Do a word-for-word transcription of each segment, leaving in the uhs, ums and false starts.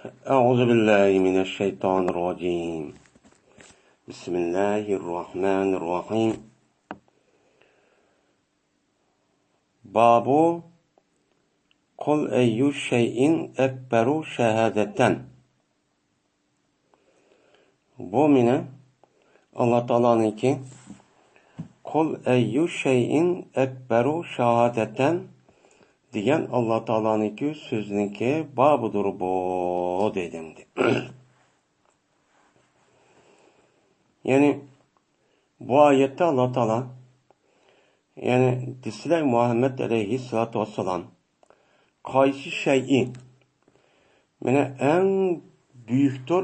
أعوذ بالله من الشيطان الرجيم. بسم الله الرحمن الرحيم. باب قل أي شيء أكبر شهادة. بۇ مانا ئاللا تائالانىڭكى «قل أي شيء أكبر شهادة» دېگەن ئاللا تائالانىڭكى سۆزىنىڭكى بابىدۇر بۇ، دەيدۇ ئەمدى. يەنى بۇ ئايەتتە ئاللا تائالا، يەنى دېسىلە مۇھەممەد ئەلەيھىسسالاتۇ ۋەسسالام، قايسى شەيئى، مانا، ئەڭ بۈيۈكتۇر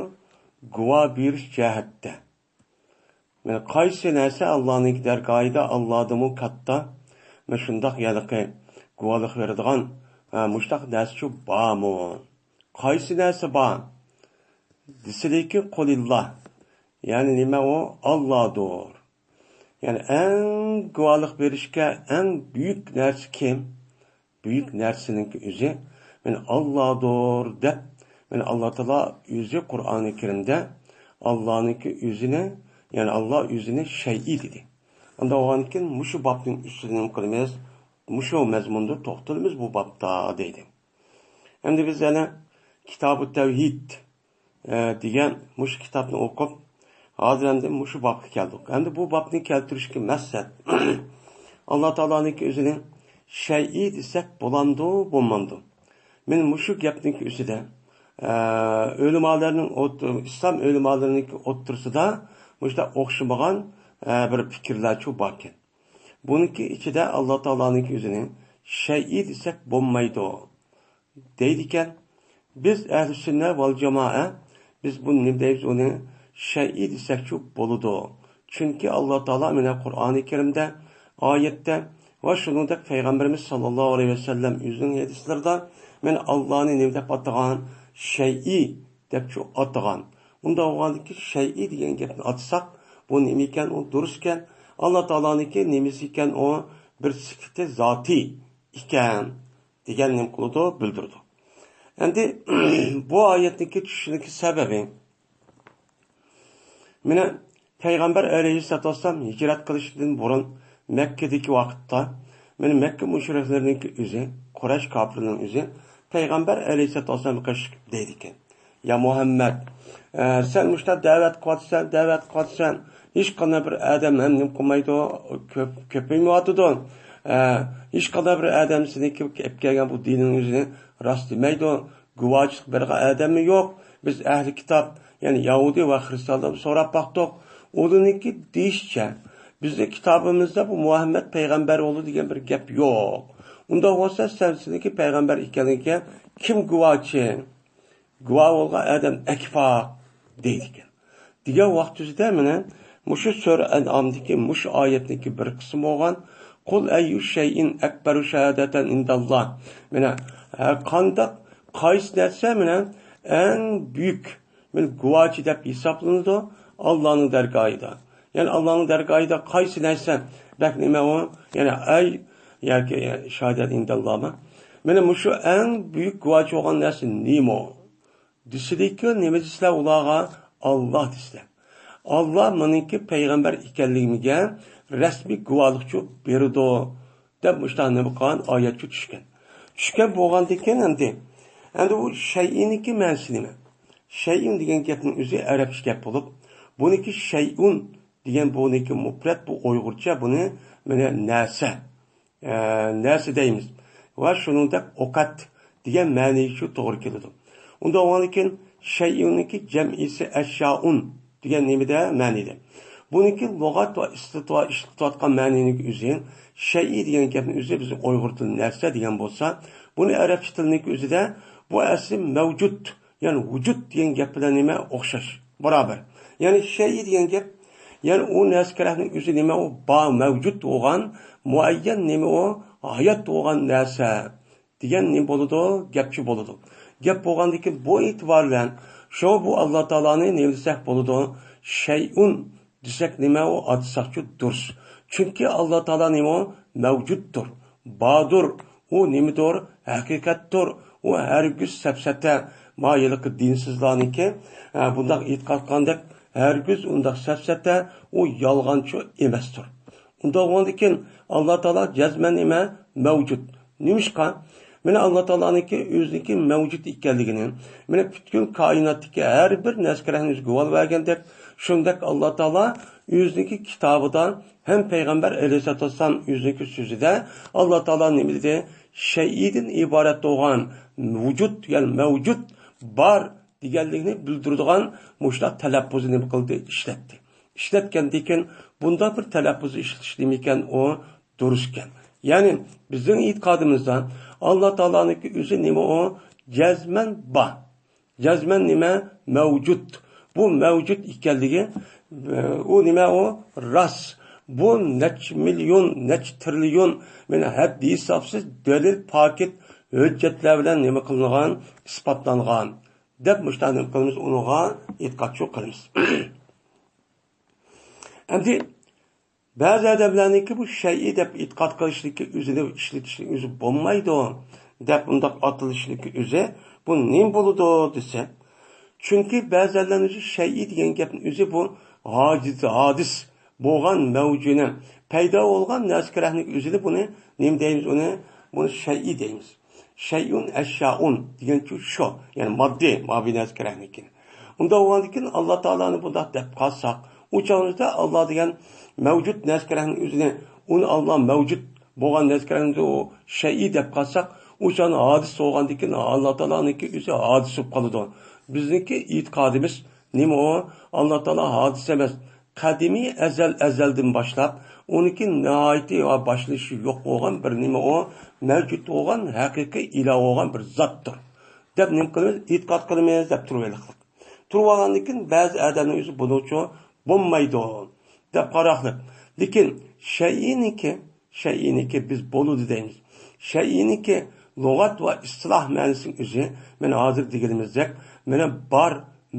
گۇۋاھ بېرىش جەھەتتە. مانا، قايسى نەرسە ئاللانىڭ دەرگاھىدا ئاللادىنمۇ كاتتا، مانا شۇنداق ھېلىقى گۇۋاھلىق بېرىدىغان، ھە، مۇشۇنداق نەرسىچۇ بارمۇ؟ قايسى نەرسە بار؟ دېسىلىكى، قۇلىللا. يەنى نېمە ئۇ؟ ئاللادۇر. يەنى ئەڭ گۇۋاھلىق بېرىشكە ئەڭ بۈيۈك نەرسە كىم؟ بۈيۈك نەرسىنىڭكى ئۆزى، مانا، ئاللادۇر دەپ، مانا، ئاللا تائالا ئۆزى قۇرئانى كەرىمدە ئاللانىڭكى ئۆزىنى، يەنى ئاللا ئۆزىنى شەيئى دېدى. ئانداق بولغاندىكىن مۇشۇ بابنىڭ ئۈستىدە نېمە قىلىمىز؟ مۇشۇ مەزمۇندا توختىلىمىز بۇ بابتا، دەيدۇ. ئەمدى بىز يەنە كىتابۇ تەۋھىد، ئە، دېگەن مۇشۇ كىتابنى ئوقۇپ، ھازىر ئەمدى مۇشۇ بابقا كەلدۇق. ئەمدى بۇ بابنى كەلتۈرۈشكە مەقسەت، ئاللا تائالانىڭكى ئۆزىنى شەيئى دېسەك بولامدۇ، بولمامدۇ؟ مەن مۇشۇ گەپنىڭكى ئۈستىدە، ئە، ئۆلىمالارنىڭ ئوت-، ئىسلام ئۆلىمالىرىنىڭكى ئوتتۇرىسىدا مۇشۇنداق ئوخشىمىغان، ئە، بىر پىكىرلەرچۇ باركەن. بۇنىڭكى ئىچىدە ئاللا تائالانىڭكى ئۆزىنى شەيئى دېسەك بولمايدۇ، دەيدىكەن. بىز ئەھلى سۈننە ۋەل جامائە، بىز بۇنى نېمە دەيمىز؟ ئۇنى شەيئى دېسەكچۇ بولىدۇ. چۈنكى ئاللا تائالا مانا قۇرئانى كەرىمدە، ئايەتتە ۋە شۇنىڭدەك پەيغەمبىرىمىز ساللاللاھۇ ئەلەيھى ۋەسەللەم ئۆزىنىڭ ھەدىسلىرىدا مانا ئاللانى نېمە دەپ ئاتىغان؟ شەيئى دەپچۇ ئاتىغان. ئۇنداق بولغاندىكىن شەيئى دېگەن گەپنى ئاتىساق، بۇ نېمە ئىكەن؟ ئۇ دۇرۇس ئىكەن. ئاللا تائالانىڭكى نېمىسى ئىكەن؟ ئۇ بىر سۈپىتى زاتىي ئىكەن دېگەن نېمە قىلىدۇ؟ بىلدۈرىدۇ. ئەمدى بۇ ئايەتنىڭكى چۈشۈشنىڭكى سەۋەبى، مانا، پەيغەمبەر ئەلەيھىسسالاتۇ ۋەسسالام ھىجرەت قىلىشتىن بۇرۇن مەككىدىكى ۋاقىتتا، مانا، مەككە مۇشرىكلىرىنىڭكى ئۆزى، قۇرەيش كاپىرلىرىنىڭ ئۆزى پەيغەمبەر ئەلەيھىسسالاتۇ ۋەسسالامغا قېرىشىپ دەيدىكەن: «يا مۇھەممەد، ئە، سەن مۇشۇنداق دەۋەت قىلىۋاتىسەن، دەۋەت قىلىۋاتىسەن، ھېچقانداق بىر ئادەم ھەم نېمە قىلمايدۇ، كۆپ، كۆپەيمەيۋاتىدۇ. ئە، ھېچقانداق بىر ئادەم سېنىڭكى ئەپ كەلگەن بۇ دىنىڭ ئۆزىنى راست دېمەيدۇ. گۇۋاھچىلىق بېرىدىغان ئادەممۇ يوق. بىز ئەھلى كىتاب، يەنى يەھۇدىي ۋە خىرىستىيانلاردىن سوراپ باقتۇق. ئۇلارنىڭكى دېيىشىچە، بىزنىڭ كىتابىمىزدا بۇ مۇھەممەد پەيغەمبەر بولدى دېگەن بىر گەپ يوق. ئۇنداق بولسا، سەن سېنىڭكى پەيغەمبەر ئىكەنلىكىگە كىم گۇۋاھچى؟ گۇۋاھ بولغان ئادەم ئەكىپاق» دەيدىكەن. دېگەن ۋاقتىمىزدا مانا مۇشۇ سۈرە ئەنئامدىكى مۇشۇ ئايەتنىڭكى بىر قىسمى بولغان «قل أي شيء أكبر شهادة عند الله». مانا، ھەر قانداق، قايسى نەرسە مانا ئەڭ بۈيۈك، مانا، گۇۋاھچى دەپ ھېسابلىنىدۇ ئاللانىڭ دەرگاھىدا؟ يەنى ئاللانىڭ دەرگاھىدا قايسى نەرسە بەك نېمە ئۇ؟ يەنى ئەي ياكى شاھادەت ئىنداللامۇ؟ مانا مۇشۇ ئەڭ بۈيۈك گۇۋاھچى بولغان نەرسە نېمە؟ دېسىلىكى، نېمە دېسىلە ئۇلارغا؟ ئاللا دېسىلە. ئاللا مېنىڭكى پەيغەمبەر ئىكەنلىكىمگە رەسمىي گۇۋاھلىقچۇ بېرىدۇ، دەپ مۇشۇنداق نېمە قىلغان؟ ئايەتچۇ چۈشكەن. چۈشكەن بولغاندىكىن ئەمدى، ئەمدى ئۇ شەيئىنىڭكى مەنىسى نېمە؟ شەيئۇن دېگەن گەپنىڭ ئۆزى ئەرەبچە گەپ بولۇپ، بۇنىڭكى شەيئۇن دېگەن بۇنىڭكى مۇپرەت، بۇ ئۇيغۇرچە بۇنى مانا نەرسە، ئە، نەرسە دەيمىز. ۋە شۇنىڭدەك ئوقەت دېگەن مەنىگىچۇ توغرا كېلىدۇ. ئۇنداق بولغاندىكىن شەيئۇننىڭكى جەمئىسى ئەشيائۇن دېگەن نېمىدە مەنىدە. بۇنىڭكى لۇغەت ۋە ئىشلىتىۋ-، ئىشلىتىۋاتقان مەنىنىڭ ئۆزى، شەيئى دېگەن گەپنىڭ ئۆزى بىزنىڭ ئۇيغۇر تىلى نەرسە دېگەن بولسا، بۇنى ئەرەبچە تىلنىڭكى ئۆزىدە بۇ ئەسلى مەۋجۇت، يەنى ۋۇجۇد دېگەن گەپ بىلەن نېمە ئوخشاش، بارابەر. يەنى شەيئى دېگەن گەپ، يەنى ئۇ نەرسە كېرەكنىڭ ئۆزى نېمە ئۇ؟ بار، مەۋجۇت بولغان، مۇئەييەن نېمە ئۇ؟ ھايات بولغان نەرسە دېگەن نېمە بولىدۇ؟ گەپچۇ بولىدۇ. گەپ بولغاندىكىن بۇ ئېتىبار بىلەن شۇ بۇ ئاللا تائالانى نېمە دېسەك بولىدۇ؟ شەيئۇن دېسەك نېمە ئۇ؟ ئاتىساقچۇ دۇرۇس. چۈنكى ئاللا تائالا نېمە ئۇ؟ مەۋجۇتتۇر، باردۇر. ئۇ نېمىدۇر؟ ھەقىقەتتۇر. ئۇ ھەرگىز سەپسەتە، ما ھېلىقى دىنسىزلارنىڭكى، ئە، بۇنداق ئېتىقاد قىلغاندەك، ھەرگىز ئۇنداق سەپسەتە، ئۇ يالغانچى ئەمەستۇر. ئۇنداق بولغاندىكىن، ئاللا تائالا جەزمەن نېمە؟ مەۋجۇت. نېمىشقا؟ مانا ئاللا تائالانىڭكى ئۆزىنىڭكى مەۋجۇت ئىكەنلىكىنى، مانا پۈتكۈل كائىناتتىكى ھەر بىر نەرسە-كەرەكنى ئۆزى گۇۋاھ بەرگەندەك، شۇنداق ئاللا تائالا ئۆزىنىڭكى كىتابىدا ھەم پەيغەمبەر ئەلەيھىسسالاتۇ ۋەسسالام ئۆزىنىڭكى سۆزىدە ئاللا تائالا نېمە دېدى؟ شەيئىدىن ئىبارەت بولغان ۋۇجۇد، يەنى مەۋجۇت، بار دېگەنلىكنى بىلدۈرىدىغان مۇشۇنداق تەلەپپۇزنى نېمە قىلدى؟ ئىشلەتتى. ئىشلەتكەندىن كېيىن بۇنداق بىر تەلەپپۇزنى ئىشلىتىش نېمىكەن؟ ئۇ دۇرۇس ئىكەن. يەنى بىزنىڭ ئېتىقادىمىزدا ئاللا تائالانىڭكى ئۆزى نېمە ئۇ؟ جەزمەن بار. جەزمەن نېمە؟ مەۋجۇت. بۇ مەۋجۇت ئىكەنلىكى، ئۇ نېمە ئۇ؟ راست. بۇ نەچچە مىليون، نەچچە تىرىليون، مانا ھەددى ھېسابسىز دەلىل، پاكىت، ھۆججەتلەر بىلەن نېمە قىلىنغان؟ ئىسپاتلانغان. دەپ مۇشۇنداق نېمە قىلىمىز؟ ئۇنىڭغا ئېتىقادچىلىق قىلىمىز. ئەمدى بەزى ئادەملەرنىڭكى بۇ شەيئى دەپ ئېتىقاد قىلىشلىكى ئۆزىنى ئىشلىتىشنىڭ ئۆزى بولمايدۇ دەپ بۇنداق ئاتىلىشلىكى ئۆزى بۇ نېمە بولىدۇ دېسە، چۈنكى بەزى ئادەملەر ئۆزى شەيئى دېگەن گەپنى ئۆزى بۇ ھادىس، ھادىس بولغان مەۋجۇنى، پەيدا بولغان نەرسە-كەرەكنىڭ ئۆزىنى بۇنى نېمە دەيمىز ئۇنى؟ بۇنى شەيئى دەيمىز. شەيئۇن ئەشيائۇن دېگەنچۇ شۇ، يەنى ماددىي، مابىي نەرسە-كەرەكنىڭكى. ئۇنداق بولغاندىكىن، ئاللا تائالانى بۇنداق دەپ قالساق، ئۇ چاغىمىزدا ئاللا دېگەن مەۋجۇت نەرسە-كەرەكنىڭ ئۆزىنى، ئۇنى ئاللا مەۋجۇت بولغان نەرسە-كەرەكنى ئۇ شەيئى دەپ قالساق، ئۇ چاغدا ھادىس بولغاندىكىن، ئاللا تائالانىڭكى ئۆزى ھادىس بولۇپ قالىدۇ. بىزنىڭكى ئېتىقادىمىز نېمە ئۇ؟ ئاللا تائالا ھادىس ئەمەس. قەدىمىي ئەزەل، ئەزەلدىن باشلاپ، ئۇنىڭكى ناھايىتى ۋە باشلىنىشى يوق بولغان بىر نېمە ئۇ؟ مەۋجۇت بولغان، ھەقىقىي ئىلاھ بولغان بىر زاتتۇر دەپ نېمە قىلىمىز؟ ئېتىقاد قىلىمىز دەپ تۇرۇۋېلىقلىق. تۇرۇۋالغاندىن كېيىن بەزى ئادەمنىڭ ئۆزى بۇنىڭچۇ بولمايدۇ دەپ قاراقلىق. لېكىن شەيئىنىڭكى، شەيئىنىڭكى بىز بولىدۇ دەيمىز. شەيئىنىڭكى لۇغەت ۋە ئىستىلاھ مەنىسىنىڭ ئۆزى، مانا ھازىر دېگىنىمىزدەك، مانا بار،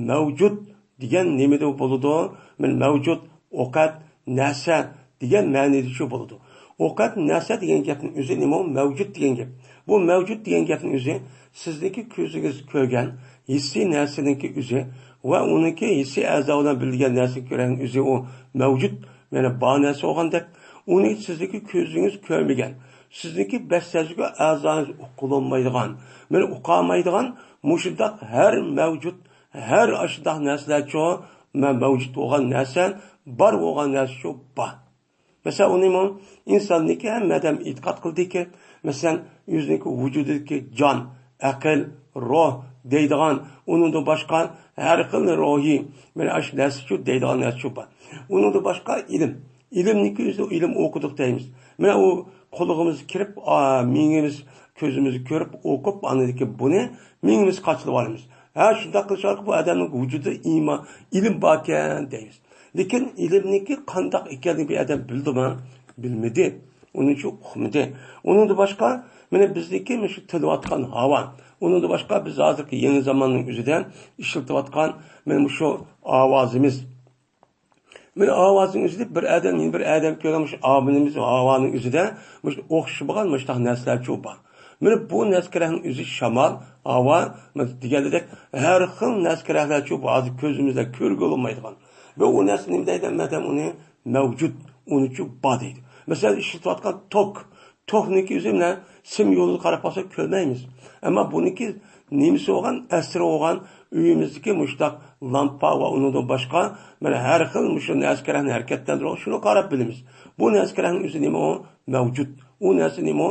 مەۋجۇت دېگەن نېمىدە بولىدۇ؟ مانا مەۋجۇت، ئوقەت، نەرسە دېگەن مەنىدىچۇ بولىدۇ. ئوقەت، نەرسە دېگەن گەپنىڭ ئۆزى نېمە؟ مەۋجۇت دېگەن گەپ. بۇ مەۋجۇت دېگەن گەپنىڭ ئۆزى سىزنىڭكى كۆزىڭىز كۆرگەن ھېسسىي نەرسىنىڭكى ئۆزى ۋە ئۇنىڭكى ھېسسىي ئەزا بىلەن بىلگەن نەرسىنى كۆرگەن ئۆزى ئۇ مەۋجۇت، يەنى بار نەرسە بولغاندەك، ئۇنى سىزنىڭكى كۆزىڭىز كۆرمىگەن، سىزنىڭكى بەش سەزگۈ ئەزاڭىز ئۇقۇلالمايدىغان، مانا ئۇقالمايدىغان مۇشۇنداق ھەر مەۋجۇت، ھەر ئاشۇنداق نەرسىلەرچۇ، مە-، مەۋجۇت بولغان نەرسە، بار بولغان نەرسىچۇ بار. مەسىلەن، ئۇنىمۇ ئىنساننىڭكى ھەممە ئادەم ئېتىقاد قىلدىكى، مەسىلەن، ئۆزىنىڭكى ۋۇجۇدىدىكى جان، ئەقىل، روھ دەيدىغان، ئۇنىڭدىن باشقا ھەر خىل روھىي، مانا ئاشۇ نەرسىچۇ دەيدىغان نەرسىچۇ بار. ئۇنىڭدىن باشقا ئىلىم. ئىلىمنىڭكى ئۆزى ئىلىم ئوقۇدۇق دەيمىز. مانا ئۇ قۇلىقىمىزغا كىرىپ، ئا، مېڭىمىز، كۆزىمىزگە كۆرۈپ، ئوقۇپ، ئاندىن كېيىن بۇنى مېڭىمىزگە قاچىلىۋالىمىز. ھە، شۇنداق قىلىش ئارقىلىق بۇ ئادەمنىڭ ۋۇجۇدىدا ئىمان، ئىلىم باركەن دەيمىز. لېكىن ئىلىمنىڭكى قانداق ئىكەنلىكىنى بىر ئادەم بىلدىمۇ؟ بىلمىدى. ئۇنىڭچۇ ئۇقمىدى. ئۇنىڭدىن باشقا، مانا بىزنىڭكى مۇشۇ تىلىۋاتقان ھاۋا، ئۇنىڭدىن باشقا بىز ھازىرقى يېڭى زاماننىڭ ئۆزىدە ئىشلىتىۋاتقان مانا مۇشۇ ئاۋازىمىز. مانا ئاۋازنىڭ ئۆزىدە بىر ئادەم، يەنە بىر ئادەم كۆرگەن مۇشۇ ئاۋازنىڭ ئۆزىدە مۇشۇ ئوخشىمىغان مۇشۇنداق نەرسىلەرچۇ بار. مانا بۇ نەرسە-كەرەكنىڭ ئۆزى شامال، ھاۋا، مانا دېگەندەك ھەر خىل نەرسە-كەرەكلەرچۇ بار. ھازىر كۆزىمىز بىلەن كۆرگىلى بولمايدىغان. ۋە ئۇ نەرسە نېمە دەيدۇ؟ مەدەم ئۇنى مەۋجۇت، ئۇنىچۇ بار دەيدۇ. مەسىلەن، ئىشلىتىۋاتقان توك، توكنىڭكى ئۆزى مانا سىم يولىغا قاراپ قالساق كۆرمەيمىز. ئەمما بۇنىڭكى نېمىسى بولغان، ئەسىرى بولغان، ئۆيىمىزدىكى مۇشۇنداق لامپا ۋە ئۇنىڭدىن باشقا، مانا ھەر خىل مۇشۇ نەرسە-كەرەكنى ھەرىكەتلەندۈرىدىغان، شۇنى قاراپ بىلىمىز. بۇ نەرسە-كەرەكنىڭ ئۆزى نېمە ئۇ؟ مەۋجۇت. ئۇ نەرسە نېمە ئۇ؟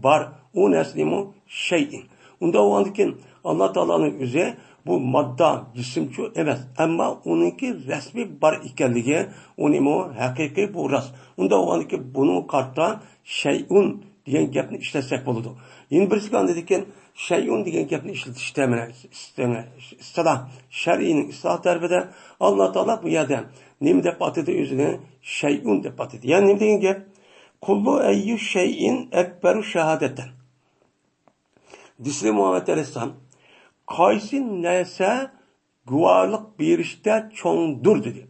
بار. ئۇ نەرسە نېمە ئۇ؟ شەيئى. ئۇنداق بولغاندىكىن، ئاللا تائالانىڭ ئۆزى بۇ ماددا، جىسىمچۇ ئەمەس، ئەمما ئۇنىڭكى رەسمىي بار ئىكەنلىكى، ئۇ نېمە ئۇ؟ ھەقىقىي، بۇ راست. ئۇنداق بولغاندىكىن، بۇنىڭغا قارىتا شەيئۇن دېگەن گەپنى ئىشلەتسەك بولىدۇ. يەنە بىرسىگە ئاندىن كېيىن شەيئۇن دېگەن گەپنى ئىشلىتىشتە، مانا، ئىستىلا-، ئىستىلاھ، شەرئىينىڭ ئىستىلاھ تەرىپىدە ئاللا تائالا بۇ يەردە نېمە دەپ ئاتىدى ئۆزىنى؟ شەيئۇن دەپ ئاتىدى. يەنى نېمە دېگەن گەپ؟ قۇلۇ ئەييۇ شەيئىن ئەكبەرۇ شاھادەتەن. دېسىلى مۇھەممەد ئەلەيھىسسالام، قايسى نەرسە گۇۋاھلىق بېرىشتە چوڭدۇر دېدى.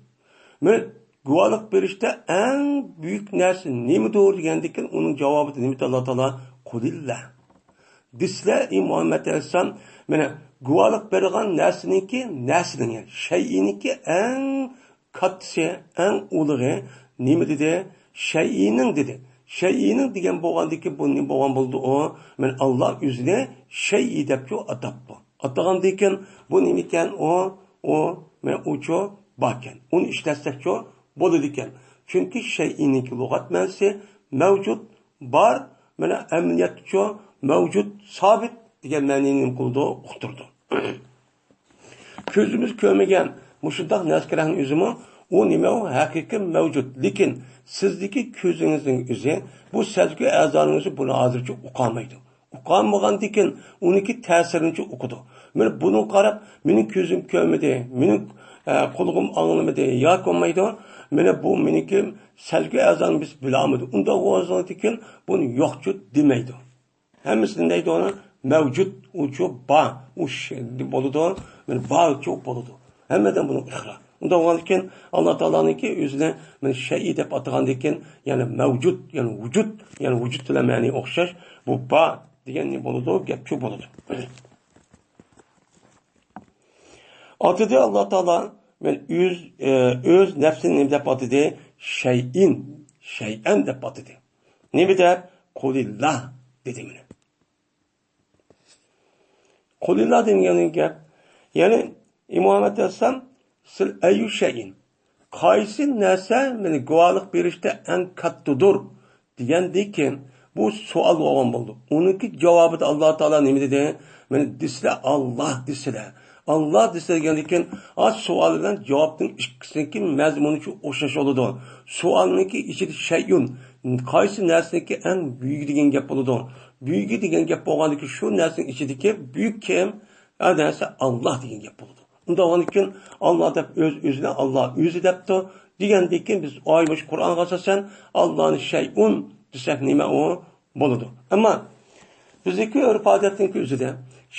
مانا گۇۋاھلىق بېرىشتە ئەڭ بۈيۈك نەرسە نېمىدۇر دېگەندىكىن ئۇنىڭ جاۋابىدا نېمە دېدى ئاللا تائالا؟ قۇلىللا. دېسىلە، ئى مۇھەممەد ئەلەيھىسسالام، مانا گۇۋاھلىق بېرىدىغان نەرسىنىڭكى، نەرسىنىڭ، شەيئىنىڭكى ئەڭ كاتتىسى، ئەڭ ئۇلۇغى نېمە دېدى؟ شەيئىنىڭ دېدى. شەيئىنىڭ دېگەن بولغاندىكىن بۇ نېمە بولغان بولدى ئۇ؟ مانا ئاللا ئۆزىنى شەيئى دەپچۇ ئاتاپتۇ. ئاتىغاندىكىن بۇ نېمىكەن ئۇ؟ ئۇ، مانا ئۇچۇ باركەن. ئۇنى ئىشلەتسەكچۇ بولىدىكەن. چۈنكى شەيئىنىڭكى لۇغەت مەنىسى مەۋجۇت، بار، مانا ئەمەلىيەتتىچۇ مەۋجۇت، سابىت دېگەن مەنىنى نېمە قىلىدۇ؟ ئۇقتۇرىدۇ. كۆزىمىز كۆرمىگەن مۇشۇنداق نەرسىلەرنىڭ ئۆزىمۇ ئۇ نېمە ئۇ ھەقىقىي مەۋجۇت. لېكىن سىزدىكى كۆزىڭىزنىڭ ئۆزى، بۇ سەزگۈ ئەزانىڭىز بۇنى ھازىرچە ئۇقالمايدۇ. ئۇقالمىغاندىكىن ئۇنىڭكى تەسىرىنىچە ئۇقىدۇ. مانا بۇنىڭغا قاراپ، مېنىڭ كۆزۈم كۆرمىدى، مېنىڭ، ئە، قۇلىقىم ئاڭلىمىدى ياكى بولمايدۇ، مانا بۇ مېنىڭكى سەزگۈ ئەزام بىز بىلەلمىدى. ئۇنداق بولغاندىكىن بۇنى يوقچۇ دېمەيدۇ. ھەممىسى نېمە دەيدۇ ئۇنى؟ مەۋجۇت، ئۇچۇ بار، ئۇ شەي بولىدۇ، مانا بارچۇ بولىدۇ. ھەممىدىن بۇنىڭ ئىقرار. ئۇنداق بولغاندىكىن ئاللا تائالانىڭكى ئۆزىنى مانا شەيئى دەپ ئاتىغاندىكىن، يەنى مەۋجۇت، يەنى ۋۇجۇد، يەنى ۋۇجۇد بىلەن مەنى ئوخشاش، بۇ بار دېگەن نېمە بولىدۇ؟ گەپچۇ بولىدۇ. ئاتىدى ئاللا تائالا، مانا ئۆز، ئۆز نەپسىنى نېمە دەپ ئاتىدى؟ شەيئىن، شەيئەن دەپ ئاتىدى. نېمە دەپ؟ قۇلىللا دېدى مانا. قۇلىللا دېگەن گەپ. يەنى، ئى مۇھەممەد ئەلەيھىسسالام، سىل ئەييۇ شەيئىن. قايسى نەرسە مېنى گۇۋاھلىق بېرىشتە ئەڭ كاتتىدۇر؟ دېگەندىكىن، بۇ سوئال بولغان بولدى. ئۇنىڭكى جاۋابىدا ئاللا تائالا نېمە دېدى؟ مانا دېسىلە، ئاللا دېسىلە. ئاللا دېسىلە دېگەندىكىن، ئا، سوئال بىلەن جاۋابنىڭ ئىككىسىنىڭكى مەزمۇنى شۇ ئوخشاش بولىدۇ. سوئالنىڭكى ئىچىدە شەيئۇن، قايسى نەرسىنىڭكى ئەڭ بۈيۈكى دېگەن گەپ بولىدۇ. بۈيۈكى دېگەن گەپ بولغاندىكىن، شۇ نەرسىنىڭ ئىچىدىكى بۈيۈك كىم؟ ئا، نەرسە ئاللا دېگەن گەپ بولىدۇ. ئۇنداق بولغاندىكىن، ئاللا دەپ ئۆز، ئۆزىنى ئاللا ئۆزى دەپتۇ دېگەندىكىن، بىز ئاي مۇشۇ قۇرئانغا ئاساسەن ئاللانى شەيئۇن دېسەك نېمە ئۇ؟ بولىدۇ. ئەمما بىزنىڭكى ئۆرپ-ئادەتنىڭكى ئۆزىدە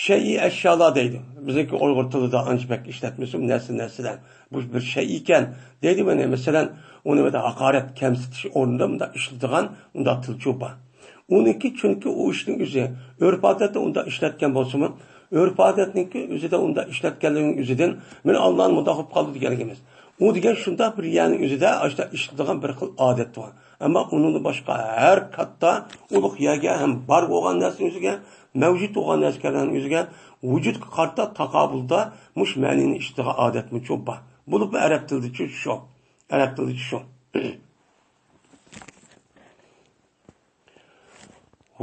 شەيئى ئەشيالار دەيدۇ. بىزنىڭكى ئۇيغۇر تىلىدا ئانچە بەك ئىشلەتمىسىمۇ، نەرسە، نەرسىلەر. بۇ بىر شەيئىكەن دەيدۇ. مانا، مەسىلەن، ئۇنى بىر ھاقارەت، كەمسىتىش ئورنىدا مۇنداق ئىشلىتىدىغان مۇنداق تىلچۇ بار. ئۇنىڭكى، چۈنكى ئۇ ئىشنىڭ ئۆزى ئۆرپ-ئادەتتە ئۇنداق ئىشلەتكەن بولسىمۇ، ئۆرپ-ئادەتنىڭكى ئۆزىدە ئۇنداق ئىشلەتكەنلىكىنىڭ ئۆزىدىن، مانا، ئاللانى مۇنداق بولۇپ قالدى دېگەنلىك ئەمەس. ئۇ دېگەن شۇنداق بىر يەرنىڭ ئۆزىدە ئاشۇنداق ئىشلىتىدىغان بىر خىل ئادەت بار. ئەمما ئۇنىڭدىن باشقا ھەر كاتتا ئۇلۇغ يەرگە ھەم بار بولغان نەرسىنىڭ ئۆزىگە، مەۋجۇت بولغان نەرسىلەرنىڭ ئۆزىگە، ۋۇجۇدقا قارىتا تاقابىلدا مۇشۇ مەنىنى ئىشلىتىدىغان ئادەتمۇچۇ بار. بولۇپمۇ ئەرەب تىلىدىچۇ شۇ. ئەرەب تىلىدىچۇ شۇ.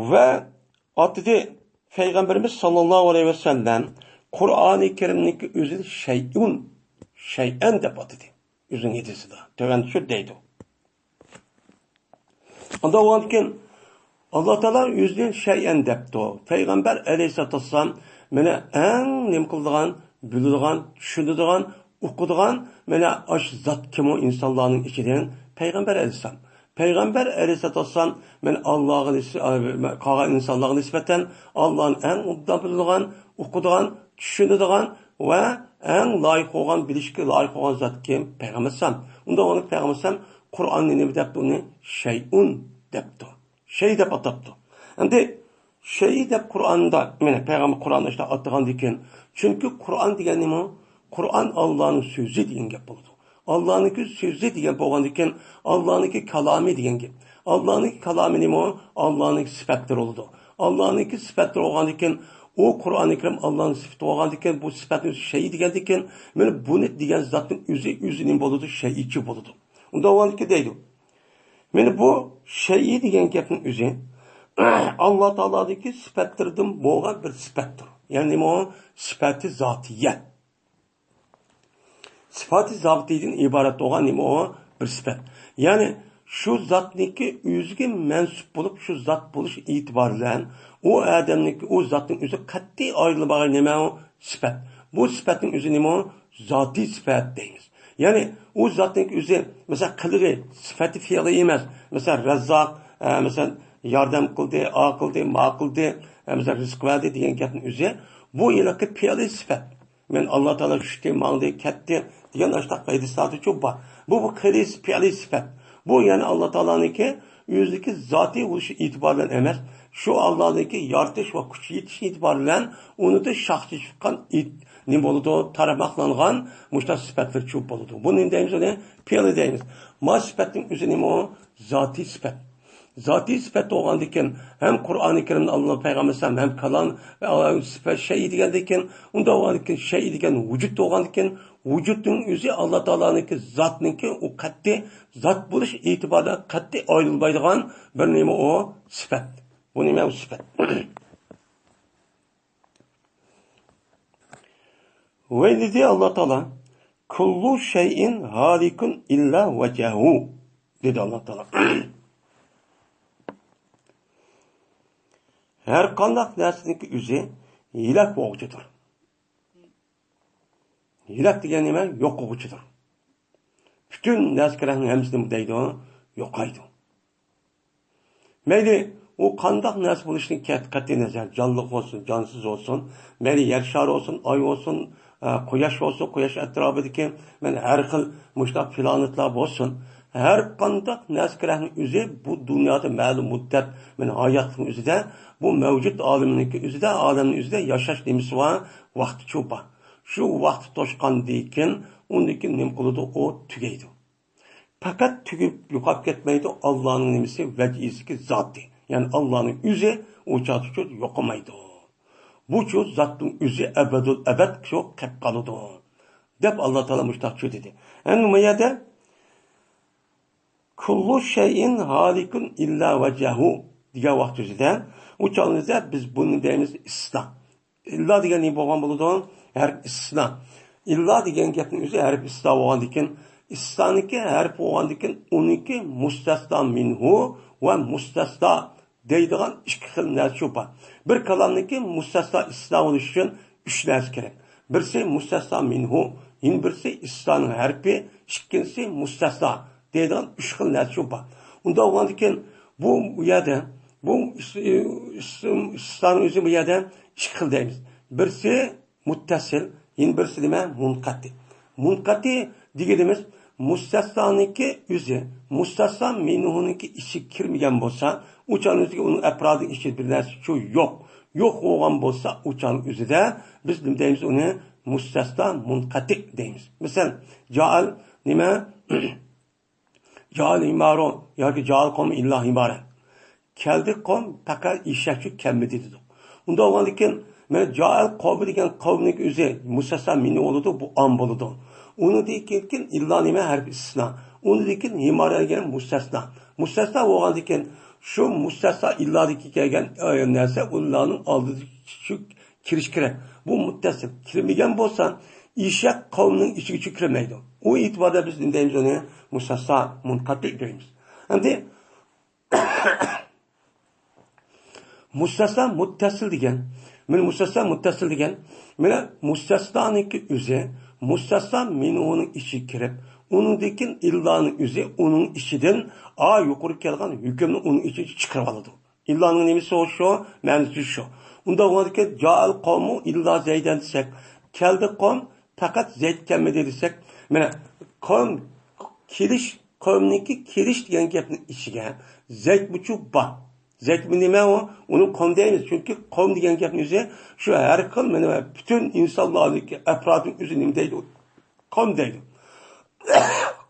ۋە ئاتىدى پەيغەمبىرىمىز ساللاللاھۇ ئەلەيھى ۋەسەللەم قۇرئانى كەرىمنىڭكى ئۆزىنى شەيئۇن، شەيئەن دەپ ئاتىدى. ئۆزىنىڭ ھەدىسىدە. تۆۋەندە شۇ دەيدۇ. ئۇنداق بولغاندىكىن، ئاللا تائالا ئۆزىنى شەيئەن دەپتۇ. پەيغەمبەر ئەلەيھىسسالاتۇ ۋەسسالام مانا ئەڭ نېمە قىلىدىغان، بىلىدىغان، چۈشىنىدىغان، ئۇقىدىغان، مانا ئاشۇ زات كىمۇ ئىنسانلارنىڭ ئىچىدىن؟ پەيغەمبەر ئەلەيھىسسالام. پەيغەمبەر ئەلەيھىسسالاتۇ ۋەسسالام مانا ئاللاغا نىس-، قالغان ئىنسانلارغا نىسبەتەن ئاللانى ئەڭ ئوبدان بىلىدىغان، ئۇقىدىغان، چۈشىنىدىغان ۋە ئەڭ لايىق بولغان، بىلىشكە لايىق بولغان زات كىم؟ پەيغەمبەر ئەلەيھىسسالام. ئۇنداق بولغاندا پەيغەمبەر ئەلەيھىسسالام قۇرئاننى نېمە دەپتۇ؟ ئۇنى شەيئۇن دەپتۇ. شەي دەپ ئاتاپتۇ. ئەمدى شەي دەپ قۇرئاندا، مانا پەيغەمبەر قۇرئاندا شۇنداق ئاتىغاندىكىن، چۈنكى قۇرئان دېگەن نېمە؟ قۇرئان ئاللانىڭ سۆزى دېگەن گەپ بولىدۇ. ئاللانىڭكى سۆزى دېگەن بولغاندىكىن، ئاللانىڭكى كالامى دېگەن گەپ. ئاللانىڭكى كالامى نېمە؟ ئاللانىڭكى سۈپەتلىرى بولىدۇ. ئاللانىڭكى سۈپەتلىرى بولغاندىكىن، ئۇ قۇرئانى كەرىم ئاللانىڭ سۈپىتى بولغاندىكىن، بۇ سۈپەتنىڭ ئۆزى شەي دېگەندىكىن، مانا بۇنى دېگەن زاتنىڭ ئۆزى، ئۆزى نېمە بولىدۇ؟ شەيئىچۇ بولىدۇ. ئۇنداق بولغاندىكىن دەيدۇ. مانا بۇ شەيئى دېگەن گەپنىڭ ئۆزى ئاللا تائالادىكى سۈپەتلىرىدىن بولغان بىر سۈپەتتۇر. يەنى نېمە ئۇ؟ سۈپەتى زاتىيە. سۈپەتى زاتىيەدىن ئىبارەت بولغان نېمە ئۇ؟ بىر سۈپەت. يەنى شۇ زاتنىڭكى ئۆزىگە مەنسۇپ بولۇپ، شۇ زات بولۇش ئېتىبارى بىلەن ئۇ ئادەمنىڭكى، ئۇ زاتنىڭ ئۆزى قەتئىي ئايرىلمىغان نېمە ئۇ؟ سۈپەت. بۇ سۈپەتنىڭ ئۆزى نېمە ئۇ؟ زاتىي سۈپەت دەيمىز. يەنى ئۇ زاتنىڭ ئۆزى، مەسىلەن، قىلىقى، سۈپەتى پېئىلى ئەمەس. مەسىلەن، رەززاق، ئە، مەسىلەن، ياردەم قىلدى، ئا قىلدى، ما قىلدى، ئە، مەسىلەن، رىزىق بەردى دېگەن گەپنىڭ ئۆزى، بۇ ھېلىقى پېئىلى سۈپەت. مەن ئاللا تائالا چۈشتى، ماڭدى، كەتتى دېگەن ئاشۇنداق ھەدىسلەردىچۇ بار. بۇ، بۇ قىلىقى، پېئىلى سۈپەت. بۇ يەنى ئاللا تائالانىڭكى ئۆزىدىكى زاتىي بولۇش ئېتىبارى بىلەن ئەمەس، شۇ ئاللانىڭكى يارىتىش ۋە كۈچ يېتىش ئېتىبارى بىلەن ئۇنىڭدا شاخ چېچىپ چىققان ئېت-، نېمە بولىدۇ، تارماقلانغان مۇشۇنداق سۈپەتلەر چۈشۈپ بولىدۇ. بۇنى نېمە دەيمىز؟ ئۇنى پېئىل دەيمىز. ما سۈپەتنىڭ ئۆزى نېمە ئۇ؟ زاتىي سۈپەت. زاتىي سۈپەت بولغاندىكىن ھەم قۇرئانى كەرىمدە ئاللا پەيغەمبەر ئەلەيھىسسالام ھەم كالام، ئە، سۈپەت شەيئى دېگەندىكىن، ئۇنداق بولغاندىكىن شەيئى دېگەن ۋۇجۇد بولغاندىكىن، ۋۇجۇدنىڭ ئۆزى ئاللا تائالانىڭكى زاتنىڭكى ئۇ قەتئىي زات بولۇش ئېتىبارىدا قەتئىي ئايرىلمايدىغان بىر نېمە ئۇ؟ سۈپەت. بۇ نېمە ئۇ سۈپەت؟ ۋەي دېدى ئاللا تائالا، كۇللۇ شەيئىن ھالىكۇن ئىللا ۋەجھەھۇ، دېدى ئاللا تائالا. ھەر قانداق نەرسىنىڭكى ئۆزى ھېلەك بولغۇچىدۇر. ھېلەك دېگەن نېمە؟ يوق قىلغۇچىدۇر. پۈتۈن نەرسە كېرەكنىڭ ھەممىسى نېمە دەيدۇ؟ يوقايدۇ. مەيلى، ئۇ قانداق نەرسە بولۇشىدىن قەت-، قەتئىي نەزەر، جانلىق بولسۇن، جانسىز بولسۇن، مەيلى يەر شارى بولسۇن، ئاي بولسۇن، ئە، قۇياش بولسۇن، قۇياش ئەتراپىدىكى مەيلى ھەر خىل مۇشۇنداق پلانېتلار بولسۇن، ھەر قانداق نەرسە كېرەكنىڭ ئۆزى بۇ دۇنيادا مەلۇم مۇددەت، مەيلى ھاياتلىقنىڭ ئۆزىدە، بۇ مەۋجۇت ئالەمنىڭكى ئۆزىدە، ئالەمنىڭ ئۆزىدە ياشاش نېمىسى بار؟ ۋاقتى شۇ بار. شۇ ۋاقتى توشقاندىن كېيىن، ئۇندىن كېيىن نېمە قىلىدۇ؟ ئۇ تۈگەيدۇ. پەقەت تۈگىيىپ يوقاپ كەتمەيدۇ، ئاللانىڭ نېمىسى؟ ۋەجھىسىكى زاتى. يەنى ئاللانىڭ ئۆزى ئۇ چاغدىچۇ يوقىمايدۇ. بۇچۇ زاتنىڭ ئۆزى ئەبەدۇل ئەبەد شۇ قېپ قالىدۇ، دەپ ئاللا تائالا مۇشتاق شۇ دېدى. ئەمدى بۇ يەردە كۇللۇ شەيئىن ھالىكۇن ئىللا ۋەجھەھۇ دېگەن ۋاقتىمىزدا، ئۇ چاغىمىزدا بىز بۇنى دەيمىز ئىسنا. ئىللا دېگەن نېمە بولغان بولىدۇ؟ ھەرپ ئىستىسنا. ئىللا دېگەن گەپنىڭ ئۆزى ھەرپ ئىستىسنا بولغاندىكىن، ئىستىسنانىڭكى ھەرپ بولغاندىكىن، ئۇنىڭكى مۇستەسنا مىنھۇ ۋە مۇستەسنا دەيدىغان ئىككى خىل نەرسە شۇ بار. بىر كالامنىڭكى مۇستەسنا ئىستىسنا بولۇش ئۈچۈن ئۈچ نەرسە كېرەك. بىرسى مۇستەسنا مىنھۇ، يەنە بىرسى ئىستىسنانىڭ ھەرپى، ئىككىنچىسى مۇستەسنا دەيدىغان ئۈچ خىل نەرسە شۇ بار. ئۇنداق بولغاندىكىن، بۇ يەردە، بۇ ئىس-، ئىس-، ئىستىسنانىڭ ئۆزى بۇ يەردە ئىككى خىل دەيمىز. بىرسى مۇتتەسىل، يەنە بىرسى نېمە؟ مۇنقەتى. مۇنقەتى دېگىنىمىز مۇستەسنانىڭكى ئۆزى مۇستەسنا مىنھۇنىڭكى ئىچىگە كىرمىگەن بولسا، ئۇ چاغنىڭ ئۆزىگە ئۇنىڭ ئەپرادىنىڭ ئىچىدە بىر نەرسە شۇ يوق. يوق بولغان بولسا، ئۇ چاغنىڭ ئۆزىدە بىز نېمە دەيمىز؟ ئۇنى مۇستەسنا مۇنقەتى دەيمىز. مەسىلەن، جائەل نېمە؟ جائەل ھىمارۇ ياكى جائەل قوم ئىللا ھىمارەن. كەلدى قوم پەقەت ئېشەكچۇ كەلمىدى دېدۇق. ئۇنداق بولغاندىكىن، مانا جائەل قومى دېگەن قومنىڭ ئۆزى مۇستەسنا مىنھۇ بولىدۇ، بۇ ئام بولىدۇ. ئۇنىڭدىن كېيىن ئىللا نېمە؟ ھەرپ ئىستىسنا. ئۇنىڭدىن كېيىن ھىمارەن دېگەن مۇستەسنا. مۇستەسنا بولغاندىن كېيىن، شۇ مۇستەسنا ئىللادىكى كەلگەن، ئە، نەرسە ئۇلارنىڭ ئالدىدا شۇ كىرىش كېرەك. بۇ مۇتتەسىل. كىرمىگەن بولسا، ئېشەك قومنىڭ ئىچىگىچۇ كىرمەيدۇ. ئۇ ئېتىباردا بىز نېمە دەيمىز ئۇنى؟ مۇستەسنا مۇنقەتى دەيمىز. ئەمدى مۇستەسنا مۇتتەسىل دېگەن. مانا مۇستەسنا مۇتتەسىل دېگەن. مانا مۇستەسنانىڭكى ئۆزى مۇستەسنا مىنھۇنىڭ ئىچىگە كىرىپ، ئۇنىڭدىن كېيىن ئىللانىڭ ئۆزى ئۇنىڭ ئىچىدىن ئا يۇقىرى كەلگەن ھۆكۈمنى ئۇنىڭ ئىچىدىن چىقىرىۋالىدۇ. ئىللانىڭ نېمىسى شۇ، مەنىسى شۇ. ئۇنداق بولغاندىكىن، جائەل قومۇ ئىللا زەيدەن دېسەك، كەلدى قوم، پەقەت زەيد كەلمىدى دېسەك، مانا، قوم كېلىش، قومنىڭكى كېلىش دېگەن گەپنىڭ ئىچىگە زەيدمۇچۇ بار. زەيدمۇ نېمە ئۇ؟ ئۇنى قوم دەيمىز. چۈنكى قوم دېگەن گەپنىڭ ئۆزى شۇ ھەر خىل، مانا، پۈتۈن ئىنسانلاردىكى ئەپرادنىڭ ئۆزى نېمە دەيدۇ؟ قوم دەيدۇ.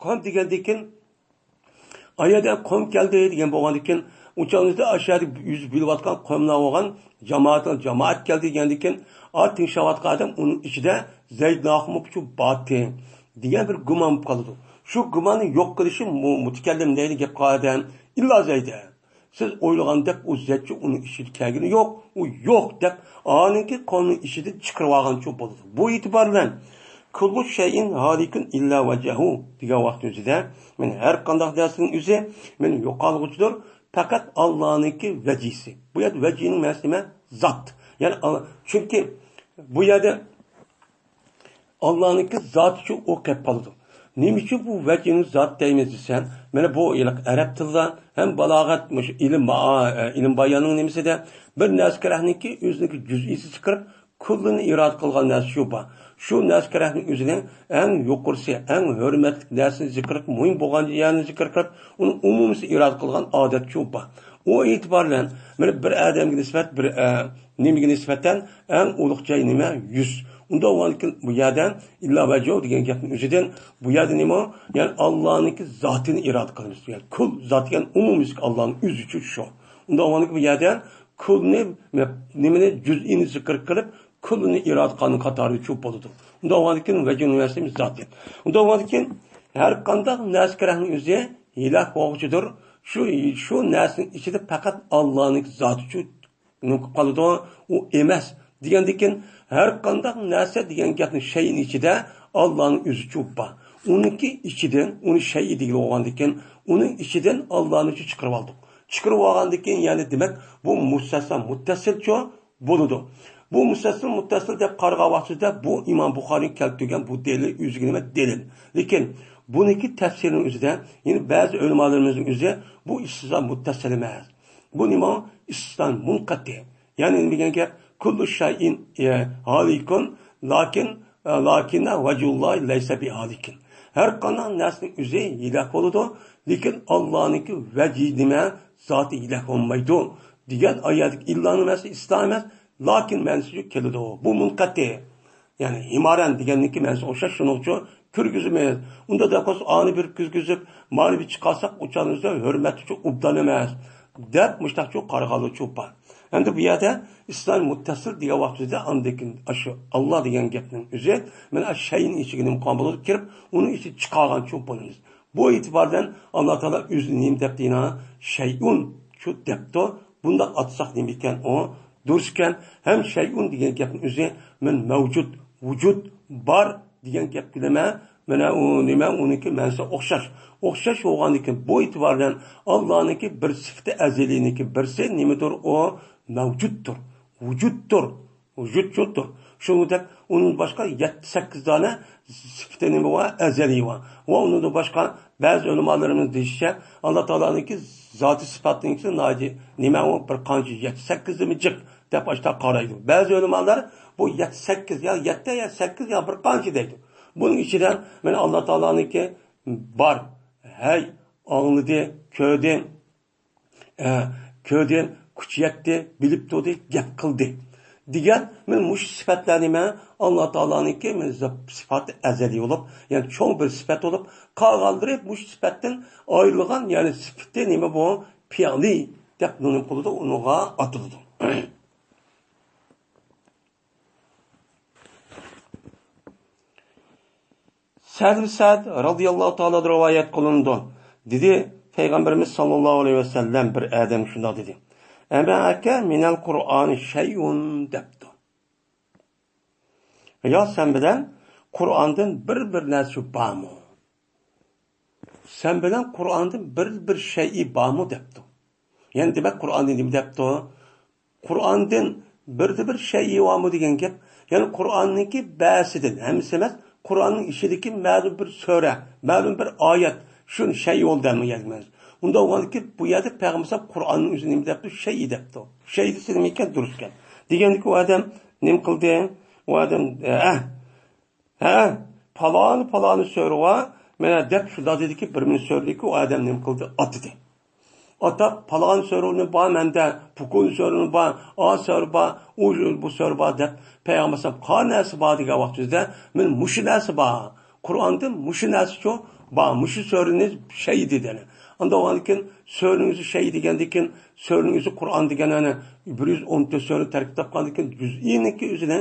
قوم دېگەندىن كېيىن، ئا يەردە قوم كەلدى دېگەن بولغاندىكىن، ئۇ چاغدا ئاشۇ يەردە يۈز بۆلۈۋاتقان قوملار بولغان، جامائەت، جامائەت كەلدى دېگەندىكىن، ئا تىڭشاۋاتقان ئادەم ئۇنىڭ ئىچىدە زەيد ناخۇمۇچۇ باتى دېگەن بىر گۇمان بولۇپ قالىدۇ. شۇ گۇماننى يوق قىلىشى مۇ-، مۇتەكەللىم دەيدۇ گەپ قىلغان ئادەم. ئىللا زەيدە. سىز ئويلىغاندەك ئۇ زەيدچۇ ئۇنىڭ ئىچىدە كەلگىنى يوق، ئۇ يوق دەپ، ئانىڭكى قومنىڭ ئىچىدىن چىقىرىۋالغانچۇ بولىدۇ. بۇ ئېتىبار بىلەن، كۇللۇ شەيئىن ھالىكۇن ئىللا ۋەجھەھۇ دېگەن ۋاقىتنىڭ ئۆزىدە، مانا ھەر قانداق نەرسىنىڭ ئۆزى، مانا يوقالغۇچىدۇر، پەقەت ئاللانىڭكى ۋەجھىسى. بۇ يەردە ۋەجھىنىڭ مەنىسى نېمە؟ زات. يەنى ئاللا، چۈنكى بۇ يەردە ئاللانىڭكى زاتىچۇ ئۇ قېلىپ قالىدۇ. نېمە ئۈچۈن بۇ ۋەجھىنى زات دەيمىز دېسەم، مانا بۇ ھېلىقى ئەرەب تىلدا ھەم بالاغەت، مۇشۇ ئىلىم، ئىلىم باياننىڭ نېمىسىدە بىر نەرسە كېرەكنىكى ئۆزىنىڭكى جۈزئىيسى چىقىرىپ، كۈللىنى ئىرادە قىلغان نەرسە شۇ بار. شۇ نەرسە كەرەكنىڭ ئۆزىنى ئەڭ يۇقىرىسى، ئەڭ ھۆرمەتلىك نەرسىنى زىكىر قىلىپ، مۇھىم بولغان يەرنى زىكىر قىلىپ، ئۇنى ئومۇمىيسى ئىرادە قىلغان ئادەت شۇ بار. ئۇ ئېتىبار بىلەن مانا بىر ئادەمگە نىسبەت، بىر، ئە، نېمىگە نىسبەتەن ئەڭ ئۇلۇغ جاي نېمە؟ يۈز. ئۇنداق بولغاندىكىن بۇ يەردە ئىللا ۋەجھۇ دېگەن گەپنىڭ ئۆزىدىن بۇ يەردە نېمە؟ يەنى ئاللانىڭكى زاتىنى ئىرادە قىلىمىز. يەنى كۈل زات دېگەن ئومۇمىيسى ئاللانىڭ ئۆزى ئۈچۈن شۇ. ئۇنداق بولغاندىكىن بۇ يەردە كۈلنى، نېمىنى، جۈزئىنى زىكىر قىلىپ، كۈلنى ئىرادە قىلغان قاتارىدا چوپ بولىدۇ. ئۇنداق بولغاندىكىن ۋەجھۇ نېمىسى زاتى. ئۇنداق بولغاندىكىن ھەر قانداق نەرسە كەرەكنىڭ ئۆزى ھىلاك بولغۇچىدۇر. شۇ، شۇ نەرسىنىڭ ئىچىدە پەقەت ئاللانىڭ زاتىچۇ نېمە قىلىپ قالىدۇ؟ ئۇ ئەمەس. دېگەندىكىن ھەر قانداق نەرسە دېگەن گەپنىڭ شەيئىنىڭ ئىچىدە ئاللانىڭ ئۆزىچۇ بار. ئۇنىڭكى ئىچىدىن، ئۇنى شەيئى دېگىلى بولغاندىكىن، ئۇنىڭ ئىچىدىن ئاللانىچۇ چىقىرىپ ئالدۇق. چىقىرىپ ئالغاندىكىن، يەنى دېمەك، بۇ مۇستەسنا مۇتتەسىلچۇ بولىدۇ. بۇ مۇستەسىل، مۇتتەسىل دەپ قارىغان ۋاقتىدا بۇ ئىمام بۇخارىي كەلتۈرگەن بۇ دەلىل ئۆزىگە نېمە؟ دەلىل. لېكىن بۇنىڭكى تەپسىرىنىڭ ئۆزىدە، يەنى بەزى ئۆلىمالىرىمىزنىڭ ئۆزى بۇ ئىستىسنا مۇتتەسىل ئەمەس. بۇ نېمە؟ ئىستىسنا مۇنقەتى. يەنى نېمە دېگەن گەپ؟ كۇللۇ شەيئىن، ئە، ھالىكۇن، لاكىن، ئە، لاكىننا ۋەجھۇللاھى لەيسە بىھالىكىن. ھەر قانداق نەرسىنىڭ ئۆزى ھىلاك بولىدۇ، لېكىن ئاللانىڭكى ۋەجھى نېمە؟ زاتى ھىلاك بولمايدۇ دېگەن ئايەتتىكى ئىللا نېمەسى؟ ئىستىسنا ئەمەس، لاكىن مەنىسى كېلىدۇ. بۇ مۇنقەتى. يەنى ھىمارەن دېگەننىڭكى مەنىسى ئوخشاش، شۇنىڭ ئۈچۈن كىرگۈزىمىز. ئۇنداق دەپ قالسا، ئانى بىر كىرگۈزۈپ، مانى بىر چىقارساق، ئۇ چاغنىڭ ئۆزىدە ھۆرمەتلىكچە ئوبدان ئەمەس، دەپ مۇشتاقچۇ قارىغانلىقچۇ بار. ئەمدى بۇ يەردە ئىستىسنا مۇتتەسىل دېگەن ۋاقتىدا ئاندىن كېيىن ئاشۇ ئاللا دېگەن گەپنىڭ ئۆزى، مانا ئاشۇ شەيئىنىڭ ئىچىگە نېمە قىلغان بولىدۇ؟ كىرىپ، ئۇنىڭ ئىچىدىن چىقارغانچۇ بولىمىز. بۇ ئېتىباردىن ئاللا تائالا ئۆزىنى نېمە دەپتۇ؟ يەنە شەيئۇن شۇ دەپتۇ. بۇنداق ئاتىساق نېمە ئىكەن ئۇ؟ دۇرۇس ئىكەن. ھەم شەيئۇن دېگەن گەپنىڭ ئۆزى مەن مەۋجۇت، ۋۇجۇد، بار دېگەن گەپ بىلەن مانا ئۇ نېمە، ئۇنىڭكى مەنىسى ئوخشاش. ئوخشاش بولغاندىكىن بۇ ئېتىبار بىلەن ئاللانىڭكى بىر سۈپىتى ئەزەلىينىڭكى بىرسى نېمىدۇر؟ ئۇ مەۋجۇتتۇر، ۋۇجۇدتۇر. ۋۇجۇدچۇدۇر. شۇنىڭدەك ئۇنىڭ باشقا يەتتە سەككىز دانە سۈپىتى نېمە بار؟ ئەزەلىي بار. ۋە ئۇنىڭدىن باشقا بەزى ئۆلىمالىرىمىز دېيىشىچە، ئاللا تائالانىڭكى زاتى سۈپەتنىڭكى ناھايىتى نېمە ئۇ بىر قانچە يەتتە سەككىز دېمىجىق دەپ ئاشتا قارايدۇ. بەزى ئۆلىمالار بۇ يەتتە سەككىز يا يەتتە يا سەككىز يا بىر قانچە دەيدۇ. بۇنىڭ ئىچىدە مانا ئاللا تائالانىڭكى بار، ھەي، ئاڭلىدى، كۆردى، ئە، كۆردى، كۈچ يەتتى، بىلىپ تۇردى، گەپ قىلدى دېگەن مانا مۇشۇ سۈپەتلەر نېمە؟ ئاللا تائالانىڭكى مانا زىپ-، سۈپەتى ئەزەلىي بولۇپ، يەنى چوڭ بىر سۈپەت بولۇپ، قالغانلىرى مۇشۇ سۈپەتتىن ئايرىلغان، يەنى سۈپىتى نېمە بۇ؟ پېئلىي دەپ نېمە قىلىدۇ؟ ئۇنىڭغا ئاتىلىدۇ. سەھل بىن سەئد رەزىياللاھۇ تائالا رىۋايەت قىلىنىدۇ. دېدى، پەيغەمبىرىمىز ساللاللاھۇ ئەلەيھى ۋەسەللەم بىر ئادەمگە شۇنداق دېدى، ئەمەئەكە مىنەل قۇرئانى شەيئۇن دەپتۇ. يا سەن بىلەن قۇرئاندىن بىر، بىر نەرسە بارمۇ؟ سەن بىلەن قۇرئاندىن بىر، بىر شەيئى بارمۇ دەپتۇ. يەنى دېمەك، قۇرئاندىن نېمە دەپتۇ؟ قۇرئاندىن بىردە بىر شەيئى بارمۇ دېگەن گەپ. يەنى قۇرئاننىڭكى بەزىسىدىن، ھەممىسى ئەمەس، قۇرئاننىڭ ئىچىدىكى مەلۇم بىر سۈرە، مەلۇم بىر ئايەت، شۇنى شەيئى بولدى دەمگەن. ئۇنداق بولغاندىكىن بۇ يەردە پەيغەمبەر ئەلەيھىسسالام قۇرئاننىڭ ئۆزىنى نېمە دەپتۇ؟ شەيئى دەپتۇ. شەيئى دېسە نېمە ئىكەن؟ دۇرۇس ئىكەن. دېگەندىكىن ئۇ ئادەم نېمە قىلدى؟ ئۇ ئادەم، ھە، ھە، پالانى، پالانى سۈرە بار، مانا دەپ شۇنداق دېدىكى، بىر مىنۇت سۈرىدىكى ئۇ ئادەم نېمە قىلدى؟ ئاتىدى. ئاتاپ، پالان سۈرىنى بار مەندە، پۇكۇن سۈرىنى بار، ئا سۈرە بار، ئۇ، بۇ سۈرە بار دەپ پەيغەمبەر ئەلەيھىسسالام قانداق نەرسە بار دېگەن ۋاقتىمىزدا، مانا مۇشۇ نەرسە بار. قۇرئاندىن مۇشۇ نەرسىچۇ بار، مۇشۇ سۈرىنى شەيئى دېدى. ئاندىن ئاندىن كېيىن سۈرىنىڭ ئۆزى شەيئى دېگەندىن كېيىن، سۈرىنىڭ ئۆزى قۇرئان دېگەن، يەنى بىر يۈز ئون تۆت سۈرىنى تەركىب تاپقاندىن كېيىن، جۈزئىنىڭكى ئۆزىنى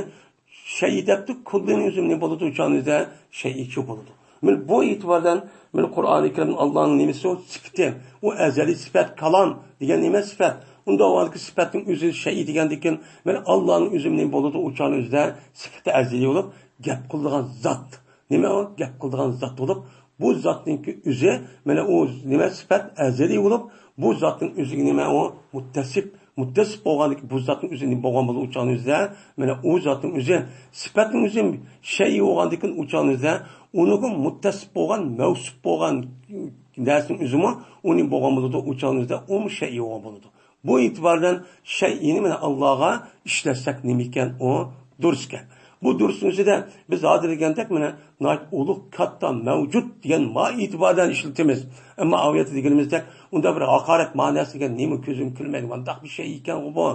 شەيئى دەپتۇ، كۇللىنىڭ ئۆزى نېمە بولىدۇ؟ ئۇ چاغنىڭدا شەيئىچۇ بولىدۇ. مانا بۇ ئېتىبار بىلەن مانا قۇرئانى كەرىم ئاللانىڭ نېمىسى ئۇ؟ سۈپىتى. ئۇ ئەزەلىي سۈپەت، كالام دېگەن نېمە؟ سۈپەت. ئۇنداق بولغاندىكىن سۈپەتنىڭ ئۆزى شەيئى دېگەندىن كېيىن، مانا ئاللانىڭ ئۆزى نېمە بولىدۇ؟ ئۇ چاغنىڭ ئۆزىدە سۈپىتى ئەزەلىي بولۇپ، گەپ قىلىدىغان زات. نېمە ئۇ؟ گەپ قىلىدىغان زات بولۇپ، بۇ زاتنىڭكى ئۆزى، مانا ئۇ نېمە؟ سۈپەت ئەزەلىي بولۇپ، بۇ زاتنىڭ ئۆزىگە نېمە ئۇ؟ مۇتتەسىپ. مۇتتەسىپ بولغاندىكىن بۇ زاتنىڭ ئۆزى نېمە بولغان بولىدۇ ئۇ چاغنىڭ ئۆزىدە؟ مانا ئۇ زاتنىڭ ئۆزى، سۈپەتنىڭ ئۆزى شەيئى بولغاندىكىن ئۇ چاغنىڭ ئۆزىدە ئۇنىڭغا مۇتتەسىپ بولغان، مەۋسۇپ بولغان نەرسىنىڭ ئۆزىمۇ ئۇ نېمە بولغان بولىدۇ؟ ئۇ چاغنىڭ ئۆزىدە ئۇمۇ شەيئى بولغان بولىدۇ. بۇ ئېتىبار بىلەن شەيئىنى مانا ئاللاغا ئىشلەتسەك نېمە ئىكەن ئۇ؟ دۇرۇس ئىكەن. بۇ دۇرۇسنىڭ ئىچىدە بىز ھازىر دېگەندەك، مانا، ناھايىتى ئۇلۇغ، كاتتا، مەۋجۇت دېگەن ما ئېتىباردىن ئىشلىتىمىز. ئەمما ئاۋۇ يەردە دېگىنىمىزدەك، ئۇنداق بىر ھاقارەت مەناسى دېگەن نېمە، كۆزۈم كۆرمەيدۇ، مۇنداق بىر شەي ئىكەن بۇ،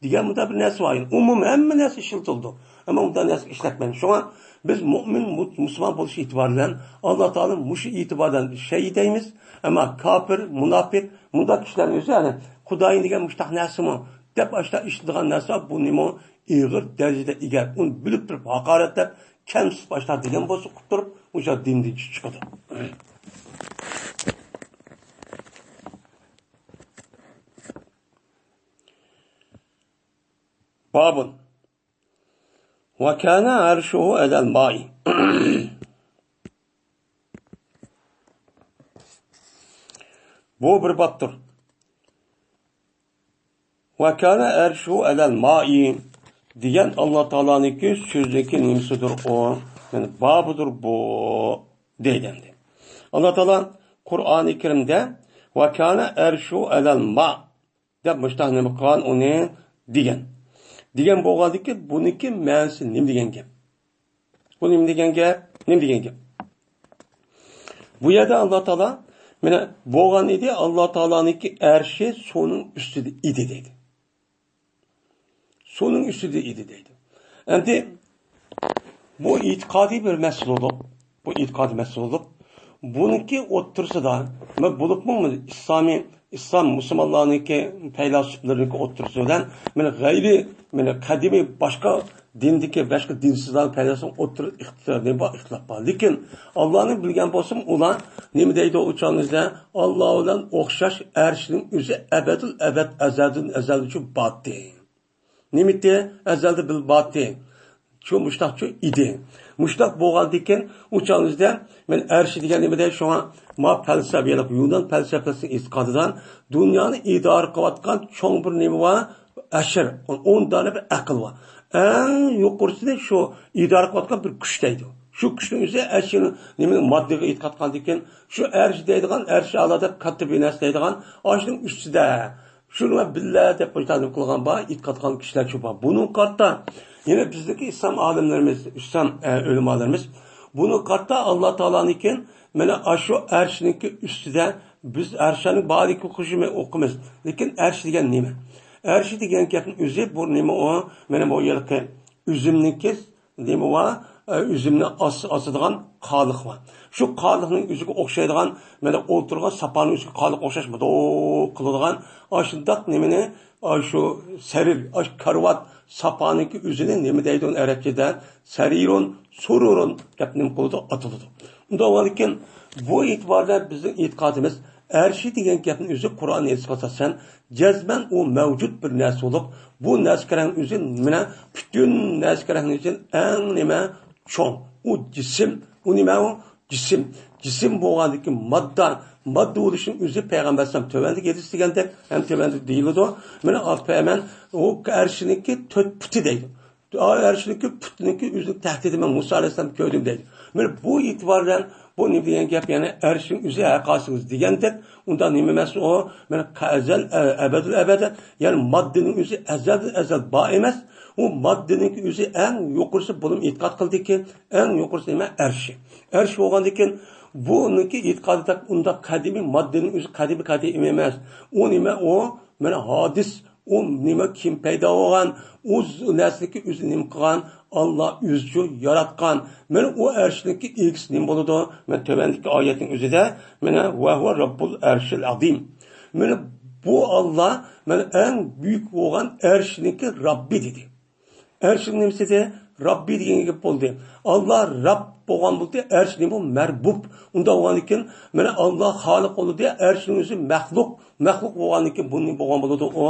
دېگەن مۇنداق بىر نەرسە بار. ئەمما ئۇمۇم ھەممە نەرسە ئىشلىتىلىدۇ. ئەمما ئۇنداق نەرسە ئىشلەتمەيمىز. شۇڭا بىز مۇئمىن، مۇ-، مۇسۇلمان بولۇش ئېتىبارى بىلەن ئاللا تائالا مۇشۇ ئېتىباردىن شەي دەيمىز. ئەمما كاپىر، مۇناپىق، مۇنداق كىشىلەرنىڭ ئۆزى، يەنى خۇدايىم دېگەن مۇشتاق نەرسىمۇ دەپ ئاشۇنداق ئىشلىتىدىغان نەرسە، بۇ نېمە؟ ئېغىر دەرىجىدە ئىگە، ئۇنى بىلىپ تۇرۇپ ھاقارەتلەپ، كەمسىتىپ ئاشۇنداق دېگەن بولسا، قۇتۇلۇپ، ئۇ دىندىن چىقىدۇ. بابۇن. ۋە كانە ئەرشۇھۇ ئەلەل مائى. بۇ بىر بابتۇر. ۋە كانە ئەرشۇھۇ ئەلەل مائى دېگەن ئاللا تائالانىڭكى سۆزىنىڭكى نېمىسىدۇر ئۇ؟ يەنى بابىدۇر بۇ دەيدۇ ئەمدى. ئاللا تائالا قۇرئانى كەرىمدە ۋە كانە ئەرشۇھۇ ئەلەل ما دەپ مۇشتاق نېمە قىلغان ئۇنى دېگەن. دېگەن بولغاندىكىن بۇنىڭكى مەنىسى نېمە دېگەن گەپ؟ بۇ نېمە دېگەن گەپ؟ نېمە دېگەن گەپ؟ بۇ يەردە ئاللا تائالا، مانا، بولغان ئىدى، ئاللا تائالانىڭكى ئەرشى سۇنىڭ ئۈستىدە ئىدى دەيدۇ. سۇنىڭ ئۈستىدە ئىدى دەيدۇ. ئەمدى بۇ ئېتىقادىي بىر مەسىلە بولۇپ، بۇ ئېتىقادىي مەسىلە بولۇپ، بۇنىڭكى ئوتتۇرىسىدا، مانا، بولۇپمۇ ئىسلامىي، ئىسلام مۇسۇلمانلارنىڭكى پەيلاسوپلىرىنىڭكى ئوتتۇرىسى بىلەن، مانا، غەيرىي، مانا، قەدىمىي باشقا دىندىكى، باشقا دىنسىزلارنىڭ پەيلاسوپلىرىنىڭ ئوتتۇرىسىدا ئىختىلاپ، نېمە بار؟ ئىختىلاپ بار. لېكىن ئاللانى بىلگەن بولسىمۇ، ئۇلار نېمە دەيدۇ ئۇ چاغنىڭدا؟ ئاللا بىلەن ئوخشاش ئەرشنىڭ ئۆزى ئەبەدۇل ئەبەد، ئەزەلدىن ئەزەلگىچە بارتى. نېمىتى؟ ئەزەلدە بىل بارتى. شۇ مۇشتاقچۇ ئىدى. مۇشتاق بولغاندىكىن ئۇ چاغنىڭدا مەن ئەرشى دېگەن نېمە دەي؟ شۇڭا ما پەلسەپە، يەنى يۇنان پەلسەپىسىنىڭ ئېتىقادىدا دۇنيانى ئىدارە قىلىۋاتقان چوڭ بىر نېمە بار؟ ئەشىر، ئون دانە بىر ئەقىل بار. ئەڭ يۇقىرىسىنى شۇ ئىدارە قىلىۋاتقان بىر كۈچ دەيدۇ. شۇ كۈچنىڭ ئۆزى ئەشىر نېمە ماددىغا ئېتىقاد قىلغاندىكىن شۇ ئەرش دەيدىغان، ئەرش ئالا دەپ كاتتا بىر نەرسە دەيدىغان، ئاشۇنىڭ ئۈستىدە شۇنى بىللە دەپ مۇشۇنداق قىلغان بار، ئېتىقاد قىلغان كىشىلەر شۇ بار. بۇنىڭغا قارىتا يەنە بىزدىكى ئىسلام ئالىملىرىمىز، ئىسلام، ئە، ئۆلىمالىرىمىز بۇنىڭغا قارىتا ئاللا تائالانىڭكى مانا ئاشۇ ئەرشنىڭكى ئۈستىدە بىز ئەرشنىڭ بارلىقىنى قوشۇمى ئوقۇمىز. لېكىن ئەرش دېگەن نېمە؟ ئەرش دېگەن گەپنىڭ ئۆزى بۇ نېمە ئۇ؟ مانا بۇ ھېلىقى ئۈزۈمنىڭكى نېمە بار؟ ئە، ئۈزۈمنى ئاس-، ئاسىدىغان قالىق بار. شۇ قالىقنىڭ ئۆزىگە ئوخشايدىغان، مانا ئولتۇرغان ساپانىڭ ئۈستىگە قالىق ئوخشاش مۇدۇق قىلىدىغان، ئاشۇنداق نېمىنى، ئاشۇ سەرىر، ئاشۇ كارىۋات ساپانىڭكى ئۆزىنى نېمە دەيدۇ ئەرەبچىدە؟ سەرىرۇن، سۇرۇرۇن دەپ نېمە قىلىدۇ؟ ئاتىلىدۇ. ئۇنداق بولغاندىكىن بۇ ئېتىباردا بىزنىڭ ئېتىقادىمىز ئەرشى دېگەن گەپنىڭ ئۆزى قۇرئان ھەدىسكە ئاساسەن جەزمەن ئۇ مەۋجۇت بىر نەرسە بولۇپ، بۇ نەرسە كېرەكنىڭ ئۆزى مانا پۈتۈن نەرسە كېرەكنىڭ ئۆزى ئەڭ نېمە چوڭ. ئۇ جىسىم، ئۇ نېمە ئۇ؟ جىسىم. جىسىم بولغاندىكى ماددا، ماددا بولۇشنىڭ ئۆزى پەيغەمبەر ئەلەيھىسسالام تۆۋەندىكى ھەدىس دېگەندەك، ھەم تۆۋەندە دېيىلىدۇ. مانا ئەمەن ئۇ ئەرشىنىڭكى تۆت پۇتى دەيدۇ. ئەرشنىڭكى پۇتىنىڭكى ئۆزىنىڭ تەھتىدە مەن مۇسا ئەلەيھىسسالامنى كۆردۈم دەيدۇ. مانا بۇ ئېتىبار بىلەن بۇ نېمە دېگەن گەپ؟ يەنى ئەرشنىڭ ئۆزى ھەر قايسىڭىز دېگەندەك، ئۇنداق نېمە ئەمەس ئۇ؟ مانا ئەزەل، ئەبەدىل ئەبەد، يەنى ماددىنىڭ ئۆزى ئەزەلدىن ئەزەل بار ئەمەس. ئۇ ماددىنىڭكى ئۆزى ئەڭ يۇقىرىسى بولۇم ئېتىقاد قىلدىكى، ئەڭ يۇقىرىسى نېمە؟ ئەرشى. ئەرش بولغاندىكىن بۇنىڭكى ئېتىقادىدا ئۇنداق قەدىمىي ماددىنىڭ ئۆزى قەدىمىي قەدىمىي ئەمەس. ئۇ نېمە ئۇ؟ مانا ھادىس، ئۇ نېمە، كىم پەيدا بولغان، ئۇ ز-، نەرسىنىڭكى ئۆزى نېمە قىلغان؟ ئاللا ئۆزىچۇ ياراتقان. مانا ئۇ ئەرشنىڭكى ئىگىسى نېمە بولىدۇ؟ مانا تۆۋەندىكى ئايەتنىڭ ئۆزىدە، مانا، ۋە ھۇۋە رەببۇل ئەرشىل ئەزىم. مانا بۇ ئاللا، مانا ئەڭ بۈيۈك بولغان ئەرشنىڭكى رەببى دېدى. ئەرشنىڭ نېمىسى دېدى؟ رەببى دېگەن گەپ بولدى. ئاللا رەب بولغان بولدى، ئەرش نېمە؟ مەربۇب. ئۇنداق بولغاندىكىن، مانا ئاللا خالىق بولدى، ئەرشنىڭ ئۆزى مەخلۇق. مەخلۇق بولغاندىكىن بۇ نېمە بولغان بولىدۇ؟ ئۇ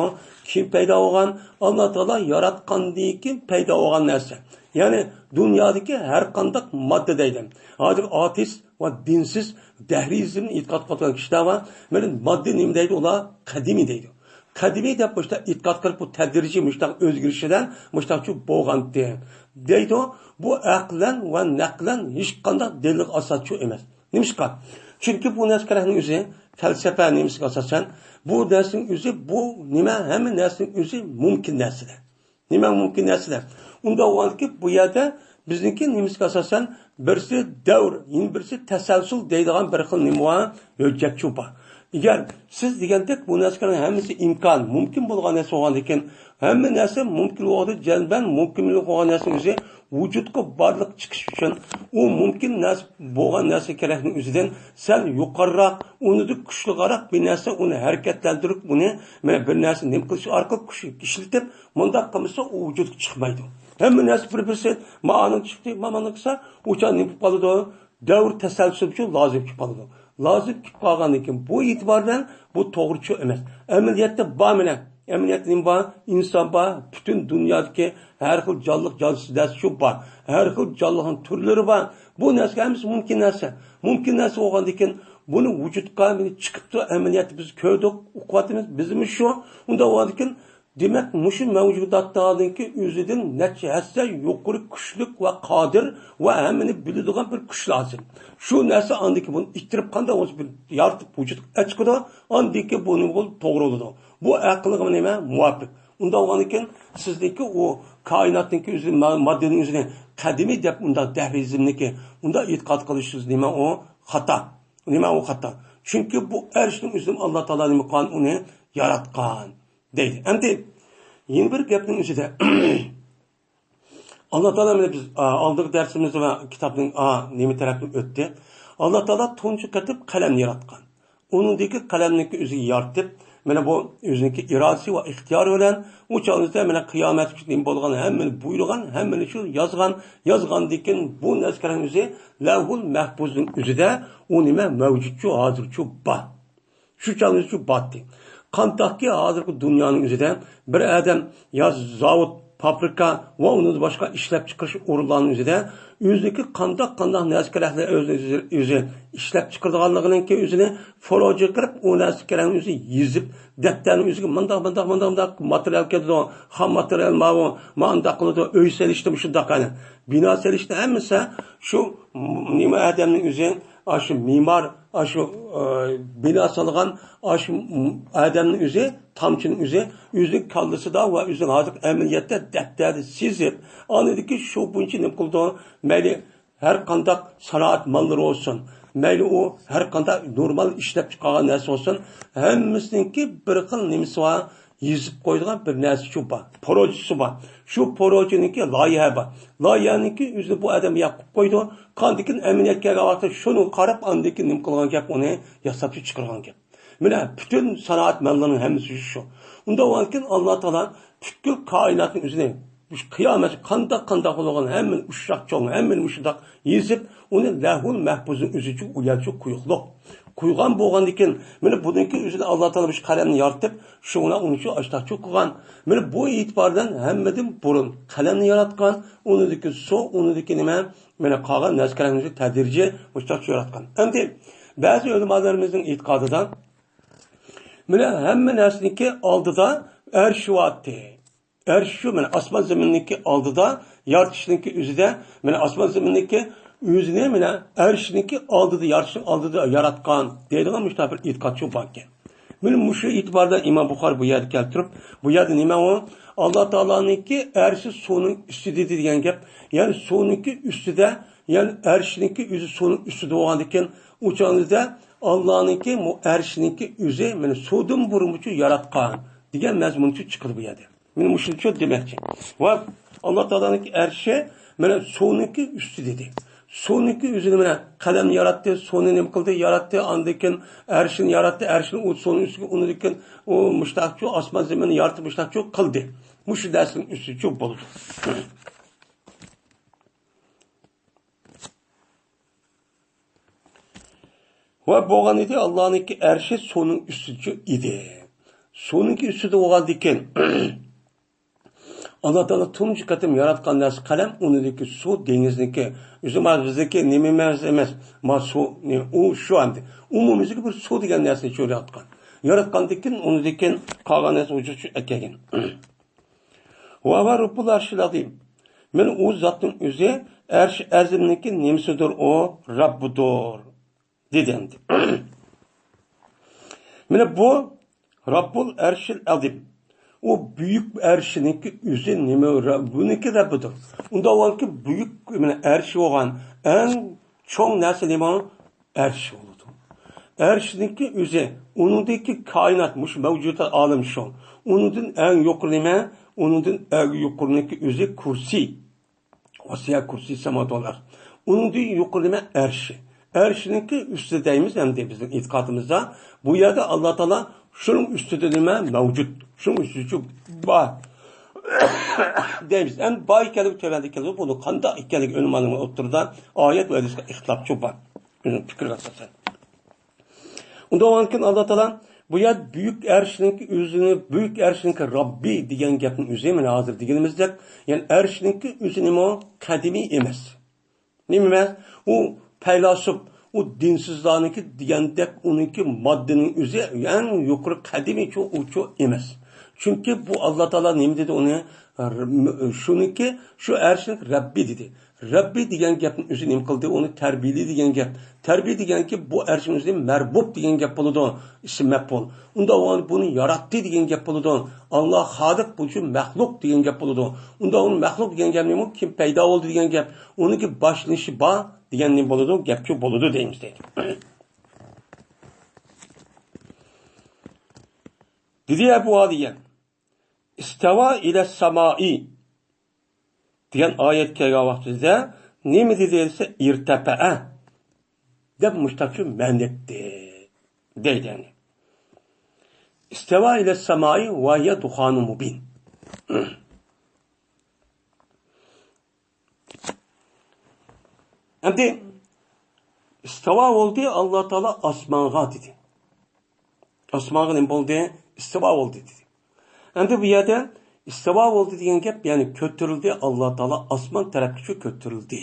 كىم پەيدا بولغان؟ ئاللا تائالا ياراتقاندىن كېيىن پەيدا بولغان نەرسە. يەنى دۇنيادىكى ھەر قانداق ماددا دەيدۇ. ھازىر ئاتېئىست ۋە دىنسىز دەھرىيىزمنى ئېتىقاد قىلىدىغان كىشىلەر بار. مانا ماددا نېمە دەيدۇ؟ ئۇلار قەدىمىي دەيدۇ. قەدىمىي دەپ مۇشۇنداق ئېتىقاد قىلىپ، بۇ تەدرىجىي مۇشۇنداق ئۆزگىرىش بىلەن مۇشۇنداقچۇ بولغانتى دەيدۇ. بۇ ئەقلەن ۋە نەقلەن ھېچقانداق دەلىلگە ئاساسچۇ ئەمەس. نېمىشقا؟ چۈنكى بۇ نەرسە كېرەكنىڭ ئۆزى، پەلسەپە نېمىسىگە ئاساسەن، بۇ نەرسىنىڭ ئۆزى، بۇ نېمە، ھەممە نەرسىنىڭ ئۆزى مۇمكىن نەرسىلەر. نېمە مۇمكىن نەرسىلەر؟ ئۇنداق بولغاندىكىن بۇ يەردە بىزنىڭكى نېمىسىگە ئاساسەن بىرسى دەۋر، يەنە بىرسى تەسەلسۇل دەيدىغان بىر خىل نېمە بار، ھۆججەتچۇ بار. ئەگەر سىز دېگەندەك بۇ نەرسىلەرنىڭ ھەممىسى ئىمكان، مۇمكىن بولغان نەرسە بولغاندىكىن، ھەممە نەرسە مۇمكىن بولغاندا جەزمەن مۇمكىن بولغان نەرسىنىڭ ئۆزى ۋۇجۇدقا بارلىق چىقىش ئۈچۈن ئۇ مۇمكىن نەرسە بولغان نەرسە كېرەكنىڭ ئۆزىدىن سەل يۇقىرىراق، ئۇنىڭدىن كۈچلۈكرەك بىر نەرسە ئۇنى ھەرىكەتلەندۈرۈپ، ئۇنى مانا بىر نەرسە نېمە قىلىش ئارقىلىق كۈچ ئىشلىتىپ، مۇنداق قىلمىسا ئۇ ۋۇجۇدقا چىقمايدۇ. ھەممە نەرسە بىر-بىرسى مانىڭ چىقتى، مانىڭ قىلسا ئۇ چاغ نېمە بولۇپ قالىدۇ؟ دەۋر تەسەلسۇل ئۈچۈن لازىم كېلىپ قالىدۇ. لازىم كېلىپ قالغاندىن كېيىن بۇ ئېتىبار بىلەن بۇ توغرىچۇ ئەمەس. ئەمەلىيەتتە بار مانا. ئەمەلىيەتتە نېمە بار؟ ئىنسان بار، پۈتۈن دۇنيادىكى ھەر خىل جانلىق جانسىز نەرسە شۇ بار. ھەر خىل جانلىقنىڭ تۈرلىرى بار. بۇ نەرسىلەر ھەممىسى مۇمكىن نەرسە. مۇمكىن نەرسە بولغاندىكىن بۇنى ۋۇجۇدقا مانا چىقىپتۇ، ئەمەلىيەتتە بىز كۆردۇق، ئۇقۇۋاتىمىز، بىزمۇ شۇ. ئۇنداق بولغاندىكىن دېمەك، مۇشۇ مەۋجۇداتنىڭكى ئۆزىدىن نەچچە ھەسسە يۇقىرى كۈچلۈك ۋە قادىر ۋە ھەممىنى بىلىدىغان بىر كۈچ لازىم. شۇ نەرسە ئاندىكى بۇنى ئىتتىرىپ قانداق بولسا بىر يارىتىپ ۋۇجۇدقا ئەچىقىدۇ، ئاندىكى بۇ نېمە بولىدۇ؟ توغرا بولىدۇ. بۇ ئەقىلگە نېمە؟ مۇۋاپىق. ئۇنداق بولغاندىكىن سىزنىڭكى ئۇ كائىناتنىڭكى ئۆزى، ما-، ماددىنىڭ ئۆزىنى قەدىمىي دەپ ئۇنداق دەھرىزمنىكى ئۇنداق ئېتىقاد قىلىشىڭىز نېمە ئۇ خاتا. نېمە ئۇ خاتا؟ چۈنكى بۇ ئەرشنىڭ ئۆزىنى ئاللا تائالا نېمە قىلغان؟ ئۇنى ياراتقان. دەيدۇ. ئەمدى يەنە بىر گەپنىڭ ئۆزىدە ئاللا تائالا مانا بىز، ئا، ئالدىنقى دەرسىمىزدە ۋە كىتابنىڭ، ئا، نېمە تەرەپتىن ئۆتتى. ئاللا تائالا تۇنجى قېتىم قەلەمنى ياراتقان. ئۇنىڭدىكى قەلەمنىڭكى ئۆزىگە يارىتىپ، مانا بۇ ئۆزىنىڭكى ئىرادىسى ۋە ئىختىيارى بىلەن ئۇ چاغدا مانا قىيامەت ئۈچۈن نېمە بولغان، ھەممىنى بۇيرۇغان، ھەممىنى شۇ يازغان، يازغاندىن كېيىن بۇ نەرسىلەرنىڭ ئۆزى لەۋھۇل مەھپۇزنىڭ ئۆزىدە ئۇ نېمە مەۋجۇتچۇ، ھازىرچۇ بار. شۇ چاغنىڭ ئۆزىچۇ باتتى. قانداقكى ھازىرقى دۇنيانىڭ ئۆزىدە بىر ئادەم يا زاۋۇت، فابرىكا ۋە ئۇنىڭدىن باشقا ئىشلەپ چىقىرىش ئورۇنلارنىڭ ئۆزىدە ئۆزىنىڭكى قانداق، قانداق نەرسە كېرەكلىكى ئۆزى، ئۆزى ئىشلەپ چىقىرىدىغانلىقىنىڭكى ئۆزىنى فوروجى قىلىپ، ئۇ نەرسە كېرەكنى ئۆزى يېزىپ، دەپتەرنىڭ ئۆزىگە مۇنداق، مۇنداق، مۇنداق، مۇنداق ماتېرىيال كېلىدۇ، خام ماتېرىيال ماۋۇ، مۇنداق قىلىدۇ، ئۆي سېلىشتا مۇشۇنداق، يەنى بىنا سېلىشتا ھەممىسى شۇ نېمە ئادەمنىڭ ئۆزى، ئاشۇ مېمار، ئاشۇ، ئە، بىنا سالغان، ئاشۇ ئادەمنىڭ ئۆزى، تامچىنىڭ ئۆزى، ئۆزىنىڭ كاللىسىدا ۋە ئۆزىنىڭ ھازىرقى ئەمەلىيەتتە دەپتەردە سىزىپ، ئاندىكى شۇ بويىچە نېمە قىلىدۇ؟ مەيلى ھەر قانداق سانائەت ماللىرى بولسۇن، مەيلى ئۇ ھەر قانداق نورمال ئىشلەپ چىقارغان نەرسە بولسۇن، ھەممىسىنىڭكى بىر خىل نېمىسى بار، يېزىپ قويىدىغان بىر نەرسىچۇ بار، پروژىسى بار. شۇ پروژىنىڭكى لايىھە بار. لايىھەنىڭكى ئۆزىنى بۇ ئادەم ياقىپ قويىدۇ. قاندىكىن ئەمەلىيەتكە كەلگەن ۋاقىتتا شۇنىڭغا قاراپ ئاندىكى نېمە قىلغان گەپ، ئۇنى ياساپ چىقارغان گەپ. مانا پۈتۈن سانائەت ماللىرىنىڭ ھەممىسى شۇ. ئۇنداق بولغاندىكىن ئاللا تائالا پۈتكۈل كائىناتنىڭ ئۆزىنى مۇشۇ قىيامەتكە قانداق، قانداق بولغان ھەممىنى ئۇششاق چوڭ، ھەممىنى مۇشۇنداق يېزىپ، ئۇنى لەۋھۇل مەھپۇزنىڭ ئۆزىچۇ ئۇ يەرچۇ قويۇقلۇق. قويغان بولغاندىكىن، مانا بۇنىڭكى ئۆزىنى ئاللا تائالا مۇشۇ قەلەمنى يارىتىپ، شۇڭا ئۇنىچۇ ئاشتاقچۇ قىلغان. مانا بۇ ئېتىبار بىلەن ھەممىدىن بۇرۇن قەلەمنى ياراتقان، ئۇنىڭدىكى سۇ، ئۇنىڭدىكى نېمە، مانا قالغان نەرسىلەرنى تەدرىجىي مۇشۇنداقچە ياراتقان. ئەمدى بەزى ئۆلىمالىرىمىزنىڭ ئېتىقادىدا، مانا ھەممە نەرسىنىڭكى ئالدىدا ئەرش بارتى. ئەرش شۇ، مانا ئاسمان زېمىننىڭكى ئالدىدا، يارىتىشنىڭكى ئۆزىدە، مانا ئاسمان زېمىننىڭكى ئۆزىنى، مانا ئەرشنىڭكى ئالدىدا، يارىتىشنىڭ ئالدىدا ياراتقان دەيدىغان مۇشۇنداق بىر ئېتىقادچۇ باركەن. مانا مۇشۇ ئېتىبار بىلەن ئىمام بۇخارى بۇ يەردە كەلتۈرۈپ، بۇ يەردە نېمە ئۇ؟ ئاللا تائالانىڭكى ئەرشى سۇنىڭ ئۈستىدە دېگەن گەپ. يەنى سۇنىڭكى ئۈستىدە، يەنى ئەرشنىڭكى ئۆزى سۇنىڭ ئۈستىدە بولغاندىكىن، ئۇ چاغدا ئاللانىڭكى، مۇ-، ئەرشنىڭكى ئۆزى، مانا سۇدىن بۇرۇنمۇچۇ ياراتقان دېگەن مەزمۇنچۇ چىقىدۇ بۇ يەردە. مانا مۇشۇنچۇ دېمەكچى. ۋە ئاللا تائالانىڭكى ئەرشى مانا سۇنىڭكى ئۈستى دېدى. سۇنىڭكى ئۆزىنى مانا قەلەمنى ياراتتى، سۇنى نېمە قىلدى؟ ياراتتى، ئاندىن كېيىن ئەرشىنى ياراتتى، ئەرشنى ئۇ سۇنىڭ ئۈستىگە، ئۇنىڭدىن كېيىن ئۇ مۇشتاقچۇ ئاسمان زېمىننى يارىتىپ مۇشتاقچۇ قىلدى. مۇشۇ نەرسىنىڭ ئۈستىچۇ بولىدۇ. ۋە بولغان ئىدى، ئاللانىڭكى ئەرشى سۇنىڭ ئۈستىدە ئىدى. سۇنىڭكى ئۈستىدە بولغاندىكىن، ئاللا تائالا تۇنجى قېتىم ياراتقان نەرسە قەلەم، ئۇنىڭدىكى سۇ دېڭىزنىڭكى ئۆزى، ما بىزدىكى نېمە ئەمەس، ئەمەس، ما سۇ، نېمە، ئۇ شۇ ئەمدى. ئۇمۇمىزدىكى بىر سۇ دېگەن نەرسىنى شۇ ياراتقان. ياراتقاندىكىن، ئۇنىڭدىكىن قالغان نەرسە ۋۇجۇدقا ئەكەلگەن. ۋە ھۇۋە رەببۇل ئەرشىل ئەزىم. مانا ئۇ زاتنىڭ ئۆزى ئەرش ئەزىمنىڭكى نېمىسىدۇر ئۇ؟ رەببىدۇر. دېدى ئەمدى. مانا بۇ رەببۇل ئەرشىل ئەزىم. ئۇ بۈيۈك ئەرشىنىڭكى ئۆزى نېمە؟ بۇنىڭكى رەببىدۇر. ئۇنداق بولغانكى بۈيۈك، مانا، ئەرشى بولغان ئەڭ چوڭ نەرسە نېمە؟ ئەرش بولىدۇ. ئەرشنىڭكى ئۆزى، ئۇنىڭدىكى كائىنات، مۇشۇ مەۋجۇدات ئالەم شۇ. ئۇنىڭدىن ئەڭ يۇقىرى نېمە؟ ئۇنىڭدىن ئەڭ يۇقىرىنىڭكى ئۆزى كۇرسى. ۋەسىئە كۇرسىي سەماۋاتۇ ۋەل ئەرز. ئۇنىڭدىن يۇقىرى نېمە؟ ئەرشى. ئەرشنىڭكى ئۈستىدە دەيمىز ئەمدى بىزنىڭ ئېتىقادىمىزدا. بۇ يەردە ئاللا تائالا شۇنىڭ ئۈستىدە نېمە؟ مەۋجۇت. شۇنىڭ ئۈستىدە شۇ بار دەيمىز. ئەمدى بار ئىكەنلىكى تۆۋەندە كېلىدۇ. بۇنىڭ قانداق ئىكەنلىكى ئۆلىمالارنىڭ ئوتتۇرىدا ئايەت ۋە ھەدىسكە ئىختىلاپچۇ بار. ئۆزىنىڭ پىكرىگە ئاساسەن. ئۇنداق بولغاندىكىن ئاللا تائالا بۇ يەردە بۈيۈك ئەرشنىڭكى ئۆزىنى، بۈيۈك ئەرشنىڭكى رەببى دېگەن گەپنىڭ ئۆزى، مانا ھازىر دېگىنىمىزدەك، يەنى ئەرشنىڭكى ئۆزى نېمە؟ قەدىمىي ئەمەس. نېمە ئەمەس؟ ئۇ پەيلاسوپ، ئۇ دىنسىزلارنىڭكى دېگەندەك ئۇنىڭكى ماددىنىڭ ئۆزى ئەڭ يۇقىرى قەدىمىيچۇ، ئۇچۇ ئەمەس. چۈنكى بۇ ئاللا تائالا نېمە دېدى ئۇنى؟ شۇنىڭكى، شۇ ئەرشنىڭ رەببى دېدى. رەببى دېگەن گەپنىڭ ئۆزى نېمە قىلدى؟ ئۇنى تەربىيىلى دېگەن گەپ. تەربىيە دېگەنكى بۇ ئەرشنىڭ ئۆزى مەربۇب دېگەن گەپ بولىدۇ، ئىسىم مەپئۇل. ئۇنداق بولغاندا بۇنى ياراتتى دېگەن گەپ بولىدۇ. ئاللا خالىق، بۇ شۇ مەخلۇق دېگەن گەپ بولىدۇ. ئۇنداق بولغاندا مەخلۇق دېگەن گەپ نېمە؟ كىم پەيدا بولدى دېگەن گەپ. ئۇنىڭكى باشلىنىشى بار دېگەن نېمە بولىدۇ؟ گەپچۇ بولىدۇ دەيمىز دەيدۇ. دېدى ئەبۇ ئالىيە. ئىستەۋا ئىلە سامائى دېگەن ئايەت كەلگەن ۋاقتىدا نېمە دېدى دېسە، ئىرتەپەئە دەپ مۇشتاقچە مەنە ئېيتتى دەيدۇ. يەنى ئىستەۋا ئىلە سامائى ۋە ھىيە دۇخانۇ مۇبىن. ئەمدى ئىستىۋا بولدى، ئاللا تائالا ئاسمانغا دېدى. ئاسمانغا نېمە بولدى؟ ئىستىۋا بولدى دېدى. ئەمدى بۇ يەردە ئىستىۋا بولدى دېگەن گەپ، يەنى كۆتۈرۈلدى، ئاللا تائالا ئاسمان تەرەپكىچە كۆتۈرۈلدى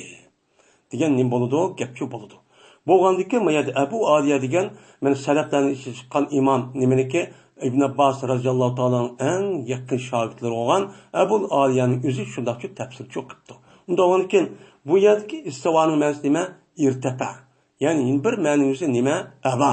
دېگەن نېمە بولىدۇ؟ گەپچۇ بولىدۇ. بولغاندىكىن، بۇ يەردە ئەبۇ ئالىيە دېگەن، مانا سەلەپلەرنىڭ ئىچىدىن چىققان ئىمام نېمىنىڭكى؟ ئىبن ئابباس رازىياللاھۇ تائالانىڭ ئەڭ يېقىن شاگىرتلىرى بولغان ئەبۇل ئالىيەنىڭ ئۆزى شۇنداقچە تەپسىرچۇ قىپتۇ. ئۇنداق بولغاندىكىن، بۇ يەردىكى ئىستىۋانىڭ مەنىسى نېمە؟ ئىرتەپە. يەنى يەنە بىر مەنىنىڭ ئۆزى نېمە؟ ئەلا.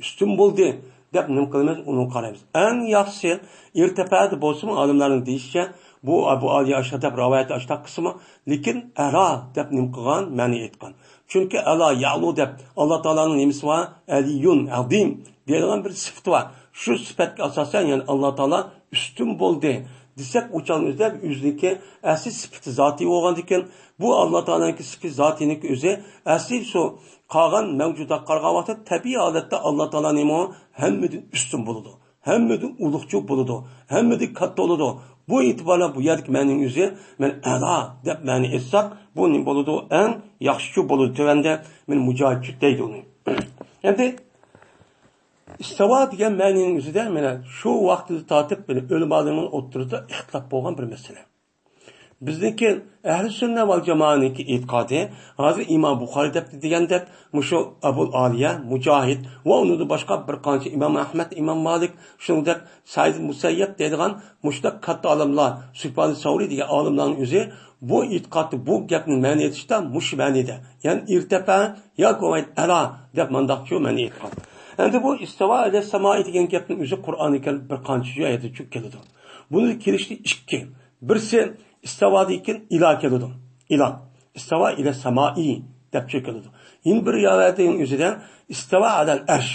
ئۈستۈن بولدى دەپ نېمە قىلىمىز؟ ئۇنى قارايمىز. ئەڭ ياخشىسى، ئىرتەپەدە بولسىمۇ، ئالىملارنىڭ دېيىشىچە، بۇ ئەبۇ ئالىيە ئاشۇنداق دەپ رىۋايەتتە ئاشۇنداق قىلسىمۇ، لېكىن ئەلا دەپ نېمە قىلغان؟ مەنە ئېيتقان. چۈنكى ئەلا يەلۇ دەپ ئاللا تائالانىڭ نېمىسى بار؟ ئەلىيۇن ئەزىم دەيدىغان بىر سۈپىتى بار. شۇ سۈپەتكە ئاساسەن، يەنى ئاللا تائالا ئۈستۈن بولدى دېسەك، ئۇ چاغنىڭ ئۆزىدە ئۆزىنىڭكى ئەسلى سۈپىتى زاتى بولغاندىكىن، بۇ ئاللا تائالانىڭكى سۈپىتى زاتىنىڭكى ئۆزى ئەسلى شۇ قالغان مەۋجۇداتقا قارىغان ۋاقىتتا تەبىئىي ھالەتتە ئاللا تائالا نېمە؟ ھەممىدىن ئۈستۈن بولىدۇ. ھەممىدىن ئۇلۇغچۇ بولىدۇ. ھەممىدىن كاتتا بولىدۇ. بۇ ئېتىبارلا بۇ يەردىكى مەنىنىڭ ئۆزى، مانا ئەلا دەپ مەنە ئېيتساق، بۇ نېمە بولىدۇ؟ ئەڭ ياخشىچۇ بولىدۇ. تۆۋەندە مانا مۇجاھىدچۇ دەيدۇ ئۇنى. ئەمدى ئىستاۋا دېگەن مەنىنىڭ ئۆزىدە مانا شۇ ۋاقتىدىن تارتىپ مانا ئۆلىمالارنىڭ ئوتتۇرىسىدا ئىختىلاپ بولغان بىر مەسىلە. بىزنىڭكى ئەھلى سۈننە ۋەل جامائەنىڭكى ئېتىقادى، ھازىر ئىمام بۇخارى دەپ دېگەندەك، مۇشۇ ئەبۇل ئالىيە، مۇجاھىد ۋە ئۇنىڭدىن باشقا بىر قانچە ئىمام ئەھمەد، ئىمام مالىك، شۇنىڭدەك سەئىد مۇسەييەب دەيدىغان مۇشۇنداق كاتتا ئالىملار، سۇفيان سەۋرى دېگەن ئالىملارنىڭ ئۆزى بۇ ئېتىقادتا بۇ گەپنى مەنە ئېيتىشتا مۇشۇ مەنىدە، يەنى ئىرتەپە ياكى بولمايدۇ ئەلا دەپ مانداقچۇ مەنە ئېيتقان. ئەمدى بۇ ئىستاۋا ئەلەس سامائى دېگەن گەپنىڭ ئۆزى قۇرئانى كەرىم بىر قانچە ئايەتتە كېلىدۇ. بۇنى كېلىشى ئىككى. بىرسى ئىستاۋادىن كېيىن ئىلا كېلىدۇ. ئىلا. ئىستاۋا ئىلە سامائى دەپ كېلىدۇ. يەنە بىر رىۋايەتنىڭ ئۆزىدە ئىستاۋا ئەلەل ئەرش.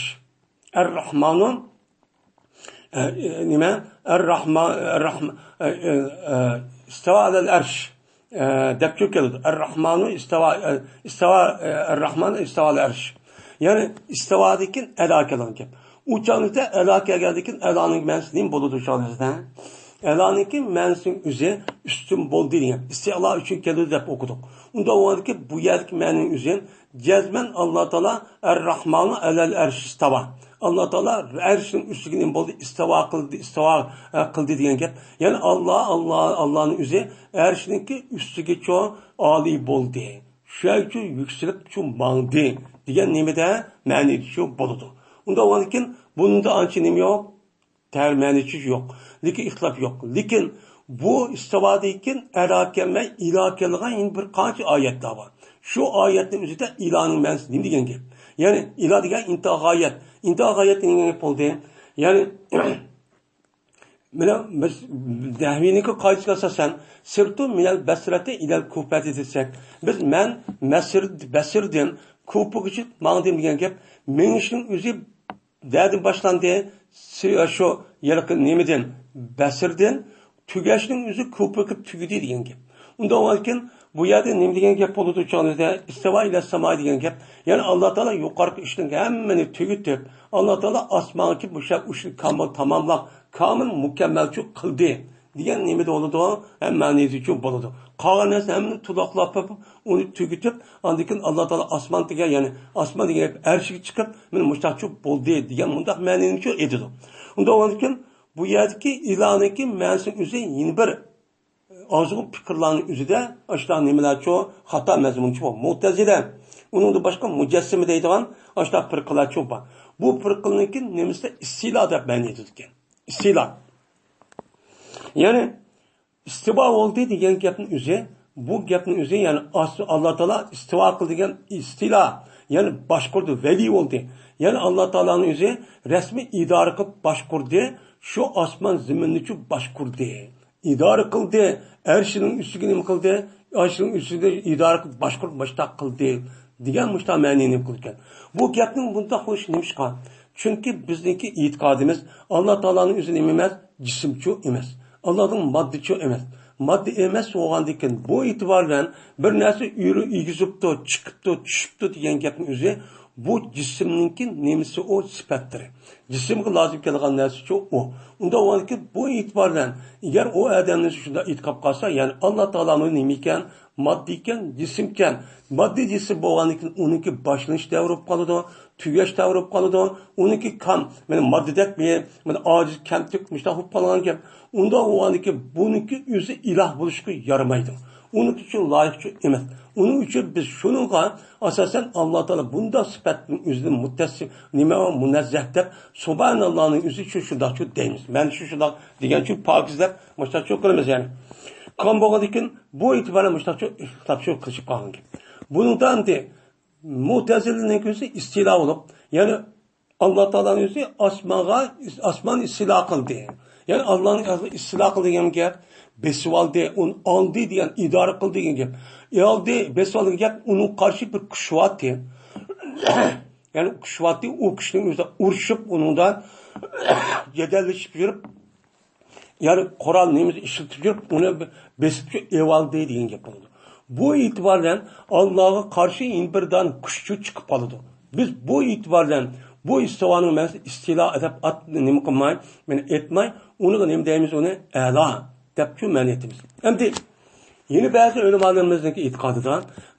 ئەر-راھمانۇ، ئە، ئە، نېمە؟ ئەر-راھما-، ئەر-راھما-، ئە، ئە، ئە، ئىستاۋا ئەلەل ئەرش، ئە، دەپ كېلىدۇ. ئەر-راھمانۇ ئىستاۋا، ئە، ئىستاۋا، ئە، ئەر-راھمانۇ ئىستاۋا ئەلەل ئەرش. يەنى ئىستاۋادىن كېيىن ئەلا كەلگەن گەپ. ئۇ چاغدا ئەلا كەلگەندىن كېيىن ئەلانىڭ مەنىسى نېمە بولىدۇ شۇ ھالدا؟ ئەلانىڭكى مەنىسىنىڭ ئۆزى ئۈستۈن بولدى دېگەن، ئىستىئلا ئۈچۈن كەلدى دەپ ئوقۇدۇق. ئۇنداق بولغاندىكىن بۇ يەردىكى مەنىنىڭ ئۆزى جەزمەن ئاللا تائالا ئەر-راھمانۇ ئەلەل ئەرش ئىستاۋا. ئاللا تائالا ئەرشنىڭ ئۈستىگە نېمە بولدى؟ ئىستاۋا قىلدى، ئىستاۋا، ئە، قىلدى دېگەن گەپ. يەنى ئاللا، ئاللا، ئاللانىڭ ئۆزى ئەرشنىڭكى ئۈستىگىچۇ ئالىي بولدى. شۇ يەرگىچۇ يۈكسىلىپ شۇ ماڭدى دېگەن نېمىدە؟ مەنىدە شۇ بولىدۇ. ئۇنداق بولغاندىكىن بۇنىڭدا ئانچە نېمە يوق؟ تەر مەنىچى يوق. لېكىن ئىختىلاپ يوق. لېكىن بۇ ئىستىۋادىن كېيىن ئەلا كەلمەي ئىلا كەلگەن يەنە بىر قانچە ئايەتلەر بار. شۇ ئايەتنىڭ ئۆزىدە ئىلانىڭ مەنىسى نېمە دېگەن گەپ؟ يەنى ئىلا دېگەن ئىنتىھا غايەت. ئىنتىھا غايەت دېگەن گەپ بولدى. يەنى مانا بىز نەھۋىنىڭكى قائىدىسىگە ئاساسەن، سىرتۇ مىنەل بەسرەتى ئىلەل كۇفەتى دېسەك، بىز مەن مەسىر، بەسىردىن كۇفىغىچە ماڭدىم دېگەن گەپ، مېڭىشنىڭ ئۆزى نەدىن باشلاندى؟ سى-، شۇ ھېلىقى نېمىدىن، بەسىردىن، تۈگەشنىڭ ئۆزى كۇفىغا كېلىپ تۈگىدى دېگەن گەپ. ئۇنداق بولغاندىكىن، بۇ يەردە نېمە دېگەن گەپ بولىدۇ؟ چاغىمىزدا ئىستىۋا ئىلە ساماي دېگەن گەپ. يەنى ئاللا تائالا يۇقىرىقى ئىشنىڭ ھەممىنى تۈگىتىپ، ئاللا تائالا ئاسمانغا كېلىپ مۇشۇ ئىشنى كامىل تاماملاپ، كامىل مۇكەممەلچۇ قىلدى دېگەن نېمىدە بولىدۇ؟ ھەم مەنىدىچۇ بولىدۇ. قالغان نەرسە ھەممىنى تۇلاقلاپ، ئۇنى تۈگىتىپ، ئاندىن كېيىن ئاللا تائالا ئاسمان دېگەن، يەنى ئاسمان دېگەن گەپ ئەرشىگە چىقىپ، مانا مۇشتاقچۇ بولدى دېگەن مۇنداق مەنىنىچۇ ئېيتىدۇ. ئۇنداق بولغاندىكىن، بۇ يەردىكى ئىلانىڭكى مەنىسىنىڭ ئۆزى يەنە بىر ئازغۇن پىكىرلارنىڭ ئۆزىدە ئاشۇنداق نېمىلەرچۇ، خاتا مەزمۇنچۇ بار. مۇتەزىلە، ئۇنىڭدىن باشقا مۇجەسسىمە دەيدىغان ئاشۇنداق پىرقىلارچۇ بار. بۇ پىرقىلىنىڭكى نېمىسىدە ئىستىلا دەپ مەنە ئېيتىدىكەن. ئىستىلا. يەنى ئىستىۋا بولدى دېگەن گەپنىڭ ئۆزى، بۇ گەپنىڭ ئۆزى، يەنى ئاس-، ئاللا تائالا ئىستىۋا قىلدى دېگەن ئىستىلا، يەنى باشقۇردى، ۋەلىي بولدى. يەنى ئاللا تائالانىڭ ئۆزى رەسمىي ئىدارە قىلىپ باشقۇردى، شۇ ئاسمان زېمىننىچۇ باشقۇردى. ئىدارە قىلدى، ئەرشىنىڭ ئۈستىگە نېمە قىلدى، ئەرشىنىڭ ئۈستىدە ئىدارە قىلىپ باشقۇرۇپ مۇشتاق قىلدى دېگەن مۇشتاق مەنىنى نېمە قىلىدىكەن. بۇ گەپنىڭ بۇنداق بولۇشى نېمىشقا؟ چۈنكى بىزنىڭكى ئېتىقادىمىز ئاللا تائالانىڭ ئۆزى نېمە ئەمەس، جىسىمچۇ ئەمەس. ئاللانىڭ ماددىچۇ ئەمەس. ماددا ئەمەس بولغاندىكىن بۇ ئېتىبار بىلەن بىر نەرسە يۈرۈ-، ئېگىزىپتۇ، چىقىپتۇ، چۈشۈپتۇ دېگەن گەپنىڭ ئۆزى بۇ جىسىمنىڭكى نېمىسى ئۇ سۈپەتلىرى. جىسىمغا لازىم كېلىدىغان نەرسىچۇ ئۇ. ئۇنداق بولغاندىكىن بۇ ئېتىبار بىلەن ئەگەر ئۇ ئادەمنى شۇنداق ئېتىقاد قىلسا، يەنى ئاللا تائالامۇ نېمە ئىكەن، ماددا ئىكەن، جىسىمكەن. ماددا جىسىم بولغاندىكىن ئۇنىڭكى باشلىنىش دەۋرى بولۇپ قالىدۇ، تۈگەش دەۋرى بولۇپ قالىدۇ. ئۇنىڭكى كام، مانا ماددىدەك بىر، مانا ئاجىز، كەمتۈك، مۇشۇنداق بولۇپ قالغان گەپ. ئۇنداق بولغاندىكىن بۇنىڭكى ئۆزى ئىلاھ بولۇشقا يارىمايدۇ. ئۇنىڭ ئۈچۈن لايىقچۇ ئەمەس. ئۇنىڭ ئۈچۈن بىز شۇنىڭغا ئاساسەن ئاللا تائالا بۇنداق سۈپەتنىڭ ئۆزىدىن مۇتەسسىم، نېمە، مۇنەززەھ دەپ، سۇبھاناللانىڭ ئۆزى شۇ شۇنداقچۇ دەيمىز. مەن شۇ شۇنداق دېگەنچۇ پاكىز دەپ مۇشۇنداقچۇ قىلىمىز يەنى. قىلغان بولغاندىكىن بۇ ئېتىبار بىلەن مۇشۇنداقچۇ ئىختىلاپچۇ قىلىشىپ قالغان گەپ. بۇنىڭدا ئەمدى مۇتەزىلىنىڭ ئۆزى ئىستىلا بولۇپ، يەنى ئاللا تائالانىڭ ئۆزى ئاسمانغا، ئاسمان ئىستىلا قىلدى. يەنى ئاللانىڭ ئىستىلا قىلدى دېگەن گەپ، بېسىۋالدى، ئۇنى ئالدى دېگەن، ئىدارە قىلدى دېگەن گەپ. ئالدى، بېسىۋالدى دېگەن گەپ، ئۇنىڭغا قارشى بىر كۈچ بارتى. يەنى كۈچ بارتى، ئۇ كۈچنىڭ ئۆزىدە ئۇرۇشۇپ، ئۇنىڭدا جېدەللىشىپ يۈرۈپ، يەنى قورال نېمىسى ئىشلىتىپ يۈرۈپ، ئۇنى بېسىپ ئېۋالدى دېگەن گەپ بولىدۇ. بۇ ئېتىبار بىلەن ئاللاغا قارشى يەنە بىر دانە كۈچچۈ چىقىپ قالىدۇ. بىز بۇ ئېتىبار بىلەن بۇ ئىستىۋانىڭ مەنىسى ئىستىلا دەپ ئات نېمە قىلماي، مانا ئېيتماي، ئۇنىڭغا نېمە دەيمىز، ئۇنى ئەلا دەپچۇ مەنە ئېيتىمىز. ئەمدى يەنە بەزى ئۆلىمالىرىمىزنىڭكى ئېتىقادىدا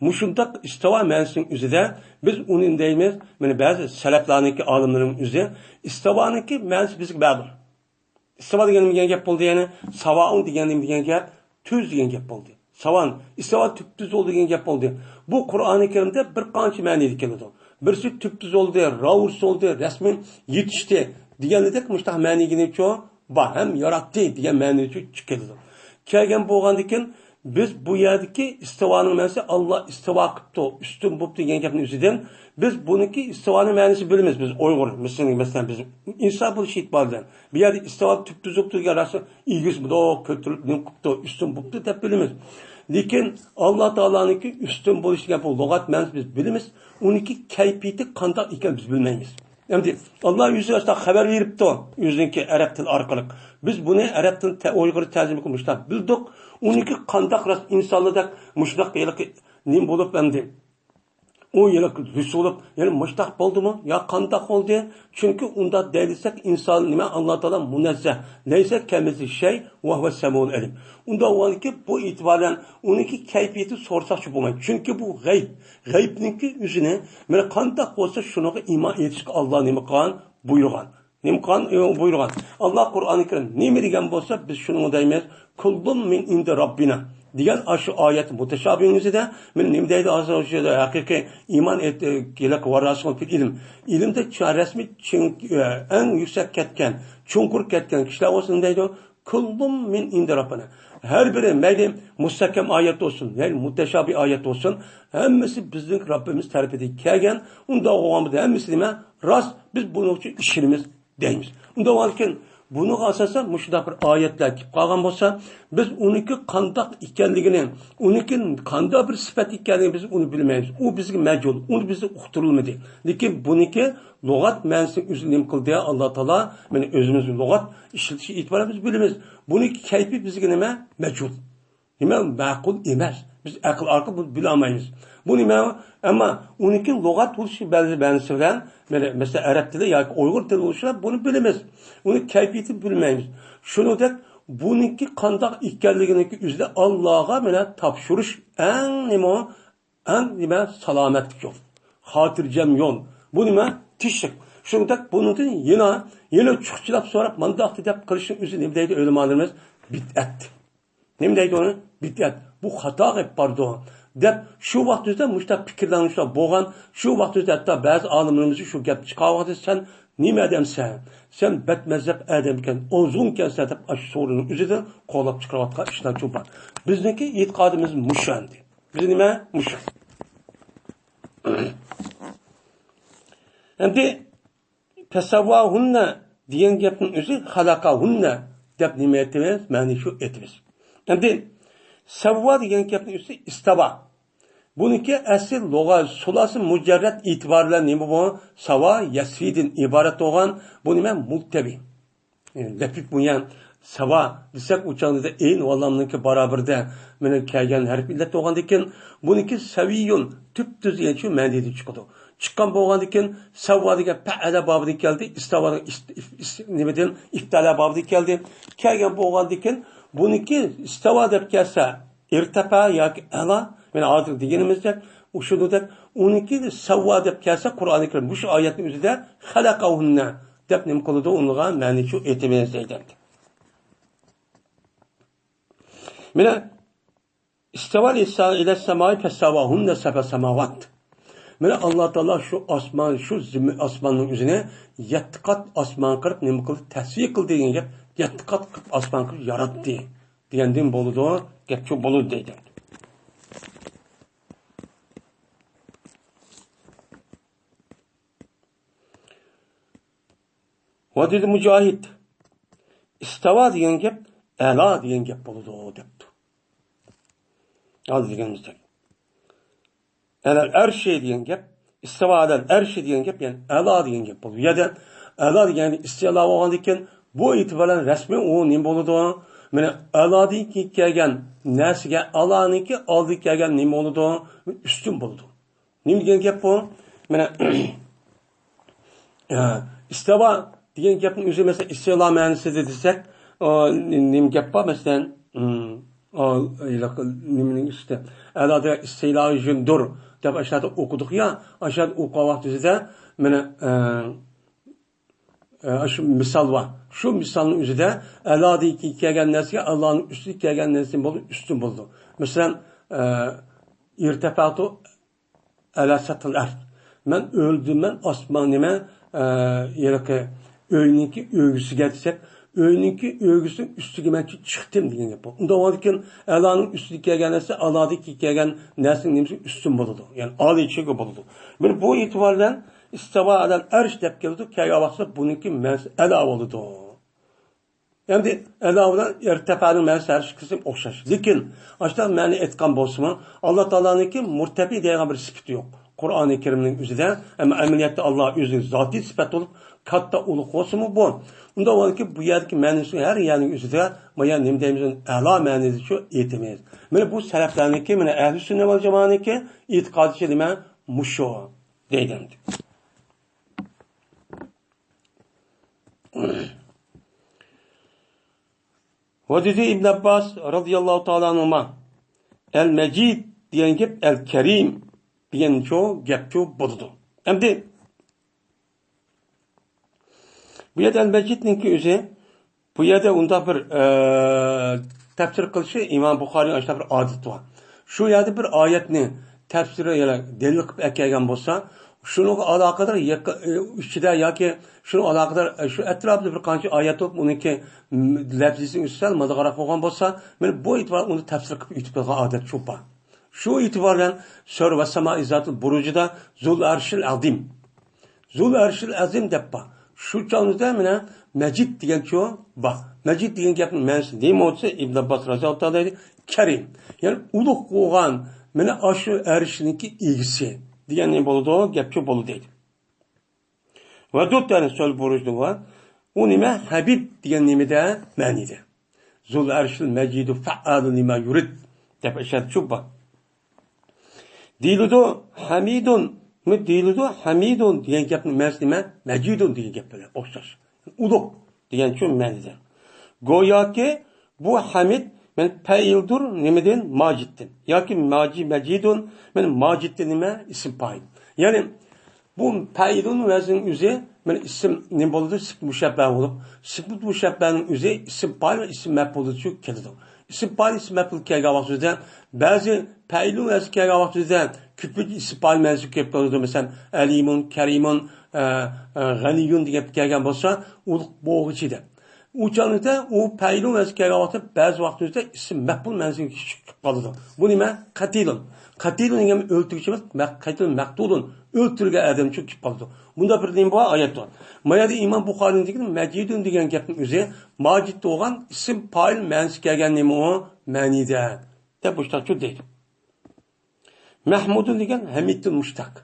مۇشۇنداق ئىستىۋا مەنىسىنىڭ ئۆزىدە بىز ئۇنى دەيمىز، مانا بەزى سەلەپلەرنىڭكى ئالىملىرىنىڭ ئۆزى ئىستىۋانىڭكى مەنىسى بىزگە مەلۇم. ئىستىۋا دېگەن نېمە دېگەن گەپ بولدى يەنى؟ ساۋائۇن دېگەن نېمە دېگەن گەپ؟ تۈز دېگەن گەپ بولدى. ساۋان، ئىستىۋا تۈپتۈز بولدى دېگەن گەپ بولدى. بۇ قۇرئانى كەرىمدە بىر قانچە مەنىدە كېلىدۇ. بىرسى تۈپتۈز بولدى، راۋۇرۇس بولدى، رەسمىي يېتىشتى دېگەندەك مۇشۇنداق مەنىگە نېمىچۇ بار، ھەم ياراتتى دېگەن مەنىچۇ كېلىدۇ. كەلگەن بولغاندىكىن بىز بۇ يەردىكى ئىستىۋانىڭ مەنىسى ئاللا ئىستىۋا قىپتۇ، ئۈستۈن بوپتۇ دېگەن گەپنىڭ ئۆزىدىن بىز بۇنىڭكى ئىستىۋانىڭ مەنىسى بىلىمىز، بىز ئۇيغۇر، مىسىرنىڭ، مەسىلەن، بىز ئىنسان بولۇش ئېتىبارى بىلەن. بۇ يەردە ئىستىۋا تۈپتۈز بوپتۇ دېگەن رەسىم ئېگىز بولدى، كۆتۈرۈلۈپ نېمە قىپتۇ، ئۈستۈن بوپتۇ دەپ بىلىمىز. لېكىن ئاللا تائالانىڭكى ئۈستۈن بولۇش دېگەن بۇ لۇغەت مەنىسى بىز بىلىمىز، ئۇنىڭكى كەيپىيىتى قانداق ئىكەن بىز بىلمەيمىز. ئەمدى ئاللا ئۆزى ئاشۇنداق خەۋەر بېرىپتۇ، ئۆزىنىڭكى ئەرەب تىلى ئارقىلىق. بىز بۇنى ئەرەب تىلى تە-، ئۇيغۇر تەرجىمە قىلىپ مۇشۇنداق بىلدۇق. ئۇنىڭكى قانداق راست ئىنسانلاردەك مۇشۇنداق ھېلىقى نېمە بولۇپ ئەمدى؟ ئۇ ھېلىقى رۇس بولۇپ، يەنە مۇشۇنداق بولدىمۇ؟ يا قانداق بولدى؟ چۈنكى ئۇنداق دەيلىسەك ئىنسان نېمە؟ ئاللا تائالا مۇنەززەھ. لەيسە كەمىسلىھى شەي ۋە ھۇۋە سەمىئۇل ئەلىم. ئۇنداق بولغاندىكىن بۇ ئېتىبار بىلەن ئۇنىڭكى كەيپىيىتى سورىساقچۇ بولمايدۇ. چۈنكى بۇ غەيب. غەيبنىڭكى ئۆزىنى مانا قانداق بولسا شۇنىڭغا ئىمان ئېيتىشقا ئاللا نېمە قىلغان؟ بۇيرۇغان. نېمە قىلغان؟ ئە، بۇيرۇغان. ئاللا قۇرئانى كەرىم نېمە دېگەن بولسا بىز شۇنىڭغا دەيمىز. كۇللۇن مىن ئىندى راببىنا دېگەن ئاشۇ ئايەت مۇتەشابىھنىڭ ئۆزىدە مانا نېمە دەيدۇ؟ ھازىر ئاشۇ يەردە ھەقىقىي ئىمان ئېيت-، ئە، ھېلىقى ۋاراسىخۇن فىل ئىلم. ئىلىمدە چا-، رەسمىي چىڭ-، ئە، ئەڭ يۈكسەك كەتكەن، چوڭقۇر كەتكەن كىشىلەر بولسا نېمە دەيدۇ؟ كۇللۇن مىن ئىندى راببىنا. ھەر بىرى مەيلى مۇستەھكەم ئايەت بولسۇن، مەيلى مۇتەشابىھ ئايەت بولسۇن، ھەممىسى بىزنىڭ رەببىمىز تەرىپىدىن كەلگەن. ئۇنداق بولغان بولسا ھەممىسى نېمە؟ راست، بىز بۇنىڭ ئۈچۈن ئىشىنىمىز دەيمىز. ئۇنداق بولغاندىكىن بۇنىڭغا ئاساسەن مۇشۇنداق بىر ئايەتلەر كېلىپ قالغان بولسا، بىز ئۇنىڭكى قانداق ئىكەنلىكىنى، ئۇنىڭكى قانداق بىر سۈپەت ئىكەنلىكىنى بىز ئۇنى بىلمەيمىز. ئۇ بىزگە مەجھۇل، ئۇنى بىزگە ئۇقتۇرۇلمىدى. لېكىن بۇنىڭكى لۇغەت مەنىسىنى ئۆزى نېمە قىلدى؟ ئاللا تائالا، مانا، ئۆزىمىز لۇغەت ئىشلىتىش ئېتىبارى بىز بىلىمىز. بۇنىڭكى كەيپى بىزگە نېمە؟ مەجھۇل. نېمە مەقۇل ئەمەس. بىز ئەقىل ئارقىلىق بۇنى بىلەلمەيمىز. بۇ نېمە؟ ئەمما ئۇنىڭكى لۇغەت بولۇشى بەزى مەنىسى بىلەن، مەنە، مەسىلەن، ئەرەب تىلى ياكى ئۇيغۇر تىلى بولۇشى بىلەن بۇنى بىلىمىز. ئۇنى كەيپىيىتىنى بىلمەيمىز. شۇنىڭدەك بۇنىڭكى قانداق ئىكەنلىكىنىڭكى ئۆزىدە ئاللاغا، مانا، تاپشۇرۇش ئەڭ نېمە؟ ئەڭ نېمە؟ سالامەتلىك يول. خاتىرجەم يول. بۇ نېمە؟ تىنچلىق. شۇنىڭدەك بۇنىڭدىن يەنە، يەنە چۇخچىلاپ سوراپ، مانداق دەپ قىلىشنىڭ ئۆزى نېمە دەيدۇ ئۆلىمالىرىمىز؟ بىدئەت. نېمە دەيدۇ ئۇنى؟ بىدئەت. بۇ خاتا گەپ باردۇ، دەپ شۇ ۋاقتىمىزدا مۇشۇنداق پىكىرلەنگۈچىلەر بولغان. شۇ ۋاقتىمىزدا ھەتتا بەزى ئالىملىرىمىز شۇ گەپنى چىقارغاندا، سەن نېمە ئادەمسەن؟ سەن بەتمەزھەپ ئادەمكەن، ئوزۇڭكەنسەن دەپ ئاشۇ سورۇننىڭ ئۆزىدىن قوغلاپ چىقىرىۋاتقان ئىشلار چوڭ بار. بىزنىڭكى ئېتىقادىمىز مۇشۇ ئەمدى. بىز نېمە؟ مۇشۇ. ئەمدى فەسەۋۋاھۇننە دېگەن گەپنىڭ ئۆزى خەلەقەھۇننە دەپ نېمە ئېيتىمىز؟ مەنى شۇ ئېيتىمىز. ئەمدى سەۋۋا دېگەن گەپنىڭ ئۆزى ئىستاۋا. بۇنىڭكى ئەسلى لۇغەت سۇلاسى مۇجەررەت ئېتىبارى بىلەن نېمە بۇ؟ ساۋا يەسۋىدىن ئىبارەت بولغان. بۇ نېمە؟ مۇلتەۋى. لەپىف مۇيەن ساۋا دېسەك، ئۇ چاغدا ئەين ۋاللامنىڭكى بارابىرىدە مېنىڭ كەلگەن ھەرپ ئىللەت بولغاندىكىن، بۇنىڭكى سەۋىيۇن تۈپتۈز دېگەن شۇ مەنىدىن چىقىدۇ. چىققان بولغاندىكىن، سەۋۋا دېگەن پەئەلە بابىدىن كەلدى، ئىستاۋا دېگەن ئىست-، ئىف-، ئىس-، نېمىدىن؟ ئىفتەلە بابىدىن كەلدى. كەلگەن بولغاندىكىن، بۇنىڭكى ئىستاۋا دەپ كەلسە، ئىرتەپە ياكى ئەلا، مانا ھازىر دېگىنىمىزدەك، ئۇشۇنىڭدەك، ئۇنىڭكى سەۋۋا دەپ كەلسە، قۇرئانى كەرىم مۇشۇ ئايەتنىڭ ئۆزىدە خەلەقەھۇننە دەپ نېمە قىلىدۇ، ئۇنىڭغا مەنى شۇ ئېيتىمىز دەيدۇ. مانا، ئىستەۋا ئىلەس سامائى فەسەۋۋاھۇننە سەبئە ساماۋات. مانا، ئاللا تائالا شۇ ئاسمان، شۇ زېمىن، ئاسماننىڭ ئۆزىنى يەتتە قات ئاسمان قىلىپ نېمە قىلدى؟ تەسۋىيە قىلدى دېگەن گەپ. يەتتە قات قىلىپ ئاسمان قىلىپ ياراتتى دېگەندىن بولىدۇ، گەپ شۇ بولىدۇ دەيدۇ. ۋە دېدى مۇجاھىد، ئىستاۋا دېگەن گەپ ئەلا دېگەن گەپ بولىدۇ دەپتۇ. ھازىر دېگىنىمىزدەك. ئەلەل ئەرشى دېگەن گەپ، ئىستاۋا ئەلەل ئەرشى دېگەن گەپ، يەنى ئەلا دېگەن گەپ بولىدۇ. بۇ يەردە ئەلا دېگەن ئىستىلا بولغاندىكىن، بۇ ئېتىبار بىلەن رەسمىي ئۇ نېمە بولىدۇ؟ مانا ئەلادىن كېيىن كەلگەن نەرسىگە ئەلانىڭكى ئالدىدا كەلگەن نېمە بولىدۇ؟ ئۈستۈن بولىدۇ. نېمە دېگەن گەپ بۇ؟ مانا، ئىستاۋا دېگەن گەپنىڭ ئۆزى، مەسىلەن، ئىستىلا مەنىسىدە دېسەك، ئا، نېمە گەپ بار، مەسىلەن، ئىم، ئا، ھېلىقى نېمىنىڭ ئۈستى، ئەلا دېگەن ئىستىلا يۈزۈندۇر دەپ ئاشۇ يەردە ئوقۇدۇق يا، ئاشۇ يەردە ئوقۇغان ۋاقتىمىزدا، مانا، ئا، ئا، شۇ مىسال بار. شۇ مىسالنىڭ ئۆزىدە ئەلادىن كېيىن كەلگەن نەرسىگە ئەلانىڭ ئۈستىدىن كەلگەن نەرسە بولىدۇ، ئۈستۈن بولىدۇ. مەسىلەن، ئا، ئىرتەپەتۇ ئەلا سەتھىل ئەرز. مەن ئۆلدۈم، مەن ئاسمان نېمە، ئە، ھېلىقى ئۆينىڭكى ئۆگزىسىگە دېسەك، ئۆينىڭكى ئۆگزىسىنىڭ ئۈستىگە مەن چىقتىم دېگەن گەپ بۇ. ئۇنداق بولغاندىكىن، ئەلانىڭ ئۈستىگە كەلگەن نەرسە، ئەلادىن كېيىن كەلگەن نەرسىنىڭ نېمىسى ئۈستۈن بولىدۇ. يەنى ئالىي چېكى بولىدۇ. مانا بۇ ئېتىبار بىلەن ئىستاۋا ئەلەل ئەرش دەپ كېلىدۇ. كەلگەن ۋاقتىدا بۇنىڭكى مەنىسى ئەلا بولىدۇ. ئەمدى ئەلا بىلەن ئىرتەپەنىڭ مەنىسى ھەر ئىككىسى ئوخشاش. لېكىن ئاشۇنداق مەنە ئېيتقان بولسىمۇ، ئاللا تائالانىڭكى مۇرتەپى دەيدىغان بىر سۈپىتى يوق قۇرئانى كەرىمنىڭ ئۆزىدە. ئەمما ئەمەلىيەتتە ئاللا ئۆزىنىڭ زاتىي سۈپەت بولۇپ، كاتتا ئۇلۇغ بولسىمۇ بۇ. ئۇنداق بولغاندىكىن بۇ يەردىكى مەنىسى ھەر يەرنىڭ ئۆزىدە، مانا نېمە دەيمىز، ئەلا مەنىسى شۇ ئېيتىمىز. مانا بۇ سەلەفلەرنىڭكى، مانا ئەھلى سۈننە ۋەل جامائەنىڭكى ئېتىقادىچە نېمە؟ مۇشۇ دەيدۇ. ۋە دېدى ئىبن ئابباس رازىياللاھۇ تائالا ئەنھۇما، ئەل مەجىد دېگەن گەپ ئەل كەرىم دېگەنچۇ گەپچۇ بولىدۇ. ئەمدى بۇ يەردە ئەل مەجىدنىڭكى ئۆزى، بۇ يەردە ئۇنداق بىر، ئە، تەپسىر قىلىشى ئىمام بۇخارىنىڭ ئاشۇنداق بىر ئادىتى بار. شۇ يەردە بىر ئايەتنى تەپسىرى يەنە دەلىل قىلىپ ئەكەلگەن بولسا، شۇنىڭغا ئالاقىدار يېقى-، ئىچىدە ياكى شۇنىڭغا ئالاقىدار، شۇ ئەتراپىدا بىر قانچە ئايەت بولۇپ، ئۇنىڭكى لەپزىسى ئۈستىدە مازىغاراق بولغان بولسا، مانا بۇ ئېتىبار ئۇنى تەپسىر قىلىپ ئۆتۈپ كەلگەن ئادەت شۇ بار. شۇ ئېتىبار بىلەن سۈرە ۋەسسامائى زاتىل بۇرۇجىدا زۇل ئەرشىل ئەزىم، زۇل ئەرشىل ئەزىم دەپ بار. شۇ چاغدا مانا مەجىد دېگەنچۇ بار. مەجىد دېگەن گەپنىڭ مەنىسى نېمە بولسا، ئىبن ئابباس رازىياللاھۇ تائالا دەيدۇ، كەرىم. يەنى ئۇلۇغ بولغان، مانا ئاشۇ ئەرشنىڭكى ئىگىسى دېگەن نېمە بولىدۇ؟ گەپچۇ بولىدۇ دەيدۇ. ۋەدۇد، يەنى سۆز بۇرۇجلۇق بار. ئۇ نېمە؟ ھەبىب دېگەن نېمىدە؟ مەنىدە. زۇل ئەرشىل مەجىدۇ فەئالۇ لىما يۇرىد دەپ ئەشەدچۇ بار. دېيىلىدۇ، ھەمىدۇن. مۇ دېيىلىدۇ، ھەمىدۇن دېگەن گەپنىڭ مەنىسى نېمە؟ مەجىدۇن دېگەن گەپ بىلەن ئوخشاش. ئۇلۇغ دېگەنچۇ مەنىدە. گوياكى بۇ ھەمىد، مەن پەئىلدۇر نېمىدىن؟ ماجىدتىن. ياكى ماجى-، مەجىدۇن، مەن ماجىدتىن نېمە؟ ئىسىم پائىل. يەنى بۇ پەئىلۇن ۋەزنىنىڭ ئۆزى، مانا ئىسىم نېمە بولىدۇ؟ سىپەت مۇشەببە بولۇپ، سىپەت مۇشەببەنىڭ ئۆزى ئىسىم پائىل ۋە ئىسىم مەپئۇلىچۇ كېلىدۇ. ئىسىم پائىل، ئىسىم مەپئۇل كەلگەن ۋاقتىدا بەزى پەئىلۇن ۋەزنى كەلگەن ۋاقتىدا كۆپىنچە ئىسىم پائىل مەنىسىگە كېلىپ قالىدۇ. مەسىلەن، ئەلىمۇن، كەرىمۇن، ئە، ئە، غەنىيۇن دېگەن گەپ كەلگەن بولسا، ئۇلۇغ بولغۇچى دەپ. ئۇ چاغدا ئۇ پەئىلۇن ۋەزنى كەلگەن ۋاقىتتا بەزى ۋاقىتتا ئىسىم مەپئۇل مەنىسىگە چۈشۈپ قالىدۇ. بۇ نېمە؟ قەتىلۇن. قەتىلۇن دېگەن ئۆلتۈرگۈچى ئەمەس، مەق-، قەتىلۇن مەقتۇلۇن. ئۆلتۈرگەن ئادەمچۇ كېلىپ قالىدۇ. بۇنداق بىر نېمە بار ئايەتتە. ما يەردە ئىمام بۇخارىنىڭ دېگىنى مەجىدۇن دېگەن گەپنىڭ ئۆزى ماجىد بولغان ئىسىم پائىل مەنىسى كەلگەن نېمە ئۇ؟ مەنىدە. دەپ مۇشتاقچۇ دەيدۇ. مەھمۇدۇن دېگەن ھەمىدتىن مۇشتەق.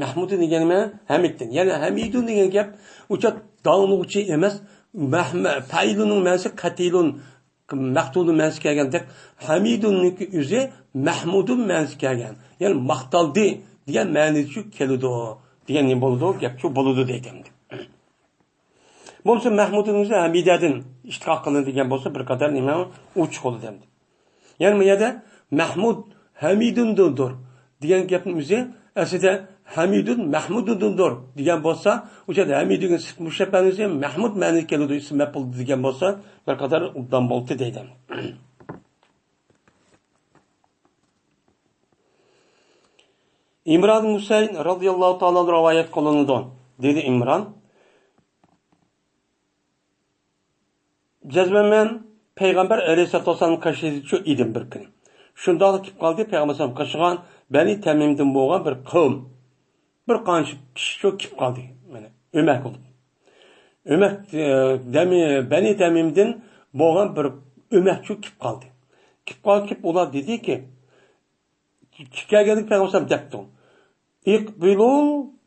مەھمۇدۇن دېگەن نېمە؟ ھەمىدتىن. يەنى ھەمىدۇن دېگەن گەپ ئۇچا داڭلىغۇچى ئەمەس، مەھمە-، پەئىلۇننىڭ مەنىسى قەتىلۇن، مەقتۇلۇن مەنىسى كەلگەندەك، ھەمىدۇننىڭكى ئۆزى مەھمۇدۇن مەنىسى كەلگەن. يەنى ماختالدى دېگەن مەنىدىچۇ كېلىدۇ. دېگەن نېمە بولىدۇ؟ گەپچۇ بولىدۇ دەيدۇ ئەمدى. بولمىسا مەھمۇدنىڭ ئۆزى ھەمىدەدىن ئىشتىقاق قىلىنىدۇ دېگەن بولسا بىر قەدەر نېمە ئوچۇق بولىدۇ ئەمدى. يەنى بۇ يەردە مەھمۇد ھەمىدۇندۇر دېگەن گەپنىڭ ئۆزى ئەسلىدە ھەمىدۇن مەھمۇدۇندۇر دېگەن بولسا، ئۇ يەردە ھەمىدۇنىڭ سىپەت مۇشەببەنىڭ ئۆزى مەھمۇد مەنىسى كېلىدۇ، ئىسىم مەپئۇل دېگەن بولسا بىر قەدەر ئوبدان بولدى دەيدۇ. ئىمران ھۈسەيىن رازىياللاھۇ تائالا ئەنھۇ رىۋايەت قىلىنىدۇ. دېدى ئىمران، جەزمەن مەن پەيغەمبەر ئەلەيھىسسالاتۇ ۋەسسالامنىڭ قېشىدا ئىدىم بىر كۈنى. شۇنداقلا كېلىپ قالدى، پەيغەمبەر ئەلەيھىسسالام قېشىغا بەنى تەمىمدىن بولغان بىر قەۋم، بىر قانچە كىشى كېلىپ قالدى. مانا، ئۆمەك بولدى. ئۆمەك، ئە، دەمى-، بەنى تەمىمدىن بولغان بىر ئۆمەكچۇ كېلىپ قالدى. كېلىپ قال-، كېلىپ ئۇلار دېدىكى، كەلگەندىكى پەيغەمبەر دەپتۇ. ئىقبىلۇ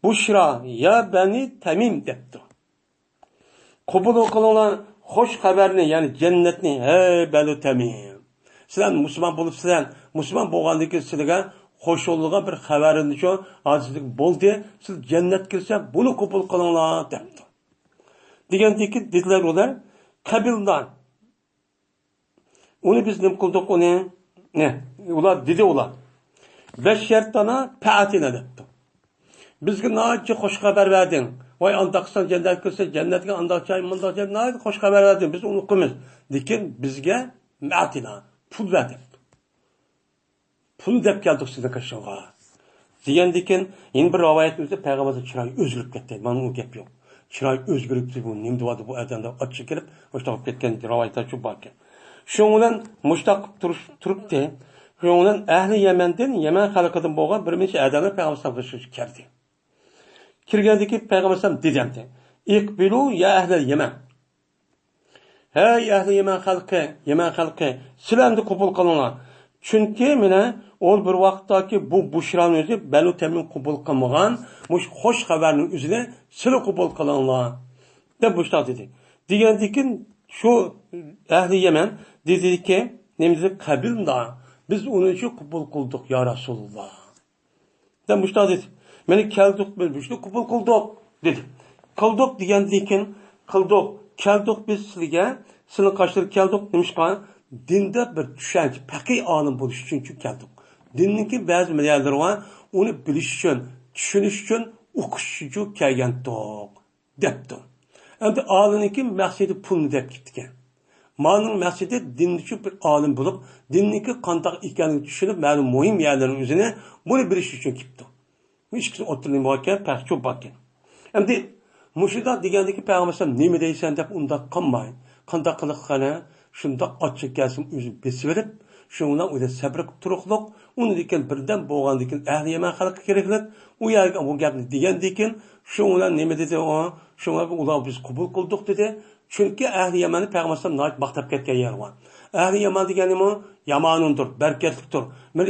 بۇشرا يا بەنى تەمىم دەپتۇ. قوبۇل قىلىڭلار خوش خەۋەرنى، يەنى جەننەتنى، ھەي بەنۇ تەمىم. سىلەر مۇسۇلمان بولۇپسىلەر، مۇسۇلمان بولغاندىن كېيىن سىلەرگە خوش بولىدىغان بىر خەۋەرنىچۇ ھازىرلىق بولدى، سىلەر جەننەتكە كىرسە بۇنى قوبۇل قىلىڭلار دەپتۇ. دېگەندىكىن دېدىلەر ئۇلار، قەبىلنا. ئۇنى بىز نېمە قىلدۇق ئۇنى؟ نە، ئۇلار دېدى ئۇلار. بەششەرتانا پەئەتىنا دەپتۇ. بىزگە ناھايىتى خوش خەۋەر بەردىڭ. ۋاي ئانداق قىلساڭ جەننەتكە كىرسەڭ، جەننەتكە ئانداق جاي، مۇنداق جاي، ناھايىتى خوش خەۋەر بەردىڭ. بىز ئۇنى ئۇقىمىز. لېكىن بىزگە مەئەتىنا، پۇل بەر دەپتۇ. پۇل دەپ كەلدۇق سىزنىڭ قېشىڭغا. دېگەندىكىن يەنە بىر رىۋايەتتە پەيغەمبەرنىڭ چىرايى ئۆزگىرىپ كەتتى. مانا ئۇ گەپ يوق. چىرايى ئۆزگىرىپتۇ، بۇ نېمە دېۋاتىدۇ بۇ ئادەم دەپ ئاچچىقىپ كېلىپ مۇشۇنداق بولۇپ كەتكەن رىۋايەتلەر شۇ باركەن. شۇنىڭ بىلەن مۇشۇنداق تۇرۇش-، تۇرۇپتى. شۇنىڭ بىلەن ئەھلى يەمەندىن، يەمەن خەلقىدىن بولغان بىر نەچچە ئادەملەر پەيغەمبەر ئەلەيھىسسالامغا كەلدى. كىرگەندىكىن پەيغەمبەر ئەلەيھىسسالام دېدى ئەمدى، ئىقبىلۇ يا ئەھلەل يەمەن. ھەي ئەھلى يەمەن خەلقى، يەمەن خەلقى، سىلەر ئەمدى قوبۇل قىلىڭلار. چۈنكى مانا ئۇ بىر ۋاقىتتاكى بۇ بۇشرانى ئۆزى بەنۇ تەمىم قوبۇل قىلمىغان، مۇشۇ خوش خەۋەرنىڭ ئۆزىنى سىلەر قوبۇل قىلىڭلار دەپ مۇشۇنداق دېدى. دېگەندىكىن شۇ ئەھلى يەمەن دېدىكى، نېمە دېدى؟ قەبىلنا، بىز ئۇنى شۇ قوبۇل قىلدۇق يا رەسۇلاللا. دەپ مۇشۇنداق دېدى. مانا كەلدۇق، بىز مۇشۇنى قوبۇل قىلدۇق دېدى. قىلدۇق دېگەندىن كېيىن، قىلدۇق، كەلدۇق بىز سىلىگە، سىلىنىڭ قېشىغا كەلدۇق. نېمىشقا؟ دىندا بىر چۈشەنچە، پەقىھ ئالىم بولۇش ئۈچۈنچۇ كەلدۇق. دىننىڭكى بەزى يەرلىرى بار، ئۇنى بىلىش ئۈچۈن، چۈشىنىش ئۈچۈن، ئوقۇش ئۈچۈنچۇ كەلگەنتۇق دەپتۇ. ئەمدى ئالىمنىڭكى مەقسىتى پۇلنى دەپ كېتىدىكەن. مانىڭ مەقسىتى دىن ئۈچۈن بىر ئالىم بولۇپ، دىننىڭكى قانداق ئىكەنلىكىنى چۈشىنىپ، مەلۇم مۇھىم يەرلىرىنىڭ ئۆزىنى بۇنى بىلىش ئۈچۈن كېلىپتۇ. بۇ ئىككىسى ئوتتۇرىدا نېمە باركەن؟ پەرق چوڭ باركەن. ئەمدى مۇشۇنداق دېگەندىكى پەيغەمبەر ئەلەيھىسسالام نېمە دەيسەن دەپ ئۇنداق قىلماي، قانداق قىلىق قانا، شۇنداق ئاچچىق كەلسىمۇ ئۆزىنى بېسىۋېلىپ، شۇنىڭ بىلەن ئۇ يەردە سەبرى تۇرۇقلۇق، ئۇنىڭدىن كېيىن بىردەم بولغاندىن كېيىن ئەھلى يەمەن خەلقى كېرەكلىك، ئۇ يەرگە بۇ گەپنى دېگەندىن كېيىن، شۇنىڭ بىلەن نېمە دېدى ئۇ؟ شۇڭا ئۇلار بىز قوبۇل قىلدۇق دېدى. چۈنكى ئەھلى يەمەننى پەيغەمبەر ئەلەيھىسسالام ناھايىتى ماختاپ كەتكەن يەر بار. ئەھلى يەمەن دېگەن نېمە؟ يامانىندۇر، بەرىكەتلىكتۇر. مەن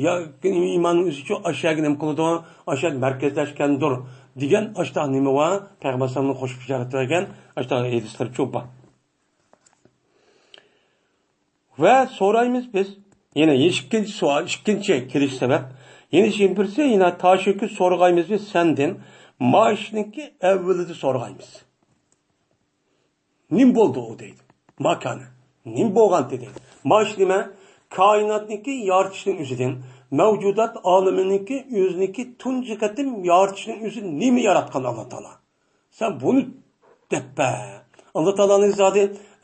يا-، ئىماننىڭ ئۆزىچۇ ئاشۇ يەرگە نېمە قىلىدۇ؟ ئاشۇ يەرگە مەركەزلەشكەندۇر دېگەن ئاشۇنداق نېمە بار؟ پەيغەمبەر ئەلەيھىسسالامنىڭ قوشۇپ بېشارەت بەرگەن ئاشۇنداق ھەدىسلىرىچۇ بار. ۋە سورايمىز بىز. يەنە ئىككىنچى سوئال، ئىككىنچى كېلىش سەۋەب. يەنە شۇ بىرسى، يەنە تاشۇكى سورغايمىز بىز سەندىن. ما ئىشنىڭكى ئەۋۋىلىدە سورغايمىز. نېمە بولدى ئۇ دەيدۇ. ما كان. نېمە بولغانتى دەيدۇ. ما ئىش نېمە؟ كائىناتنىڭكى يارىتىشنىڭ ئۆزىدىن، مەۋجۇدات ئالىمىنىڭكى ئۆزىنىڭكى تۇنجى قېتىم يارىتىشنىڭ ئۆزى نېمە ياراتقان ئاللا تائالا؟ سەن بۇنى دەپ بەر. ئاللا تائالانىڭ زادى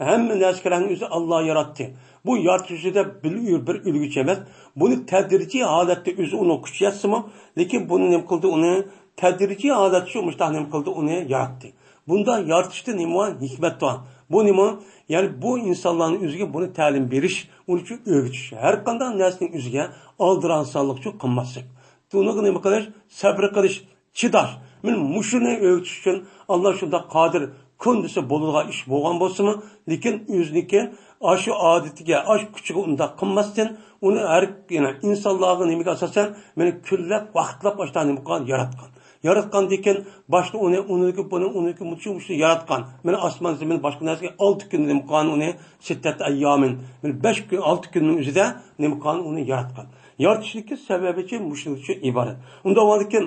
ھەممە نەرسىلەرنىڭ ئۆزى ئاللا ياراتتى. بۇ يارىتىش ئۆزىدە بىر، بىر ئۆلگۈچى ئەمەس. بۇنى تەدرىجىي ھالەتتە ئۆزى ئۇنىڭ كۈچى يەتسىمۇ، لېكىن بۇنى نېمە قىلدى ئۇنى؟ تەدرىجىي ھالەتتە شۇ مۇشتاق نېمە قىلدى ئۇنى ياراتتى. بۇندا يارىتىشتا نېمە بار؟ ھېكمەت بار. بۇ نېمە؟ يەنى بۇ ئىنسانلارنىڭ ئۆزىگە بۇنى تەلىم بېرىش، ئۇنى ئۆگىتىش. ھەر قانداق نەرسىنىڭ ئۆزىگە ئالدىراڭسانلىقچۇ قىلماسلىق. بۇنىڭغا نېمە قىلىش؟ سەبرى قىلىش. چىداش. مانا مۇشۇنى ئۆگىتىش ئۈچۈن ئاللا شۇنداق قادىر، كۈن دېسە بولىدىغان ئىش بولغان بولسىمۇ، لېكىن ئۆزىنىڭكى ئاشۇ ئادىتىگە، ئاشۇ كۈچىگە ئۇنداق قىلماستىن، ئۇنى ھەر، يەنى ئىنسانلارغا نېمىگە ئاساسەن، مانا كۈنلەپ، ۋاقىتلاپ ئاشۇنداق نېمە قىلغان، ياراتقان. ياراتقاندىن كېيىن باشتا ئۇنى، ئۇنىڭكى، بۇنى، ئۇنىڭكى، مۇشۇ، مۇشۇ ياراتقان. مانا ئاسمان، زېمىن، باشقا نەرسىگە ئالتە كۈن نېمە قىلغان ئۇنى، سىتتەتە ئەييامىن. مانا بەش كۈن، ئالتە كۈننىڭ ئۆزىدە نېمە قىلغان ئۇنى ياراتقان. يارىتىشنىڭكى سەۋەبىچۇ مۇشۇنىڭچۇ ئىبارەت. ئۇنداق بولغاندىكىن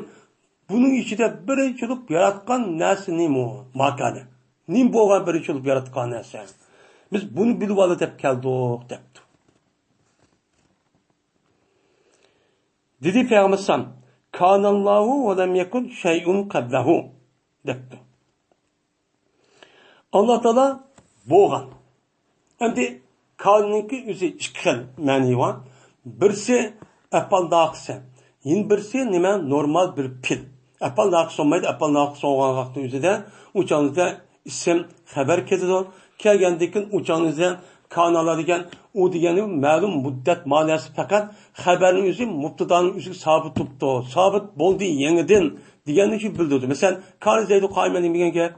بۇنىڭ ئىچىدە بىرىنچى بولۇپ ياراتقان نەرسە نېمە؟ ما كان. نېمە بولغان بىرىنچى بولۇپ ياراتقان نەرسە؟ بىز بۇنى بىلىۋالا دەپ كەلدۇق، دەپتۇ. دېدى پەيغەمبەر ئەلەيھىسسالام، كانەللاھۇ ۋە لەم يەكۇن شەيئۇن قەبلەھۇ، دەپتۇ. ئاللا تائالا بولغان. ئەمدى كاننىڭكى ئۆزى ئىككى خىل مەنىسى بار. بىرسى ئەپئال ناقىسە، يەنە بىرسى نېمە؟ نورمال بىر پېئىل. ئەپئال ناقىس بولمايدۇ، ئەپئال ناقىس بولغان ۋاقىتنىڭ ئۆزىدە ئۇ چاغنىڭدا ئىسىم خەبەر كېلىدۇ. كەلگەندىن كېيىن ئۇ چاغنىڭدا كانەللا دېگەن، ئۇ دېگەننى مەلۇم مۇددەت مەنىسى پەقەت خەبەرنىڭ ئۆزى مۇبتادانىڭ ئۆزىگە سابىت بوپتۇ. سابىت بولدى يېڭىدىن دېگەننى شۇ بىلدۈردى. مەسىلەن، كان زەيدۇ قائىمەن دېگەن گەپ.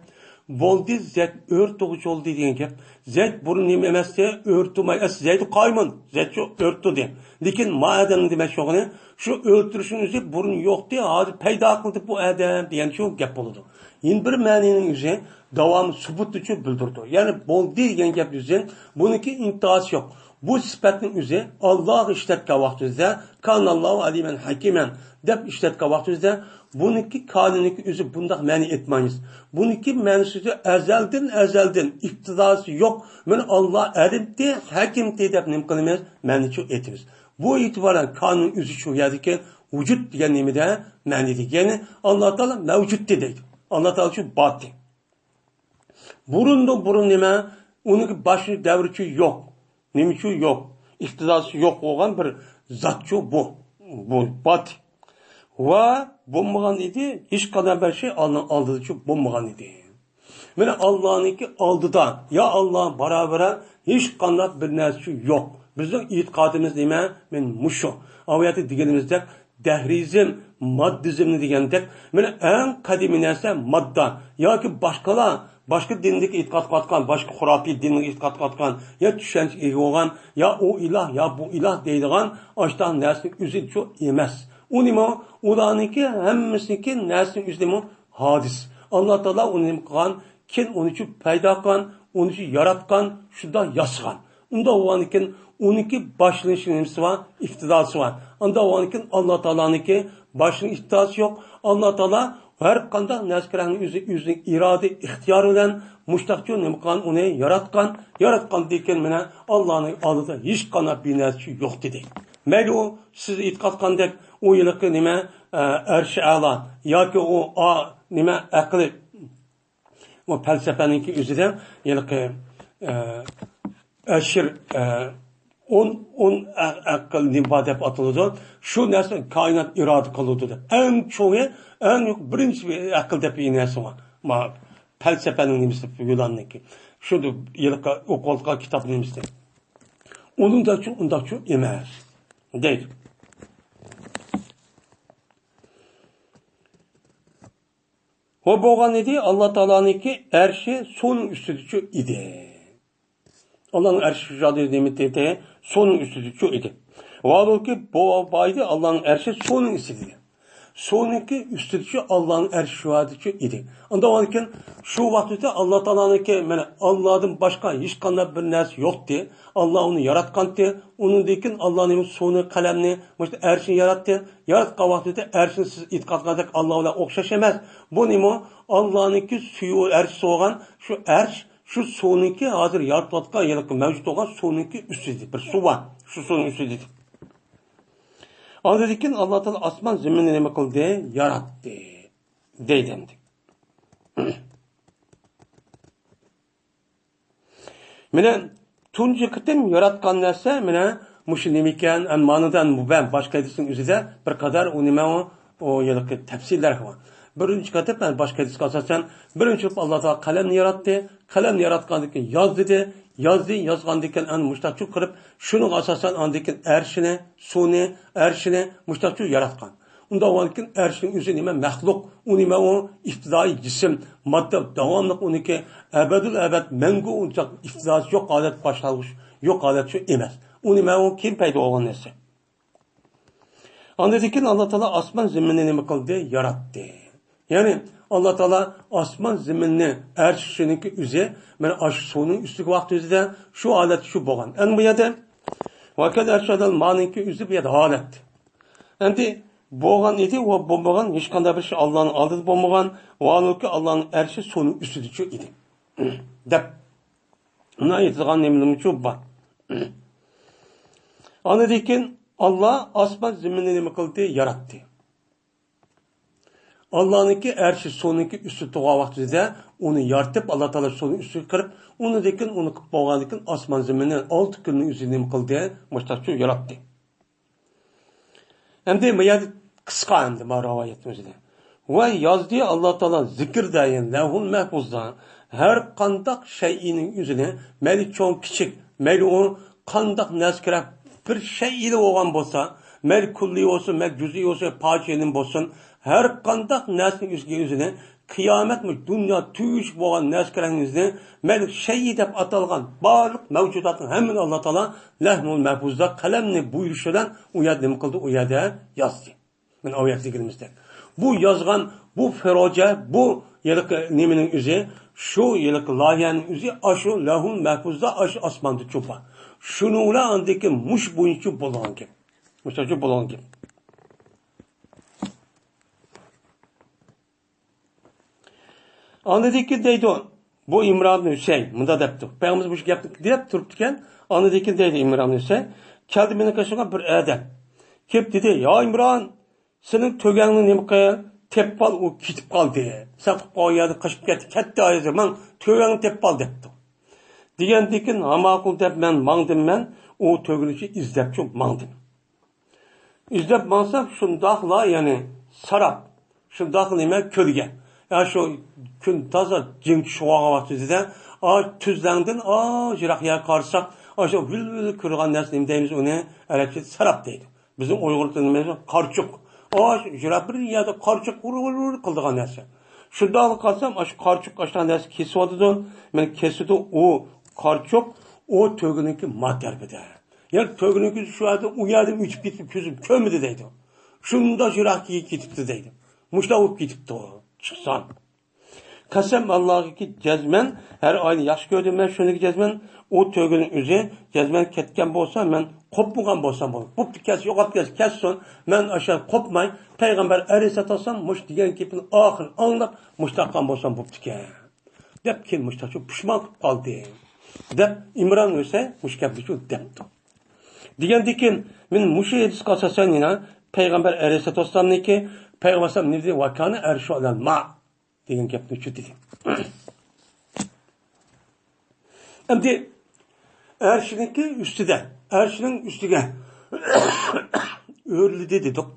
بولدى، زەيد ئۆرە تۇرغۇچى بولدى دېگەن گەپ. زەيد بۇرۇن نېمە ئەمەستى، ئۆرە تۇرماي، ئەس-، زەيدۇ قائىمۇن، زەيد شۇ ئۆرە تۇردى. لېكىن ما ئادەمنى دېمەكچى بولغىنى، شۇ ئۆرە تۇرۇشنىڭ ئۆزى بۇرۇن يوقتى، ھازىر پەيدا قىلدى بۇ ئادەم دېگەن شۇ گەپ بولىدۇ. يەنە بىر مەنىنىڭ ئۆزى داۋامى سۇبۇتنىچۇ بىلدۈرىدۇ. يەنى بولدى دېگەن گەپ ئۆزى، بۇنىڭكى ئىنتىھاسى يوق. بۇ سۈپەتنىڭ ئۆزى ئاللاغا ئىشلەتكەن ۋاقتىمىزدا، كانەللاھۇ ئەلىمەن ھەكىمەن دەپ ئىشلەتكەن ۋاقتىمىزدا، بۇنىڭكى كانىنىڭكى ئۆزى بۇنداق مەنە ئېيتمايمىز. بۇنىڭكى مەنىسى ئۆزى ئەزەلدىن، ئەزەلدىن ئىپتىداسى يوق. مانا ئاللا ئەلىمتى، ھەكىمتى دەپ نېمە قىلىمىز؟ مەنىچۇ ئېيتىمىز. بۇ ئېتىبارەن كاننىڭ ئۆزى شۇ يەردىكى ۋۇجۇد دېگەن نېمىدە، مەنىدە، يەنى ئاللا تائالا مەۋجۇتتى دەيدۇ. ئاللا تائالا شۇ بارتى. بۇرۇندىن بۇرۇن نېمە؟ ئۇنىڭ باشى دەۋرىچۇ يوق. نېمىچۇ يوق؟ ئىقتىداسى يوق بولغان بىر زاتچۇ بۇ. بۇ بات. ۋە بولمىغان ئىدى، ھېچقانداق بىر شەي ئالدىدىچۇ بولمىغان ئىدى. مانا ئاللانىڭكى ئالدىدا، يا ئاللا بارابىرە ھېچقانداق بىر نەرسىچۇ يوق. بىزنىڭ ئېتىقادىمىز نېمە؟ مانا مۇشۇ. ئاۋۇ يەردە دېگىنىمىزدەك، دەھرىزم، ماددىزمنى دېگەندەك، مانا ئەڭ قەدىمىي نەرسە ماددا ياكى باشقىلار، باشقا دىندىكى ئېتىقاد قىلىۋاتقان، باشقا خۇراپىي دىننىڭ ئېتىقاد قىلىۋاتقان، يا چۈشەنچىگە ئىگە بولغان، يا ئۇ ئىلاھ، يا بۇ ئىلاھ دەيدىغان ئاشۇنداق نەرسىنىڭ ئۆزىچۇ ئەمەس. ئۇ نېمە؟ ئۇلارنىڭكى ھەممىسىنىڭكى نەرسىنىڭ ئۆزى نېمە؟ ھادىس. ئاللا تائالا ئۇنى نېمە قىلغان؟ كېيىن ئۇنىچۇ پەيدا قىلغان، ئۇنىچۇ ياراتقان، شۇنداق ياسىغان. ئۇنداق بولغاندىكىن ئۇنىڭكى باشلىنىشى نېمىسى بار؟ ئىپتىداسى بار. ئانداق بولغاندىكىن ئاللا تائالانىڭكى باشلىنىش ئىپتىداسى يوق. ئاللا تائالا ھەر قانداق نەرسىگە ئۆزى، ئۆزىنىڭ ئىرادە، ئىختىيارى بىلەن مۇشتاقچۇ نېمە قىلغان، ئۇنى ياراتقان. ياراتقاندىن كېيىن مانا ئاللانىڭ ئالدىدا ھېچقانداق بىر نەرسە يوق دېدى. مەيلى ئۇ سىز ئېيتقان ئۇ ھېلىقى نېمە، ئە، ئەرشى ئەلا ياكى ئۇ، ئا، نېمە، ئەقلى ئۇ پەلسەپەنىڭكى ئۆزىدە ھېلىقى، ئە، ئەشىر، ئە، ئون، ئون ئە-، ئەقىل نېمە بار دەپ ئاتىلىدۇ. شۇ نەرسە كائىنات ئىرادە قىلىدۇ دەپ. ئەڭ چوڭى، ئەڭ يۇق-، بىرىنچى ئەقىل دەپ بىر نەرسە بار. ما پەلسەپەنىڭ نېمىسى يۇناننىڭكى. شۇ ھېلىقى ئوقۇۋاتقان كىتاب نېمىسى. ئۇنىڭدەكچۇ ئۇنداقچۇ ئەمەس دەيدۇ. ۋە بولغان ئىدى، ئاللا تائالانىڭكى ئەرشى سۇنىڭ ئۈستىدىچۇ ئىدى. ئاللانىڭ ئەرشى شۇ جايدا نېمە دېدى؟ سۇنىڭ ئۈستىدىچۇ ئىدى. ۋاھالۇكى، بۇ بايدى ئاللانىڭ ئەرشى سۇنىڭ ئۈستىدە. سۇنىڭكى ئۈستىدىچۇ ئاللانىڭ ئەرشى شۇ يەردىچۇ ئىدى. ئاندىن كېيىن شۇ ۋاقىتتا ئاللا تائالانىڭكى، مانا، ئاللادىن باشقا ھېچقانداق بىر نەرسە يوقتى. ئاللا ئۇنى ياراتقانتى. ئۇنىڭدىن كېيىن ئاللا نېمە سۇنى، قەلەمنى، مۇشۇ ئەرشنى ياراتتى. ياراتقان ۋاقتىدا ئەرشنى سىز ئېتىقاد قىلغاندەك ئاللا بىلەن ئوخشاش ئەمەس. بۇ نېمە؟ ئاللانىڭكى سۈيى ئەرش بولغان شۇ ئەرش، شۇ سۇنىڭكى ھازىر يارىتىۋاتقان، ھېلىقى مەۋجۇت بولغان سۇنىڭكى ئۈستىدە بىر سۇ بار. شۇ سۇنىڭ ئۈستىدە. ئاندىن كېيىن ئاللا تائالا ئاسمان زېمىننى نېمە قىلدى؟ ياراتتى. دەيدۇ ئەمدى. مانا تۇنجى قېتىم ياراتقان نەرسە مانا مۇشۇ نېمىكەن، ئەن مانىدا ئەن مۇبەم باشقا ھەدىسنىڭ ئۆزىدە بىر قەدەر ئۇ نېمە ئۇ، ئۇ ھېلىقى تەپسىرلەر بار. بىرىنچى قېتىم، ئەن باشقا ھەدىسكە ئاساسەن، بىرىنچى بولۇپ ئاللا تائالا قەلەمنى ياراتتى. قەلەمنى ياراتقاندىن كېيىن ياز دېدى. يازدى، يازغاندىن كېيىن ئەنە مۇشتاقچۇ قىلىپ، شۇنىڭغا ئاساسەن ئاندىن كېيىن ئەرشىنى، سۇنى، ئەرشىنى مۇشتاقچۇ ياراتقان. ئۇنداق بولغاندىن كېيىن ئەرشنىڭ ئۆزى نېمە؟ مەخلۇق. ئۇ نېمە؟ ئۇ ئىپتىدائىي جىسىم، ماددا، داۋاملىق ئۇنىڭكى ئەبەدۇل ئەبەد، مەڭگۈ ئۇنچاق ئىپتىداسى يوق ھالەت، باشلانغۇچ يوق ھالەت شۇ ئەمەس. ئۇ نېمە؟ ئۇ كېيىن پەيدا بولغان نەرسە. ئاندىن كېيىن ئاللا تائالا ئاسمان زېمىننى نېمە قىلدى؟ ياراتتى. يەنى ئاللا تائالا ئاسمان زېمىننى، ئەرش شۇنىڭكى ئۆزى، مانا ئاشۇ سۇنىڭ ئۈستىدىكى ۋاقىت ئۆزىدە شۇ ھالەت شۇ بولغان. ئەنە بۇ يەردە ۋەكەل ئەرشادىل مانىڭكى ئۆزى بۇ يەردە ھالەت. ئەمدى بولغان ئىدى، ئۇ بولمىغان، ھېچقانداق بىر شەي ئاللانىڭ ئالدىدا بولمىغان، ۋاھالۇكى ئاللانىڭ ئەرشى سۇنىڭ ئۈستىدىچۇ ئىدى. دەپ مۇنۇ ئېيتىدىغان نېمىلىرىمچۇ بار. ئاندىن كېيىن ئاللا ئاسمان زېمىننى نېمە قىلدى؟ ياراتتى. ئاللانىڭكى ئەرشى سۇنىڭكى ئۈستىدە تۇرغان ۋاقتىدا ئۇنى يارىتىپ، ئاللا تائالا سۇنىڭ ئۈستىگە قىلىپ، ئۇنىڭدىن كېيىن ئۇنى قىلىپ بولغاندىن كېيىن ئاسمان زېمىننى ئالتە كۈننىڭ ئۆزىدە نېمە قىلدى؟ مۇشتاقچۇ ياراتتى. ئەمدى بۇ يەردە قىسقا ئەمدى ما رىۋايەتنىڭ ئۆزىدە. ۋە يازدى ئاللا تائالا زىكىردە، يەنى لەۋھۇل مەھپۇزدا ھەر قانداق شەيئىنىڭ ئۆزىنى، مەيلى چوڭ، كىچىك، مەيلى ئۇ قانداق نەرسە كېرەك، بىر شەيئىلا بولغان بولسا، مەيلى كۈللىي بولسۇن، مەيلى جۈزئىي بولسۇن، پارچە نېمە بولسۇن، ھەر قانداق نەرسىنىڭ ئۆزىگە ئۆزىنى قىيامەت، مۇشۇ دۇنيا تۈگىشى بولغان نەرسە كېرەكنىڭ ئۆزىنى، مەيلى شەيئى دەپ ئاتالغان بارلىق مەۋجۇداتنىڭ ھەممىنى ئاللا تائالا لەۋھۇل مەھپۇزدا قەلەمنى بۇيرۇشى بىلەن ئۇ يەردە نېمە قىلدى؟ ئۇ يەردە يازدى. مانا ئايەتتە دېگىنىمىزدەك. بۇ يازغان، بۇ پروژە، بۇ ھېلىقى نېمىنىڭ ئۆزى، شۇ ھېلىقى لايىھەنىڭ ئۆزى ئاشۇ لەۋھۇل مەھپۇزدا، ئاشۇ ئاسماندا چوپان. شۇنىڭ بىلەن ئاندىن كېيىن مۇشۇ بويىچە بولغان گەپ. مۇشۇنچە بولغان گەپ. ئاندىن كېيىن دەيدۇ، بۇ ئىمران ھۈسەيىن مۇنداق دەپتۇ. پەيغەمبىرىمىز مۇشۇ گەپنى دەپ تۇرۇپتىكەن. ئاندىن كېيىن دەيدۇ ئىمران ھۈسەيىن، كەلدى مېنىڭ قېشىمغا بىر ئادەم. كېلىپ دېدى، يا ئىمران، سېنىڭ تۆگەڭنى نېمە قىل، تېپىپ ئال، ئۇ كېتىپ قالدى. سەن قىلىپ قويغان يەردىن قېچىپ كەتتى، كەتتى ھازىر، ماڭ تۆگەڭنى تېپىپ ئال دەپتۇ. دېگەندىن كېيىن ھاماقۇل دەپ مەن ماڭدىم، مەن ئۇ تۆگىنى ئىزدەپچۇ ماڭدىم. ئىزدەپ ماڭسام، شۇنداقلا، يەنى ساراپ، شۇنداقلا نېمە كۆلگە. يا شۇ كۈن تازا جىڭ چۈشۈۋالغان ۋاقتىدا، ئا، تۈزلەڭدىن ئا، يىراق يەرگە قارىساق، ئاشۇ ۋىل-ۋىل كۆرىدىغان نەرسە نېمە دەيمىز ئۇنى؟ ئەرەبچە ساراپ دەيدۇ. بىزنىڭ ئۇيغۇر تىلىدا نېمە دەيمىز؟ قارچۇق. ئا، يىراق بىر يەردە قارچۇق ۋۇر-ۋۇر-ۋۇر قىلىدىغان نەرسە. شۇنداقلا قارىسام، ئاشۇ قارچۇق ئاشۇنداق نەرسە كېسىۋاتىدۇ. مېنى كېسىدۇ ئۇ قارچۇق، ئۇ تۆگىنىڭكى ما تەرىپىدە. يەنى تۆگىنىڭ كۆزى شۇ يەردە، ئۇ يەردىن ئۆتۈپ كېتىپ كۆزۈم كۆرمىدى دەيدۇ. شۇنداق يىراققا كېتىپتۇ دەيدۇ. مۇشۇنداق بولۇپ كېتىپتۇ. چىقسام ئاللاغىكى جەزمەن، ھەر ئاينى ياخشى كۆردۈم مەن شۇنىڭكى جەزمەن، ئۇ تۆگىنىڭ ئۆزى جەزمەن كەتكەن بولسا، مەن قوپمىغان بولسام بولدى. بوپتۇ، كەتسە، يوقاپ كەتسە، كەتسۇن. مەن ئاشۇ قوپماي، پەيغەمبەر ئەلەيھىسسالام مۇشۇ دېگەن گېپىنى ئاخىرى ئاڭلاپ، مۇشۇنداق قىلغان بولسام بوپتىكەن. دەپ كېيىن مۇشتاقچۇ پۇشمان قىلىپ قالدى. دەپ ئىمران ھۈسەيىن مۇشۇ گەپنى شۇ دەپتۇ. دېگەندىن كېيىن مەن مۇشۇ ھەدىسكە ئاساسەن يەنە پەيغەمبەر ئەلەيھىسسالاتۇ ۋەسسالامنىڭكى، پەيغەمبەر ئەلەيھىسسالام نېمە دېدى؟ ۋەكانە ئەرشۇ ئەلەل ما دېگەن گەپنى شۇ دېدى. ئەمدى ئەرشنىڭكى ئۈستىدە، ئەرشنىڭ ئۈستىگە ئۆرلىدى دېدۇق.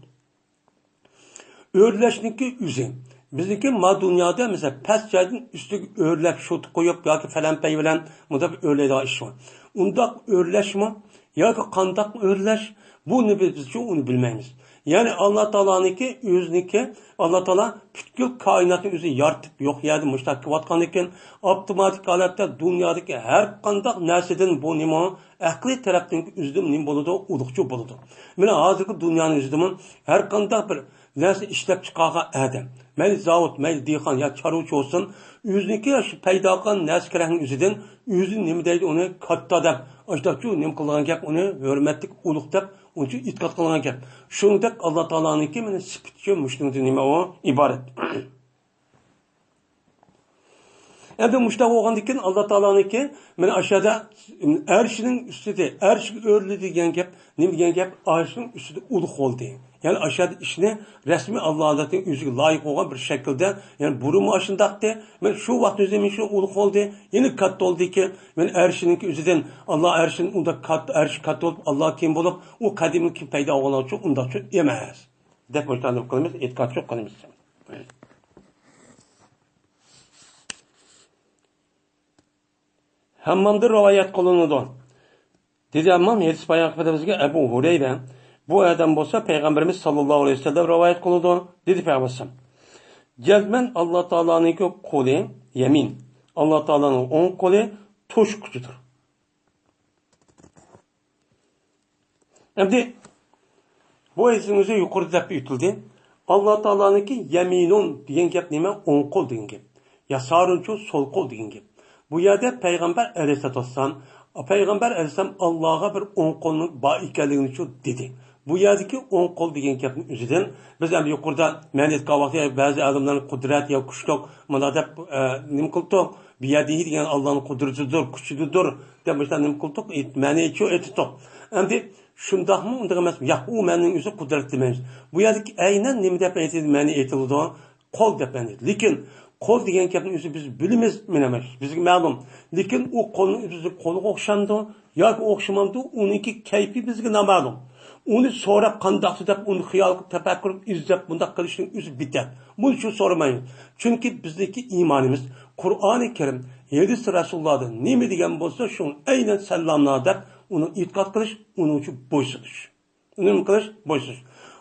ئۆرلەشنىڭكى ئۆزى. بىزنىڭكى ما دۇنيادا، مەسىلەن، پەس جايدىن ئۈستىگە ئۆرلەپ، شوتا قويۇپ ياكى پەلەمپەي بىلەن مۇنداق ئۆرلەيدىغان ئىش بار. ئۇنداق ئۆرلەشمۇ ياكى قانداق ئۆرلەش، بۇنى بىز، بىزچە ئۇنى بىلمەيمىز. يەنى ئاللا تائالانىڭكى ئۆزىنىڭكى، ئاللا تائالا پۈتكۈل كائىناتنى ئۆزى يارىتىپ، يوق يەردىن مۇشۇنداق كېلىۋاتقاندىكىن، ئاپتوماتىك ھالەتتە دۇنيادىكى ھەر قانداق نەرسىدىن بۇ نېمە ئەقلىي تەرەپتىن ئۆزىدىن نېمە بولىدۇ، ئۇلۇغچە بولىدۇ. مانا ھازىرقى دۇنيانىڭ ئۆزىدىمۇ ھەر قانداق بىر نەرسە ئىشلەپ چىقارغان ئادەم، مەيلى زاۋۇت، مەيلى دېھقان يا چارۋىچى بولسۇن، ئۆزىنىڭكى شۇ پەيدا قىلغان نەرسە كېرەكنىڭ ئۆزىدىن ئۆزىنى نېمە دەيدۇ، ئۇنى كاتتا دەپ، ئاشۇنداقچۇ نېمە قىلىدىغان گەپ، ئۇنى ھۆرمەتلىك، ئۇلۇغ دەپ، ئۇنچە ئېتىقاد قىلىدىغان گەپ. شۇنىڭدەك ئاللا تائالانىڭكى مانا سۈپىتى مۇشۇنىڭدىن نېمە ئۇ ئىبارەت. ئەمدى مۇشۇنداق بولغاندىكىن، ئاللا تائالانىڭكى مانا ئاشۇ يەردە ئەرشىنىڭ ئۈستىدە، ئەرشىگە ئۆرلىدى دېگەن گەپ، نېمە دېگەن گەپ؟ ئەرشىنىڭ ئۈستىدە ئۇلۇغ بولدى. يەنى ئاشۇ يەردە ئىشنى رەسمىي ئاللا زاتىنىڭ ئۆزىگە لايىق بولغان بىر شەكىلدە، يەنى بۇرۇنمۇ ئاشۇنداقتى، مانا شۇ ۋاقىت ئۆزى مانا شۇ ئۇلۇغ بولدى، يەنە كاتتا بولدىكى، مانا ئەرشىنىڭكى ئۆزىدىن، ئاللا ئەرشىدىن ئۇنداق كاتتا، ئەرش كاتتا بولۇپ، ئاللا كېيىن بولۇپ، ئۇ قەدىمدىن كېيىن پەيدا بولغانلىقى ئۈچۈن ئۇنداقچۇ ئەمەس. دەپ مۇشۇنداق نېمە قىلىمىز، ئېتىقادچۇ قىلىمىز. ھەممامدىن رىۋايەت قىلىنىدۇ. دېدى ھەممام، ھەدىس بايان قىلىپ بىزگە ئەبۇ ھۇرەيرە، بۇ ئادەم بولسا پەيغەمبىرىمىز ساللاللاھۇ ئەلەيھى ۋەسەللەم رىۋايەت قىلىدۇ، دېدى پەيغەمبەر ئەلەيھىسسالام. جەزمەن ئاللا تائالانىڭكى قولى يەمىن، ئاللا تائالانىڭ ئوڭ قولى توشقۇچىدۇر. ئەمدى بۇ ھەدىسنىڭ ئۆزى يۇقىرىدا دەپ ئۆتۈلدى. ئاللا تائالانىڭكى يەمىنۇن دېگەن گەپ نېمە؟ ئوڭ قول دېگەن گەپ. يەسارۇنچۇ سول قول دېگەن گەپ. بۇ يەردە پەيغەمبەر ئەلەيھىسسالاتۇ ۋەسسالام، پەيغەمبەر ئەلەيھىسسالام ئاللاغا بىر ئوڭ قولنىڭ بار ئىكەنلىكىنى شۇ دېدى. بۇ يەردىكى ئوڭ قول دېگەن گەپنىڭ ئۆزىدىن بىز ئەمدى يۇقىرىدا مەن ئېيتقان ۋاقىتتا بەزى ئالىملارنى قۇدرەت يا كۈچلۈك مانا دەپ، ئە، نېمە قىلدۇق؟ بۇ يەردە دېگەن ئاللانىڭ قۇدرىتىدۇر، كۈچىدۇر دەپ مۇشۇنداق نېمە قىلدۇق؟ ئېيت-، مەنىچۇ ئېيتتۇق. ئەمدى شۇنداقمۇ، ئۇنداق ئەمەس؟ ياق، ئۇ مەنىنىڭ ئۆزى قۇدرەت دېمەيمىز. بۇ يەردىكى ئەينەن نېمە دەپ ئېيتىلدى؟ مەنى ئېيتىلىدۇ. قول دەپ ئەمدى. لېكىن قول دېگەن گەپنىڭ ئۆزى بىز بىلىمىز، مانا بىزگە مەلۇم. لېكىن ئۇ قولنىڭ ئۆزى قولغا ئوخشامدۇ ياكى ئوخشىمامدۇ، ئۇنىڭكى كەيپى بىزگە نامەلۇم. ئۇنى سوراپ، قانداقتۇ دەپ، ئۇنى خىيال قىلىپ، تەپەككۇر قىلىپ، ئىزدەپ، بۇنداق قىلىشنىڭ ئۆزى بىدئەت. بۇنى شۇ سورىمايمىز. چۈنكى بىزنىڭكى ئىمانىمىز قۇرئانى كەرىم، ھەدىس رەسۇلۇللادا نېمە دېگەن بولسا، شۇڭا ئەينەن سەللاملا دەپ، ئۇنى ئېتىقاد قىلىش، ئۇنىڭ ئۈچۈن بويسۇنۇش. نېمە قىلىش؟ بويسۇنۇش.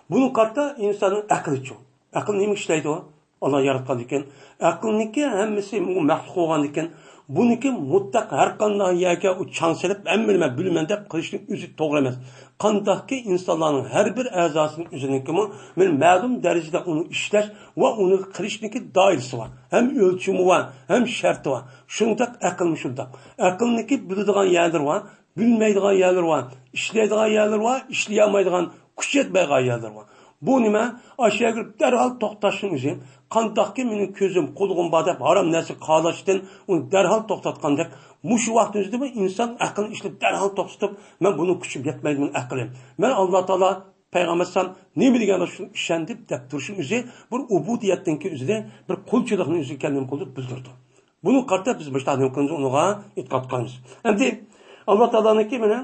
بۇنىڭغا قارىتا ئىنساننىڭ ئەقلىچۇ. ئەقىل نېمە ئىشلەيدۇ؟ ئاللا ياراتقاندىكىن. ئەقىلنىڭكى ھەممىسى مەخلۇق بولغاندىكىن، بۇنىڭكى مۇتلەق ھەر قانداق يەرگە ئۇ چاڭ سېلىپ، ھەممىنى مەن بىلىمەن دەپ قىلىشنىڭ ئۆزى توغرا ئەمەس. قانداقكى ئىنسانلارنىڭ ھەر بىر ئەزاسىنىڭ ئۆزىنىڭكىمۇ بىر مەلۇم دەرىجىدە ئۇنى ئىشلەش ۋە ئۇنى قىلىشنىڭكى دائىرىسى بار. ھەم ئۆلچىمى بار، ھەم شەرتى بار. شۇنداق ئەقىلمۇ شۇنداق. ئەقىلنىڭكى بىلىدىغان يەرلىرى بار، بىلمەيدىغان يەرلىرى بار، ئىشلەيدىغان يەرلىرى بار، ئىشلىيەلمەيدىغان، كۈچ يەتمەيدىغان يەرلىرى بار. بۇ نېمە؟ ئاشۇ يەرگە دەرھال توختاشنىڭ ئۆزى. قانداقكى مېنىڭ كۆزۈم، قۇلىقىم بار دەپ ھارام نەرسىگە قاراۋاتقاندىن، ئۇنى دەرھال توختاتقاندەك، مۇشۇ ۋاقىتنىڭ ئۆزىدىمۇ ئىنسان ئەقلىنى ئىشلىتىپ دەرھال توختىتىپ، مەن بۇنىڭ كۈچۈم يەتمەيدۇ، مېنىڭ ئەقلىم. مەن ئاللا تائالا، پەيغەمبەر ئەلەيھىسسالام نېمە دېگەن شۇنى ئىشەندىم دەپ تۇرۇشنىڭ ئۆزى بىر ئۇبۇدىيەتنىڭكى ئۆزىدە بىر قۇلچىلىقنىڭ ئۆزى ئىكەنلىكىنى قىلدۇرۇپ بىلدۈرىدۇ. بۇنىڭغا قارىتا بىز مۇشۇنداق نېمە قىلىمىز، ئۇنىڭغا ئېتىقاد قىلىمىز. ئەمدى ئاللا تائالانىڭكى مانا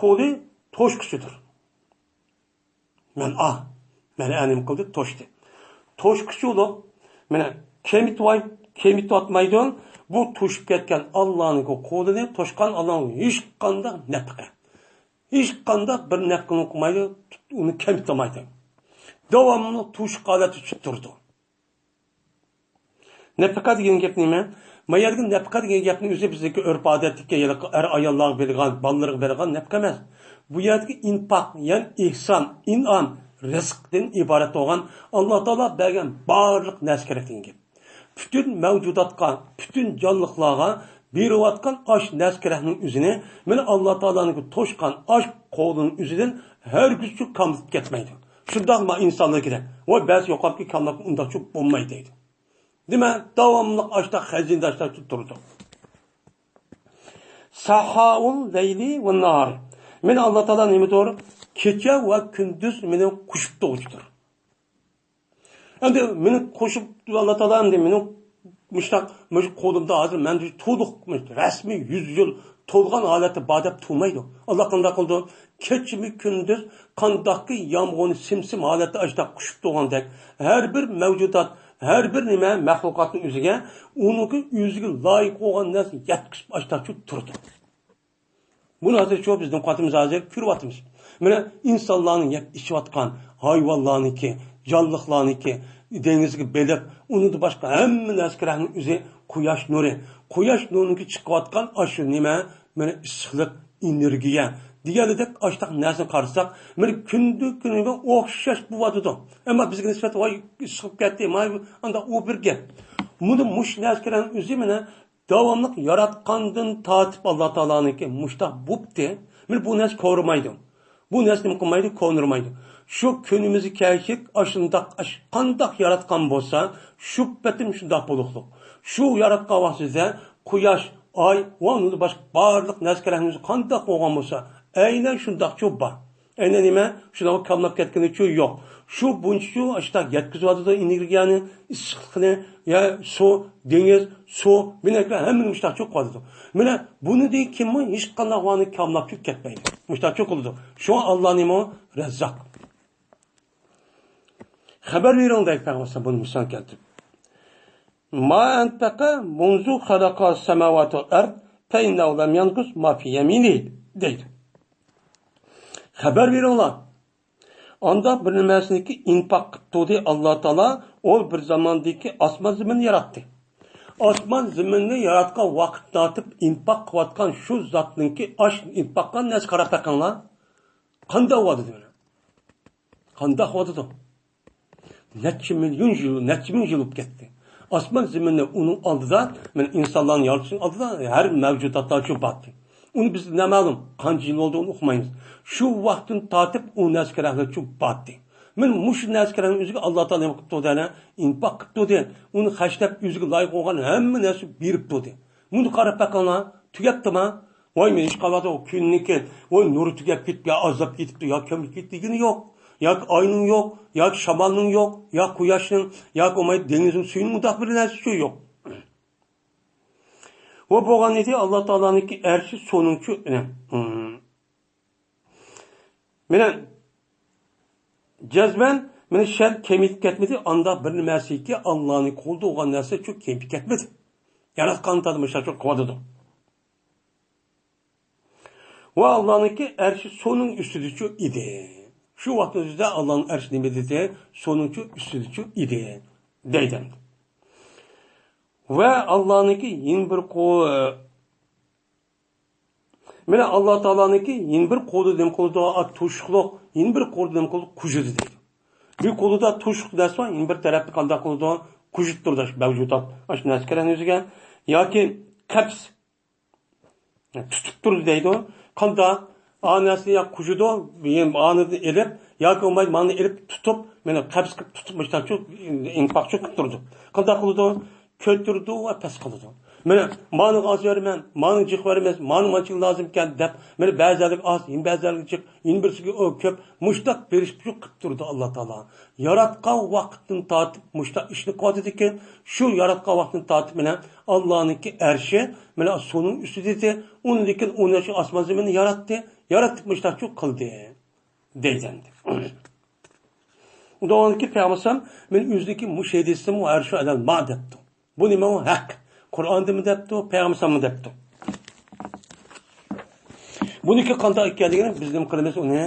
قولى توشقۇچىدۇر. مەن ئا، مەن ئا نېمە قىلدى؟ توشتى. توشقۇچى بولۇپ، مانا كېمىتىۋاي-، كېمىتىۋاتمايدۇ. بۇ توشۇپ كەتكەن ئاللانىڭكى قولىنى توشقان ئاللانىڭ ھېچقانداق نەپقە، ھېچقانداق بىر نەپقىنى قىلمايدۇ، ئۇنى كېمىتالمايدۇ. داۋاملىق توشۇق ھالەتتە تۇتۇپ تۇرىدۇ. نەپىقە دېگەن گەپ نېمە؟ ما يەردىكى نەپىقە دېگەن گەپنىڭ ئۆزى بىزنىڭكى ئۆرپ-ئادەتتىكى، يەنى ئەر-ئاياللارغا بېرىدىغان، بالىلىرىغا بېرىدىغان نەپىقە ئەمەس. بۇ يەردىكى ئىنپاق، يەنى ئېھسان، ئىنئام، رىزىقتىن ئىبارەت بولغان، ئاللا تائالا بەرگەن بارلىق نەرسە كېرەك دېگەن گەپ. پۈتۈن مەۋجۇداتقا، پۈتۈن جانلىقلارغا بېرىۋاتقان ئاش نەرسە كېرەكنىڭ ئۆزىنى، مانا ئاللا تائالانىڭكى توشقان ئاش قولىنىڭ ئۆزىدىن ھەرگىزچۇ كاملىپ كەتمەيدۇ. شۇنداقلا ئىنسانلار كېرەك. ۋاي، بەزى يوقاپتۇ، كاملاپ ئۇنداقچۇ بولمايدۇ دەيدۇ. دېمەك، داۋاملىق ئاشتا خەزىنىدە ئاشتا تۇرىدۇ. سەخاءۇل لەيلى ۋە ناھار. مانا ئاللا تائالا نېمىدۇر؟ كېچە ۋە كۈندۈز مېنى قوشۇپ تۇرغۇچىدۇر. ئەمدى مېنى قوشۇپ، ئاللا تائالا ئەمدى مېنى مۇشۇنداق، مۇشۇ قولۇمدا ھازىر مەن تولۇق، مۇشۇ رەسمىي يۈز يىل تولغان ھالەتتە بار دەپ تۇرمايدۇ. ئاللا قانداق قىلىدۇ؟ كېچىمۇ كۈندۈز قانداقكى يامغۇرنى سىم-سىم ھالەتتە ئاشۇنداق قوشۇپ تۇرغاندەك، ھەر بىر مەۋجۇدات، ھەر بىر نېمە مەخلۇقاتنىڭ ئۆزىگە، ئۇنىڭكى ئۆزىگە لايىق بولغان نەرسىنى يەتكۈزۈپ ئاشتاق تۇرىدۇ. بۇنى ھازىر شۇ بىزنىڭ قاتىمىز ھازىر كۆرۈۋاتىمىز. مانا ئىنسانلارنىڭ يەپ ئىچىۋاتقان، ھايۋانلارنىڭكى، جانلىقلارنىڭكى، دېڭىزدىكى بېلىق، ئۇنىڭدىن باشقا ھەممە نەرسىگە رەھمىتى ئۆزى قۇياش نۇرى. قۇياش نۇرىنىڭكى چىقىۋاتقان ئاشۇ نېمە، مانا ئىسسىقلىق، ئېنېرگىيە دېگەنلىك ئاشتاق نەرسىنى قارىساق، مانا كۈندە كۈنىگە ئوخشاش بولۇۋاتىدۇ. ئەمما بىزگە نىسبەتەن ۋاي ئىسسىق كەتتى، مانا ئاندا ئۇ بىر گەپ. مۇنى مۇشۇ نەرسىگە رەھمىتى ئۆزى مانا داۋاملىق ياراتقاندىن تارتىپ ئاللا تائالانىڭكى مۇشتاق بوپتى. مانا بۇ نەرسە كورىمايدۇ. بۇ نەرسە نېمە قىلمايدۇ؟ كونۇرمايدۇ. شۇ كۈنىمىزگە كەلسەك، ئاشۇنداق، ئاش-، قانداق ياراتقان بولسا، شۇ پېتىم شۇنداق بولۇقلۇق. شۇ ياراتقان ۋاقتىدا قۇياش، ئاي ۋە ئۇنىڭدىن باشقا بارلىق نەرسە كەرەكلىرىمىز قانداق بولغان بولسا، ئەينەن شۇنداقچۇ بار. ئەينەن نېمە؟ شۇنداق كاملاپ كەتكىنىچۇ يوق. شۇ بۇنچىچۇ ئاشۇنداق يەتكۈزۈۋاتىدۇ ئېنېرگىيەنى، ئىسسىقلىقنى، يا سۇ، دېڭىز، سۇ، بىنەكلەر ھەممىنى مۇشتاقچۇ قىلىۋاتىدۇ. مانا بۇنىڭدىن كېيىنمۇ ھېچقانداق ۋانى كاملاپچۇ كەتمەيدۇ. مۇشتاقچۇ قىلىدۇ. شۇڭا ئاللا نېمە؟ رەززاق. خەۋەر بېرىڭ دەيدۇ پەيغەمبەر بۇنى مىسال كەلتۈرۈپ. ما ئەنفەقە مۇنزۇ خەلەقە سەماۋاتۇ ئەرد فەئىننەھۇ لەم يەنقۇس ما فى يەمىنى دەيدۇ. خەۋەر بېرىڭلار. ئاندا بىر نېمەسىنىكى ئىنفاق قىپتۇ دەيدۇ ئاللا تائالا، ئۇ بىر زاماندىكى ئاسمان زېمىننى ياراتتى. ئاسمان زېمىننى ياراتقان ۋاقىتتىن تارتىپ ئىنفاق قىلىۋاتقان شۇ زاتنىڭكى ئاش ئىنفاق قىلغان نەرسە قاراپ بېقىڭلار. قانداق بولدى دېمەن؟ قانداق بولدى؟ نەچچە مىليون يىل، نەچچە مىڭ يىل بولۇپ كەتتى. ئاسمان زېمىننى ئۇنىڭ ئالدىدا، مانا ئىنسانلارنى يارىتىشنىڭ ئالدىدا ھەر مەۋجۇداتلار شۇ باتتى. ئۇنى بىز نامەلۇم، قانچە يىل بولدى ئۇنى ئۇقمايمىز. شۇ ۋاقىتتىن تارتىپ ئۇ نەرسە كېرەكلىك شۇ باتتى. مانا مۇشۇ نەرسە كېرەكنىڭ ئۆزىگە ئاللا تائالا نېمە قىپتۇ دەيلى؟ ئىنفاق قىپتۇ دەيلى. ئۇنى خەجلەپ ئۆزىگە لايىق بولغان ھەممە نەرسە بېرىپتۇ دەيلى. مۇنى قاراپ بېقىڭلار، تۈگەپتىما؟ ۋاي، مېنى ئىشقا ئالىدۇ، كۈننىكى، ۋاي، نۇرى تۈگەپ كېتىپتۇ، يا ئازلاپ كېتىپتۇ، يا كۆمۈلۈپ كېتىپتۇ دېگىنى يوق. ياكى ئاينىڭ يوق، ياكى شامالنىڭ يوق، ياكى قۇياشنىڭ، ياكى بولمايدۇ دېڭىزنىڭ سۈيىنىڭ، مۇنداق بىر نەرسىسى يوق. ۋە بولغان ئىدى، ئاللا تائالانىڭكى ئەرشى سۇنىڭچۇ، ئىنە، مم. مانا جەزمەن، مانا شەرت كېمىيىپ كەتمىدى، ئاندا بىر نېمەسىكى، ئاللانىڭ قولىدا بولغان نەرسە شۇ كېمىيىپ كەتمىدى. ياراتقان تادمۇشلار شۇ قىلىۋاتىدۇ. ۋە ئاللانىڭكى ئەرشى سۇنىڭ ئۈستىدىچۇ ئىدى. شۇ ۋاقىتنىڭ ئۆزىدە ئاللانىڭ ئەرشى نېمە دېدى؟ سۇنىڭچۇ ئۈستىدىچۇ ئىدى، دەيدۇ. ۋە ئاللانىڭكى يەنە بىر قو-، مانا ئاللا تائالانىڭكى يەنە بىر قولى نېمە قىلىدۇ؟ ئا، توشۇقلۇق، يەنە بىر قولى نېمە قىلىدۇ؟ قۇژىدى دەيدۇ. بىر قولىدا توشۇق نەرسە بار، يەنە بىر تەرەپتە قانداق قىلىدۇ؟ قۇژۇپ تۇرىدۇ، ئاشۇ مەۋجۇدات، ئاشۇ نەرسە كەلگەن ئۆزىگە. ياكى قەپس، تۇتۇپ تۇرىدۇ دەيدۇ. قانداق؟ ئا نەرسىنى يا قۇژىدۇ، ئانىدىن ئېلىپ، ياكى بولمايدۇ، مانى ئېلىپ تۇتۇپ، مانا قەپس قىلىپ تۇتۇپ، مۇشتاقچۇ ئىنفاقچۇ قىلىپ تۇرىدۇ. قانداق قىلىدۇ؟ كۆتۈرىدۇ ۋە پەس قىلىدۇ. مانا، مانىغا ئاز بېرىمەن، مانىغا جىق بېرىمىز، مانى مانچىلىك لازىم ئىكەن دەپ، مانا بەزىلەرگە ئاز، يەنە بەزىلەرگە جىق، يەنە بىرسىگە ئۇ كۆپ، مۇشتاق بېرىش قىلىپ تۇرىدۇ ئاللا تائالا. ياراتقان ۋاقىتتىن تارتىپ مۇشتاق ئىشنى قىلىۋاتىدىكەن، شۇ ياراتقان ۋاقىتتىن تارتىپ مانا ئاللانىڭكى ئەرشى، مانا سۇنىڭ ئۈستىدە، ئۇنىڭدىن كېيىن ئۇنىڭ ئۈچۈن ئاسمان زېمىننى ياراتتى، ياراتتى مۇشتاقچۇ قىلدى. دەيدۇ ئەمدى. ئۇنداق بولغاندىكىن پەيغەمبەر ئەلەيھىسسالام، مەن ئۆزىنىڭكى مۇشۇ ھەدىسىمۇ ئەرشۇ ئەلەل ما دەپتۇ. بۇ نېمە ئۇ؟ ھەق. قۇرئاندىمۇ دەپتۇ، پەيغەمبەر ئەلەيھىسسالاممۇ دەپتۇ. بۇنىڭكى قانداق ئىكەنلىكىنى بىز نېمە قىلىمىز ئۇنى؟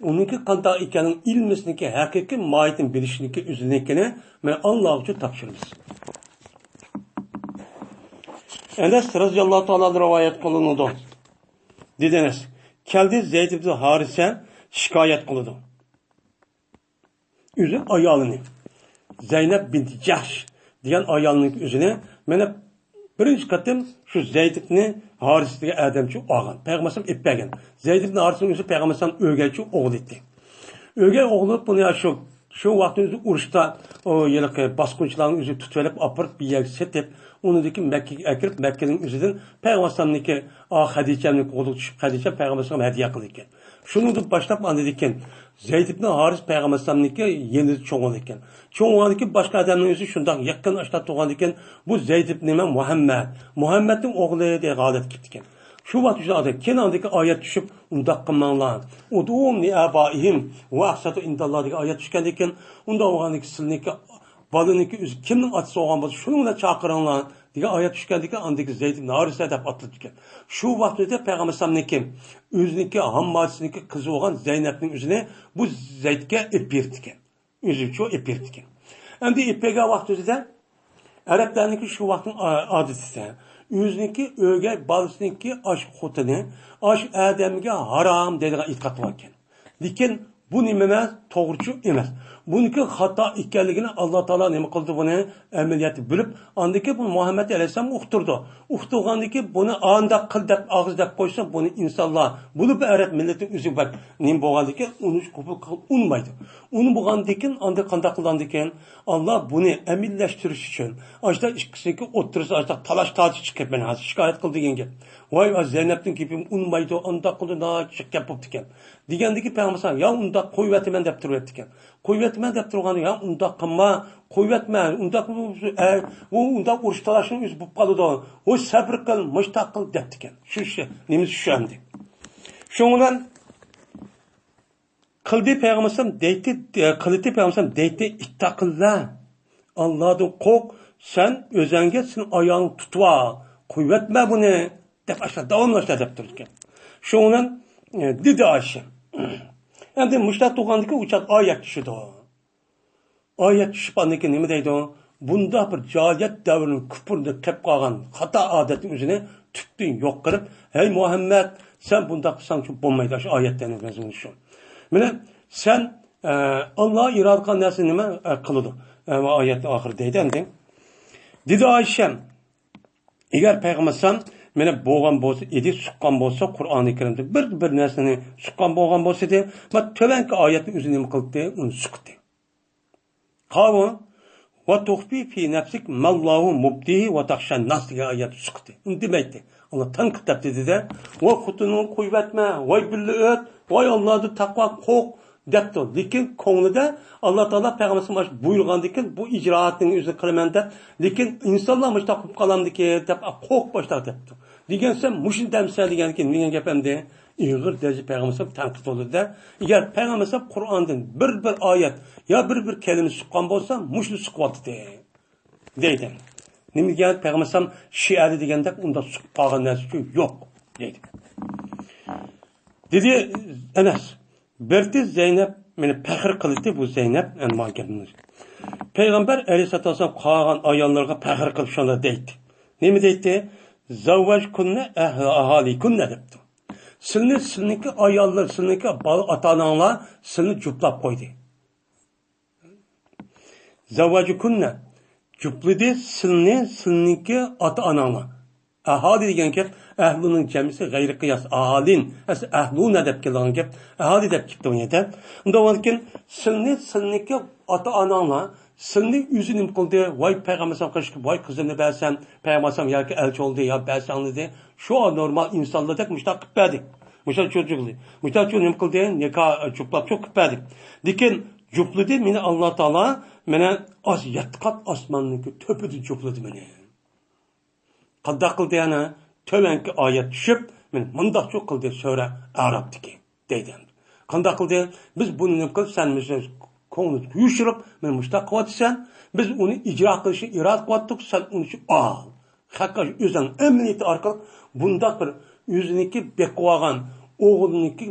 ئۇنىڭكى قانداق ئىكەنلىكىنىڭ ئىلمىسىنىڭكى ھەقىقىي ماھىيىتىنى بىلىشنىڭكى ئۆزىنىڭكىنى مەن ئاللا ئۈچۈن تاپشۇرىمىز. ئەنەس رەزىياللاھۇ تائالا رىۋايەت قىلىنىدۇ. دېدى ئەنەس، كەلدى زەيد ئىبن ھارىسە شىكايەت قىلىدۇ. ئۆزى ئايالىنى، زەينەپ بىنت جەھش دېگەن ئايالنىڭ ئۆزىنى، مانا بىرىنچى قېتىم شۇ زەيد ئىبن ھارىس دېگەن ئادەمچۇ ئالغان. پەيغەمبەر ئەلەيھىسسالام ئېلىپ بەرگەن. زەيد ئىبن ھارىسنىڭ ئۆزى پەيغەمبەر ئەلەيھىسسالام ئۆگەنچۇ ئوغلى ئىدى. ئۆگەي ئوغلى بۇنى شۇ، شۇ ۋاقىتتا ئۆزى ئۇرۇشتا، ئۇ ھېلىقى باسقۇنچىلارنى ئۆزى تۇتۇۋېلىپ، ئاپىرىپ، بىر يەرگە سېتىپ، ئۇنىڭدىن كېيىن مەككىگە ئەكىرىپ، مەككىنىڭ ئۆزىدىن پەيغەمبەر ئەلەيھىسسالامنىڭكى، ئا، خەدىچەمنىڭ قولىغا چۈشۈپ، خەدىچەم پەيغەمبەر ئەلەيھىسسالامغا ھەدىيە قىلىدىكەن. شۇنىڭدىن باشلاپ، ئاندىن كېيىن زەيد ئىبن ھارىس پەيغەمبەر ئەلەيھىسسالامنىڭكى يېنىدا چوڭ بولىدىكەن. چوڭ بولغاندىن كېيىن باشقا ئادەمنىڭ ئۆزى شۇنداق يېقىن ئاشتا تۇرغاندىن كېيىن، بۇ زەيد ئىبن نېمە؟ مۇھەممەد. مۇھەممەدنىڭ ئوغلى دېگەن ھالەتكە كېلىپتىكەن. شۇ ۋاقىت شۇنداق ئادەم. كېيىن ئاندىكى ئايەت چۈشۈپ، ئۇنداق قىلماڭلار. ئۇدئۇھۇم لىئابائىھىم ھۇۋا ئەقسەتۇ ئىنداللا دېگەن ئايەت چۈشكەندىن كېيىن، ئۇنداق بولغاندىكىن سىلىنىڭكى بالىنىڭكى ئۆزى كىمنىڭ ئاتىسى بولغان بولسا، شۇنى بىلەن چاقىرىڭلار دېگەن ئايەت چۈشكەندىكىن، ئاندىكى زەيد ئىبن ھارىسە دەپ ئاتىلىدىكەن. شۇ ۋاقىت ئۆزىدە پەيغەمبەر ئەلەيھىسسالامنىڭكى ئۆزىنىڭكى ھامماسىنىڭكى قىزى بولغان زەينەپنىڭ ئۆزىنى بۇ زەيدكە ئېلىپ بېرىپتىكەن. ئۆزىچۇ ئېلىپ بېرىپتىكەن. ئەمدى ئېلىپ بەرگەن ۋاقتىدا ئەرەبلەرنىڭكى شۇ ۋاقىتنىڭ ئا-، ئادىتىدە ئۆزىنىڭكى ئۆگەي بالىسىنىڭكى ئاش خوتۇنى، ئاش ئادەمگە ھارام دەيدىغان ئېتىقاد بار ئىكەن. لېكىن بۇ نېمە ئەمەس، توغرىچۇ ئەمەس. بۇنىڭكى خاتا ئىكەنلىكىنى ئاللا تائالا نېمە قىلدى، بۇنى ئەمەلىيەتتە بىلىپ، ئاندىن كېيىن بۇنى مۇھەممەد ئەلەيھىسسالام ئۇقتۇردى. ئۇقتۇرغاندىن كېيىن بۇنى ئانداق قىل دەپ ئاغزى دەپ قويسا، بۇنى ئىنسانلار، بولۇپ ئەرەب مىللىتى ئۆزى بەك نېمە بولغاندىن كېيىن ئۇنى قوبۇل قىلىپ ئۇنىمايدۇ. ئۇنى بولغاندىن كېيىن ئاندىن قانداق قىلغاندىن كېيىن ئاللا بۇنى ئەمەلىيلەشتۈرۈش ئۈچۈن ئاشۇنداق ئىككىسىنىڭكى ئوتتۇرىسىدا ئاشۇنداق تالاش تارتىش چىقىپ، مەن ھازىر شىكايەت قىل دېگەن گەپ. ۋاي، ۋاي، زەينەپنىڭ گېپى ئۇنىمايدۇ، ئانداق قىلدى، ناھايىتى جىق گەپ بوپتىكەن. دېگەندىكى پەيغەمبەر يا ئۇنداق قويۇۋەتىمەن دەپ تۇرۇۋەتتىكەن. قويۇۋەتىمەن دەپ تۇرغاندا، يا ئۇنداق قىلما، قويۇۋەتمە، ئۇنداق، ئە، ئۇ ئۇنداق ئۇرۇش تالاشنىڭ ئۆزى بولۇپ قالىدۇ. ۋاي، سەبرى قىل، مۇشتاق قىل دەپتىكەن. شۇ ئىش نېمىسى شۇ ئەمدى. شۇنىڭ بىلەن قىلدى پەيغەمبەر دەيتتى، قىلدى پەيغەمبەر دەيتتى، ئىتتەقىللا، ئاللادىن قورق، سەن ئۆزەڭگە سېنىڭ ئايالىڭنى تۇتۇۋال، قويۇۋەتمە بۇنى، دەپ ئاشۇنداق داۋاملاشتا دەپ تۇرىدىكەن. شۇنىڭ بىلەن، ئە، دېدى ئائىشە. ئەمدى مۇشۇنداق تۇرغاندىكىن ئۇ چاغ ئايەت چۈشىدۇ. ئايەت چۈشۈپ ئاندىن كېيىن نېمە دەيدۇ؟ بۇنداق بىر جاھىلىيەت دەۋرىنىڭ كۇپۇرىدا كەپ قالغان خاتا ئادەتنىڭ ئۆزىنى تۈپتىن يوق قىلىپ، ھەي مۇھەممەد، سەن بۇنداق قىلساڭچۇ بولمايدۇ، ئاشۇ ئايەتلەرنىڭ مەزمۇنى شۇ. مانا سەن، ئە، ئاللا ئىرادە قىلغان نەرسىنى نېمە، ئە، قىلىدۇ. ئە، ئايەتنىڭ ئاخىرى دەيدۇ ئەمدى. دېدى ئائىشەم، ئەگەر پەيغەمبەر ئەلەيھىسسالام مانا بولغان بولسا ئىدى، سۇققان بولسا، قۇرئانى كەرىمدە بىر، بىر نەرسىنى سۇققان بولغان بولسا ئىدى، مانا تۆۋەنكى ئايەتنى ئۆزى نېمە قىلدى؟ ئۇنى سۇقتى. قاۋۇ، ۋە تۇخفى فى نەفسىك مەللاھۇ مۇبدىھى ۋە تەخشەن ناس دېگەن ئايەتنى سۇقتى. ئۇنى دېمەيتتى. ئاللا تەنقىد دەپ دېدى-دە، ۋاي خوتۇنۇڭنى قويۇۋەتمە، ۋاي بىللە ئۆت، ۋاي ئاللادىن تەقۋا قورق، دەپتۇ. لېكىن كۆڭلىدە ئاللا تائالا پەيغەمبەرگە مۇشۇ بۇيرۇغاندىكىن، بۇ ئىجرائاتنىڭ ئۆزىنى قىلىمەن دەپ، لېكىن ئىنسانلار مۇشۇنداق قىلىپ قالامدىكىن دەپ قورقۇپ مۇشۇنداق دەپتۇ. دېگەن سەن مۇشۇنى دەمسەن دېگەندىكىن، دېگەن گەپ ئەمدى ئېغىر دەرىجىدە پەيغەمبەر تەنقىد بولدى-دە. ئەگەر پەيغەمبەر قۇرئاندىن بىر، بىر ئايەت يا بىر، بىر كەلىمە سۇققان بولسا، مۇشۇنى سۇقۇۋاتىتتى. دەيدۇ. نېمە دېگەن پەيغەمبەر ئەلەيھىسسالام شىئەدە دېگەندەك ئۇنداق سۇقۇپ قالغان نەرسە يوق دەيدۇ. دېدى ئەنەس، بىرتى زەينەپ، مېنى پەخىر قىلدى بۇ زەينەپ، ئەنە ما گەپنى. پەيغەمبەر ئەلەيھىسسالاتۇ ۋەسسالام قالغان ئاياللارغا پەخىر قىلىپ شۇنداق دەيتتى. نېمە دەيتتى؟ زەۋۋەجكۇننە ئەھلى ئاھالىكۇننە دەپتۇ. سىلنى، سىلنىڭكى ئاياللار، سىلنىڭكى بالا ئاتا-ئاناڭلار سىلنى جۇپلاپ قويدى. زەۋۋەجكۇننە، جۇپلىدى سىلنى، سىلنىڭكى ئاتا-ئاناڭلار. ئاھالى دېگەن گەپ، ئەھلۇنىڭ جەمئىسى غەيرىي قىياس، ئاھالىن، ئەسلى ئەھلۇنە دەپ كېلىدىغان گەپ، ئاھالى دەپ كېتىدۇ يەنە. ئۇنداق بولغاندىكىن، سىلنى، سىلنىڭكى ئاتا-ئاناڭلار، سىلنى ئۆزى نېمە قىلدى؟ ۋاي پەيغەمبەر ئەلەيھىسسالام قىلىشقا، ۋاي قىزىمنى بەرسەم، پەيغەمبەر ئەلەيھىسسالام ياكى ئەلچى بولدى، يا بەرسەڭلار دېدى. شۇ نورمال ئىنسانلاردەك مۇشۇنداق قىلىپ بەردى. مۇشۇنداق چۆچۈكلى. مۇشۇنداق چۆ نېمە قىلدى؟ نىكاھ جۇپلاپ شۇ قىلىپ بەردى. لېكىن جۇپلىدى مېنى ئاللا تائالا، مانا ئاز يەتتە قات ئاسماننىڭكى تۆپىدە جۇپلىدى مېنى. قانداق قىلدى يەنە؟ تۆۋەنكى ئايەت چۈشۈپ، مېنى مۇنداقچۇ قىلدى سۈرە ئەرافتىكى دەيدۇ. قانداق قىلدى؟ بىز بۇنى نېمە قىلىپ، سەن مېنى كۆڭلىنى يوشۇرۇپ، مېنى مۇشۇنداق قىلىۋاتىسەن. بىز ئۇنى ئىجرا قىلىشنى ئىرادە قىلىۋاتتۇق، سەن ئۇنى شۇ ئال. خەققە ئۆزىنىڭ ئەمەلىيىتى ئارقىلىق بۇنداق بىر ئۆزىنىڭكى بېقىۋالغان ئوغلىنىڭكى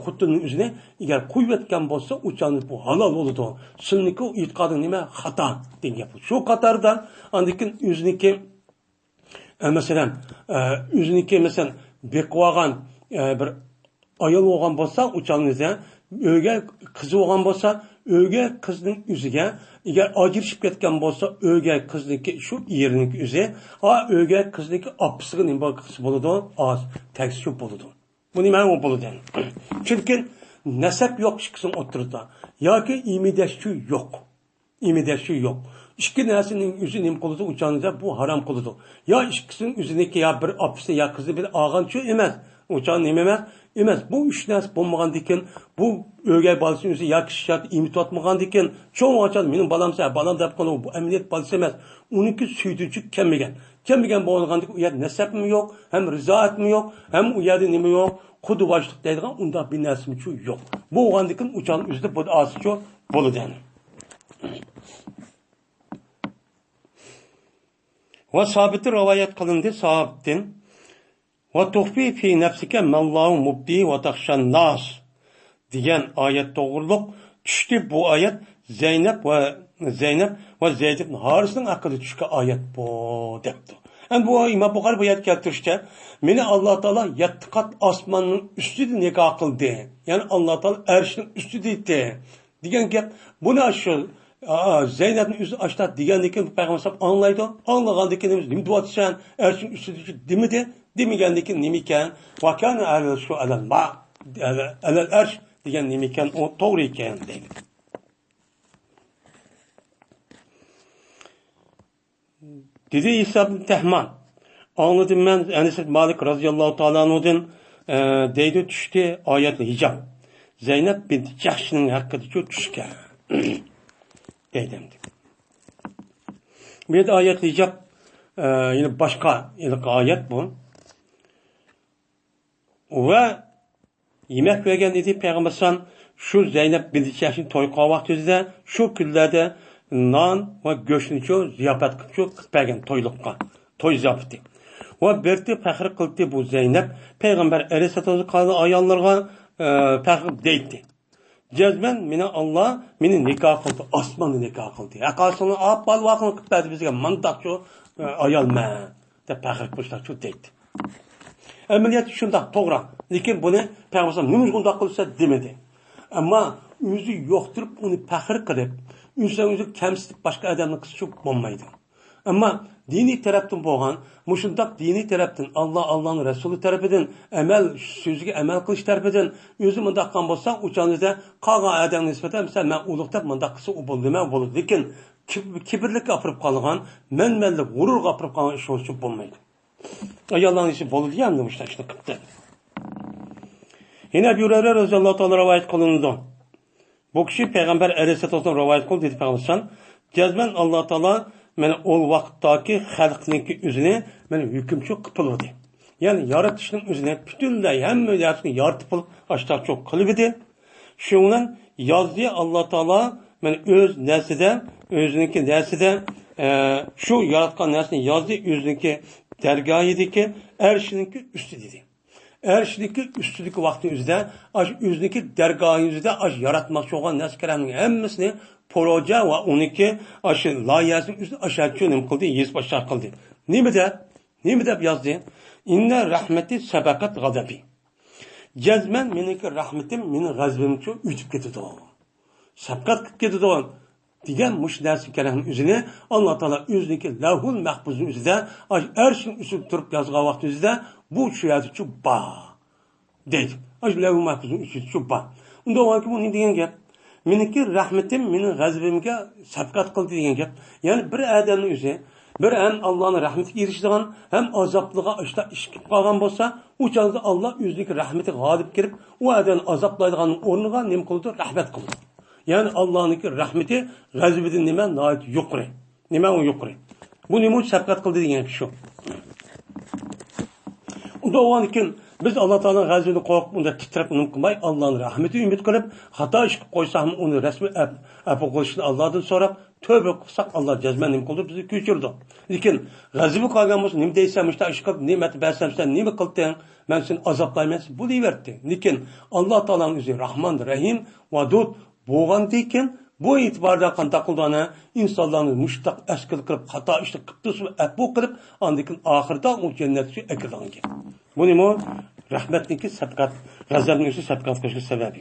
خوتۇنىنىڭ ئۆزىنى ئەگەر قويۇۋەتكەن بولسا، ئۇ چاغدا بۇ ھالال بولىدۇ. سىلىنىڭكى ئېتىقادىڭ نېمە؟ خاتا دېگەن گەپ. شۇ قاتاردا ئاندىن كېيىن ئۆزىنىڭكى، ئە، مەسىلەن، ئە، ئۆزىنىڭكى، مەسىلەن، بېقىۋالغان، ئە، بىر ئايال بولغان بولسا، ئۇ چاغنىڭ ئۆزى، ئۆگەي قىزى بولغان بولسا، ئۆگەي قىزنىڭ ئۆزىگە، ئەگەر ئاجرىشىپ كەتكەن بولسا، ئۆگەي قىزنىڭكى شۇ ئېرىنىڭكى ئۆزى، ئا، ئۆگەي قىزنىڭكى ئاپىسىغا نېمە قىلسا بولىدۇ؟ ئاز تەگسە شۇ بولىدۇ. بۇنى مەن بولىدۇ. چۈنكى نەسەب يوق ئىككىسىنىڭ ئوتتۇرىدا. ياكى ئىمىدەشچۇ يوق. ئىمىدەشچۇ يوق. ئىككى نەرسىنىڭ ئۆزى نېمە قىلىدۇ؟ ئۇچاندا بۇ ھارام قىلىدۇ. يا ئىككىسىنىڭ ئۆزىنىڭكى يا بىر ئاپىسى يا قىزى بىر ئالغانچۇ ئەمەس. ئۇچان نېمە ئەمەس؟ ئەمەس. بۇ ئۈچ نەرسە بولمىغاندىكىن، بۇ ئۆگەي بالىسىنى ئۆزى يا كىشى شەرتى ئېمىتىۋاتمىغاندىكىن، چوڭ ئاچان مېنىڭ بالامسەن، بالام دەپ قالىدۇ. بۇ ئەمەلىيەت بالىسى ئەمەس. ئۇنىڭكى سۈيدۈچۈك كەلمىگەن. كەلمىگەن بولغاندىكىن ئۇ يەردە نەسەبمۇ يوق، ھەم رىزائەتمۇ يوق، ھەم ئۇ يەردە نېمە يوق؟ قۇدا باشلىق دەيدىغان ئۇنداق بىر نەرسىمۇچۇ يوق. بولغاندىكىن ئۇچان ئۆزىدە بۇ ئاسىچۇ بولىدۇ. ۋە سابىتتىن رىۋايەت قىلىندى، سابىتتىن، «ۋە تۇخفى فى نەفسىكە مەللاھۇ مۇبدى ۋە تەخشەن ناس» دېگەن ئايەت توغرۇلۇق چۈشتى. بۇ ئايەت زەينەپ ۋە، زەينەپ ۋە زەيد ئىبن ھارىسنىڭ ھەققىدە چۈشكەن ئايەت بۇ، دەپتۇ. ئەمدى بۇ ئىمام بۇخارى بۇ يەردە كەلتۈرۈشتە، مېنى ئاللا تائالا يەتتە قات ئاسماننىڭ ئۈستىدە نىكاھ قىلدى. يەنى ئاللا تائالا ئەرشنىڭ ئۈستىدە ئىدى دېگەن گەپ. بۇنى شۇ، ئا، زەينەپنىڭ ئۆزى ئاشتا دېگەندىن كېيىن پەيغەمبەر ئەلەيھىسسالام ئاڭلايدۇ. ئاڭلىغاندىن كېيىن، «نېمە دېۋاتىسەن؟ ئەرشنىڭ ئۈستىدە» دېمىدى. دېمىگەندىن كېيىن نېمە ئىكەن؟ «ۋە كانە ئەرشۇ ئەلەل ما، ئەلەل ئەرش» دېگەن نېمە ئىكەن؟ ئۇ توغرا ئىكەن دەيدۇ. دېدى ئىسا ئىبن تەھمان، ئاڭلىدىم مەن ئەنەس ئىبن مالىك رازىياللاھۇ تائالا ئەنھۇدىن، ئە، دەيدۇ، چۈشتى ئايەتۇل ھىجاب. زەينەپ بىنت جەھشنىڭ ھەققىدىچۇ چۈشكەن. دەيدۇ ئەمدى. بۇ يەردە ئايەتۇل ھىجاب، ئە، يەنە باشقا ھېلىقى ئايەت بۇ. ۋە يېمەك بەرگەن ئىدى پەيغەمبەر ئەلەيھىسسالام شۇ زەينەپ بىنت جەھشنى توي قىلغان ۋاقتىدا، شۇ كۈنلەردە نان ۋە گۆشنىچۇ زىياپەت قىلىپچۇ قىلىپ بەرگەن تويلۇققا، توي زىياپىتى. ۋە بىرتى پەخىر قىلتى بۇ زەينەپ پەيغەمبەر ئەلەيھىسسالام قالغان ئاياللىرىغا، ئە، پەخىر دەيتتى. جەزمەن مېنى ئاللا مېنى نىكاھ قىلدى، ئاسماندا نىكاھ قىلدى. ھەققاسىنى ئاپ بالىۋاقىنى قىلىپ بەردى بىزگە مانداقچۇ، ئە، ئايالمەن دەپ پەخىر قىلىشلارچۇ دەيتتى. ئەمەلىيەتتە شۇنداق، توغرا. لېكىن بۇنى پەيغەمبەر نېمە ئۈچۈن ئۇنداق قىلسا دېمىدى. ئەمما ئۆزى يوقتۇرۇپ ئۇنى پەخىر قىلىپ، ئۆزىنى ئۆزى كەمسىتىپ باشقا ئادەمنى قىلسىچۇ بولمايدۇ. ئەمما دىنىي تەرەپتىن بولغان، مۇشۇنداق دىنىي تەرەپتىن، ئاللا، ئاللانىڭ رەسۇلى تەرىپىدىن، ئەمەل سۆزىگە ئەمەل قىلىش تەرىپىدىن ئۆزى مۇنداق قىلغان بولسا، ئۇ چاغدا قالغان ئادەمگە نىسبەتەن، مەسىلەن، مەن ئۇلۇغ دەپ مۇنداق قىلسا ئۇ بولىدۇ، نېمە بولىدۇ. لېكىن كىب-، كىبىرلىككە ئاپىرىپ قالغان، مەنمەنلىك، غۇرۇرغا ئاپىرىپ قالغان ئىش بولسا بولمايدۇ. ئاياللارنىڭ ئىشى بولىدۇ يا، ئەمدى مۇشۇنداق ئىشنى قىپتۇ. يەنە ئەبۇ ھۇرەيرە رەزىياللاھۇ تائالا رىۋايەت قىلىنىدۇ. بۇ كىشى پەيغەمبەر ئەلەيھىسسالام رىۋايەت قىلدى دېدى پەيغەمبەر، جەزمەن ئاللا تائالا مانا ئۇ ۋاقىتتاكى خەلقنىڭكى ئۆزىنى مانا ھۆكۈمچى قىلىپ تۇرۇۋىدى. يەنى يارىتىشنىڭ ئۆزىنى پۈتۈنلەي ھەممە نەرسىنى يارىتىپ بولۇپ ئاشتاقچۇ قىلىۋىدى. شۇنىڭ بىلەن يازدى ئاللا تائالا مانا ئۆز نەرسىدە، ئۆزىنىڭكى نەرسىدە، ئە، شۇ ياراتقان نەرسىنى يازدى ئۆزىنىڭكى دەرگاھىدىكى ئەرشىنىڭكى ئۈستىدە دېدى. ئەرشنىڭكى ئۈستىدىكى ۋاقتى ئۆزىدە، ئاش ئۆزىنىڭكى دەرگاھى ئۆزىدە، ئاش ياراتماقچى بولغان نەرسە كەلەمنىڭ ھەممىسىنى پروژە ۋە ئۇنىڭكى ئاش لايىھەسىنىڭ ئۆزىدە ئاشۇ نېمە قىلدى، يېزىپ ئاشۇ قىلدى. نېمە دەپ؟ نېمە دەپ يازدى؟ «ئىننە رەھمەتى سەبەقەت غەزەبى». جەزمەن مېنىڭكى رەھمىتىم مېنىڭ غەزىپىمچۇ ئۆتۈپ كېتىدۇ. سەبقەت قىلىپ كېتىدۇ دېگەن مۇشۇ نەرسە كېرەكنىڭ ئۆزىنى ئاللا تائالا ئۆزىنىڭكى لەۋھۇل مەھپۇزنىڭ ئۆزىدە، ئاش ئەرشنىڭ ئۈستىدە تۇرۇپ يازغان ۋاقتى ئۆزىدە بۇ شۇ يەردىچۇ بار دەيدۇ. ئاش لەۋھۇل مەھپۇزنىڭ ئۆزىدىچۇ بار. ئۇنداق بولغانكى بۇ نېمە دېگەن گەپ؟ مېنىڭكى رەھمىتىم مېنىڭ غەزىپىمگە سەبقەت قىلدى دېگەن گەپ. يەنى بىر ئادەمنىڭ ئۆزى بىر ھەم ئاللانىڭ رەھمىتىگە ئېرىشىدىغان، ھەم ئازابلىغا ئىشتا ئىش كېلىپ قالغان بولسا، ئۇ چاغدا ئاللا ئۆزىنىڭكى رەھمىتى غالىب كېلىپ، ئۇ ئادەمنى ئازابلايدىغان ئورنىغا نېمە قىلىدۇ؟ رەھمەت قىلىدۇ. يەنى ئاللانىڭكى رەھمىتى غەزىپىدىن نېمە؟ ناھايىتى يۇقىرى. نېمە ئۇ يۇقىرى؟ بۇ نېمە ئۈچۈن سەبقەت قىلدى دېگەن گەپ شۇ. ئۇنداق بولغاندىكىن بىز ئاللا تائالانىڭ غەزىپىدىن قورقۇپ، ئۇنداق تىترەپ نېمە قىلماي، ئاللانىڭ رەھمىتى ئۈمىد قىلىپ، خاتا ئىش قىلىپ قويساقمۇ، ئۇنى رەسمىي ئەپ-، ئەپۇ قىلىشنى ئاللادىن سوراپ، تۆۋبە قىلساق، ئاللا جەزمەن نېمە قىلىدۇ؟ بىزنى كۆچۈرىدۇ. لېكىن غەزىپى قالغان بولسا، نېمە دەيسەن، مۇشۇنداق ئىش قىلىپ، نېمەتنى بەرسەم سەن نېمە قىلدىڭ؟ مەن سېنى ئازابلايمەن، بولۇۋەردى. لېكىن ئاللا تائالانىڭ ئۆزى راھمان، رەھىم، ۋەدۇد بولغاندىكىن، بۇ ئېتىباردا قانداق قىلىدۇ ئانا؟ ئىنسانلارنى مۇشۇنداق ئەسكىل قىلىپ، خاتا ئىشنى قىپتۇ، ئەپۇ قىلىپ، ئاندىن كېيىن ئاخىرىدا ئۇ جەننەتكە ئەكىرىدىغان گەپ. بۇنىمۇ رەھمەتنىڭكى سەبقەت، غەزەپنىڭ ئۆزى سەبقەت قىلىشقا سەۋەبى.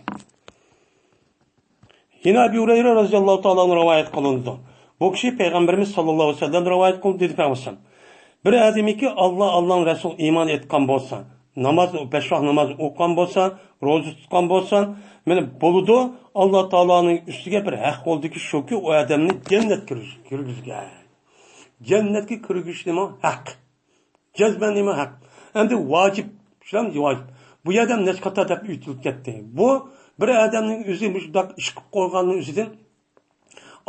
يەنە ئەبۇ ھۇرەيرە رەزىياللاھۇ تائالا ئەنھۇ رىۋايەت قىلىنىدۇ. بۇ كىشى پەيغەمبىرىمىز ساللاللاھۇ ئەلەيھى ۋەسەللەم رىۋايەت قىلدى، دېدى پەيغەمبەر: بىر ئادەمكى ئاللا، ئاللانىڭ رەسۇلى ئىمان ئېيتقان بولسا، ناماز، بەش ۋاق ناماز ئوقۇغان بولسا، روزا تۇتقان بولسا، مانا بولىدۇ، ئاللا تائالانىڭ ئۈستىگە بىر ھەق بولىدۇكى شۇكى، ئۇ ئادەمنى جەننەتكە كىرگۈز-، كىرگۈزگەن. جەننەتكە كىرگۈزۈش نېمە؟ ھەق. جەزمەن نېمە؟ ھەق. ئەمدى ۋاجىپ، شۇلام ۋاجىپ. بۇ يەردە نەچچە قاتار دەپ ئۆتۈلۈپ كەتتى. بۇ بىر ئادەمنىڭ ئۆزى مۇشۇنداق ئىش قىلىپ قويغاننىڭ ئۆزىدىن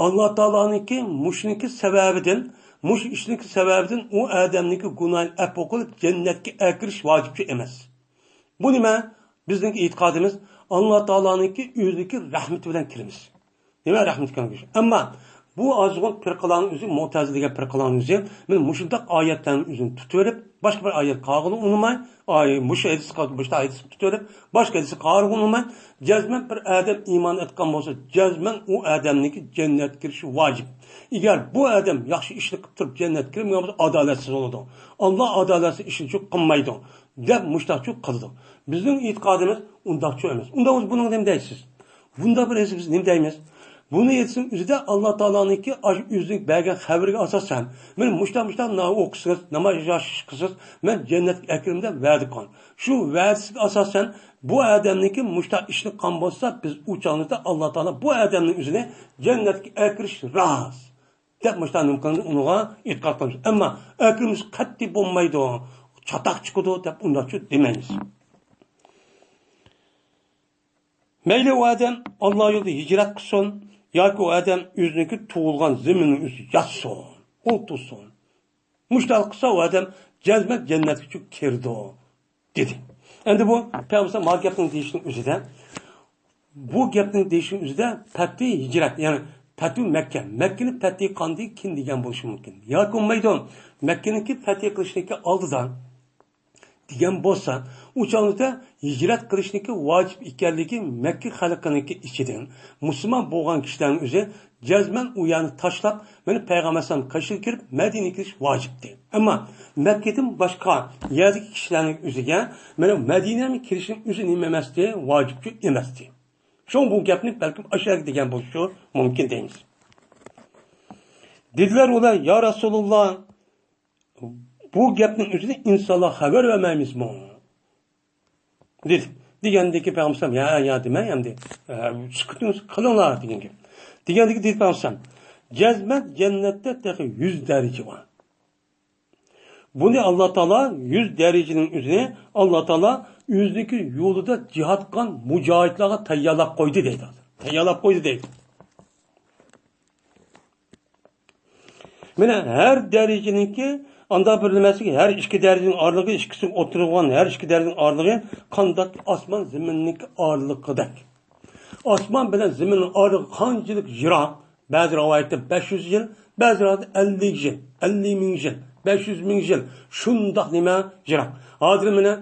ئاللا تائالانىڭكى مۇشۇنىڭكى سەۋەبىدىن، مۇشۇ ئىشنىڭكى سەۋەبىدىن ئۇ ئادەمنىڭكى گۇناھىنى ئەپۇ قىلىپ، جەننەتكە ئەكىرىش ۋاجىپچۇ ئەمەس. بۇ نېمە؟ بىزنىڭكى ئېتىقادىمىز، ئاللا تائالانىڭكى ئۆزىنىڭكى رەھمىتى بىلەن كىرىمىز. نېمە رەھمىتى كەلگۈچى؟ ئەمما بۇ ئازغۇن پىرقىلارنىڭ ئۆزى، مۇتەزىلە دېگەن پىرقىلارنىڭ ئۆزى، مانا مۇشۇنداق ئايەتلەرنىڭ ئۆزىنى تۇتۇۋېلىپ، باشقا بىر ئايەت قارىغىلى ئۇنىماي، ئاي، مۇشۇ ھەدىسكە، مۇشۇ ھەدىسنى تۇتۇۋېلىپ، باشقا ھەدىسكە قارىغىلى ئۇنىماي، جەزمەن بىر ئادەم ئىمان ئېيتقان بولسا، جەزمەن ئۇ ئادەمنىڭكى جەننەتكە كىرىشى ۋاجىپ. ئەگەر بۇ ئادەم ياخشى ئىشنى قىلىپ تۇرۇپ جەننەتكە كىرمىگەن بولسا، ئادالەتسىز بولىدۇ. ئاللا ئادالەتسىز ئىشنى قىلمايدۇ، دەپ مۇشۇنداقچۇ قىلىدۇ. بىزنىڭ ئېتىقادىمىز ئۇنداقچۇ ئەمەس. ئۇنداق بولسا بۇنىڭغا نېمە دەيسىز؟ بۇنداق بىر ھەدىسكە بىز نېمە دەيمىز؟ بۇنى ھەدىسنىڭ ئۆزىدە ئاللا تائالانىڭكى ئاشۇ ئۆزىنىڭ بەرگەن خەۋىرىگە ئاساسەن، مانا مۇشۇنداق، مۇشۇنداق ناماز ئوقۇسىڭىز، ناماز ياخشى قىلسىڭىز، مەن جەننەتكە ئەكىرىمەن دەپ ۋەدە قىلغان. شۇ ۋەدىسىگە ئاساسەن، بۇ ئادەمنىڭكى مۇشۇنداق ئىشنى قىلغان بولسا، بىز ئۇ چاغلىقتا ئاللا تائالا بۇ ئادەمنىڭ ئۆزىنى جەننەتكە ئەكىرىش راست دەپ مۇشۇنداق نېمە قىلىمىز، ئۇنىڭغا ئېتىقاد قىلىمىز. ئەمما ئەكىرىمىش قەتئىي بولمايدۇ، چاتاق چىقىدۇ دەپ ئۇنداقچۇ دېمەيمىز. مەيلى ئۇ ئادەم ئاللا يولىدا ھىجرەت قىلسۇن ياكى ئۇ ئادەم ئۆزىنىڭكى تۇغۇلغان زېمىنىنىڭ ئۈستىدە ياتسۇن، ئولتۇرسۇن. مۇشۇنداق قىلسا ئۇ ئادەم جەزمەن جەننەتكە كىرىدۇ، دېدى. ئەمدى بۇ پەيغەمبەر ما گەپنىڭ دېيىشنىڭ ئۆزىدە، بۇ گەپنىڭ دېيىشنىڭ ئۆزىدە پەتھى ھىجرەت، يەنى پەتھى مەككە، مەككىنى پەتھى قىلغاندىن كېيىن دېگەن بولۇشى مۇمكىن. ياكى بولمايدۇ، مەككىنىڭكى پەتھى قىلىشنىڭكى ئالدىدا دېگەن بولسا، ئۇ چاغدا ھىجرەت قىلىشنىڭكى ۋاجىپ ئىكەنلىكى مەككە خەلقىنىڭكى ئىچىدىن مۇسۇلمان بولغان كىشىلەرنىڭ ئۆزى جەزمەن ئۇ يەرنى تاشلاپ، مانا پەيغەمبەر ئەلەيھىسسالام قېشىغا كىرىپ مەدىنىگە كىرىش ۋاجىپتى. ئەمما مەككىدىن باشقا يەردىكى كىشىلەرنىڭ ئۆزىگە مانا مەدىنەگە كىرىشنىڭ ئۆزى نېمە ئەمەستى، ۋاجىپچۇ ئەمەستى. شۇڭا بۇ گەپنى بەلكىم ئاشۇ يەرگە دېگەن بولۇشى مۇمكىن دەيمىز. دېدىلەر ئۇلار، يا رەسۇلۇللا، بۇ گەپنىڭ ئۆزىدىن ئىنسانلارغا خەۋەر بەرمەيمىزمۇ؟ دېدى. دېگەندىكى پەيغەمبەر يا، يا دېمەي ئەمدى، ئە، سۈكۈتىڭىز قىلىڭلار دېگەن گەپ. دېگەندىكى دېدى پەيغەمبەر، جەزمەن جەننەتتە تېخى يۈز دەرىجە بار. بۇنى ئاللا تائالا، يۈز دەرىجىنىڭ ئۆزىنى ئاللا تائالا ئۆزىنىڭكى يولىدا جىھاد قىلغان مۇجاھىدلارغا تەييارلاپ قويدى دەيدۇ. تەييارلاپ قويدى دەيدۇ. مانا ھەر دەرىجىنىڭكى ئاندا بىر نېمەسىگە، ھەر ئىككى دەرىجىنىڭ ئارىلىقى، ئىككىسىنىڭ ئوتتۇرىغا بولغان ھەر ئىككى دەرىجىنىڭ ئارىلىقى قانداق ئاسمان زېمىننىڭكى ئارىلىقىدەك. ئاسمان بىلەن زېمىننىڭ ئارىلىقى قانچىلىك يىراق؟ بەزى رىۋايەتتە بەش يۈز يىل، بەزى رىۋايەتتە ئەللىك يىل، ئەللىك مىڭ يىل، بەش يۈز مىڭ يىل، شۇنداق نېمە يىراق. ھازىر مانا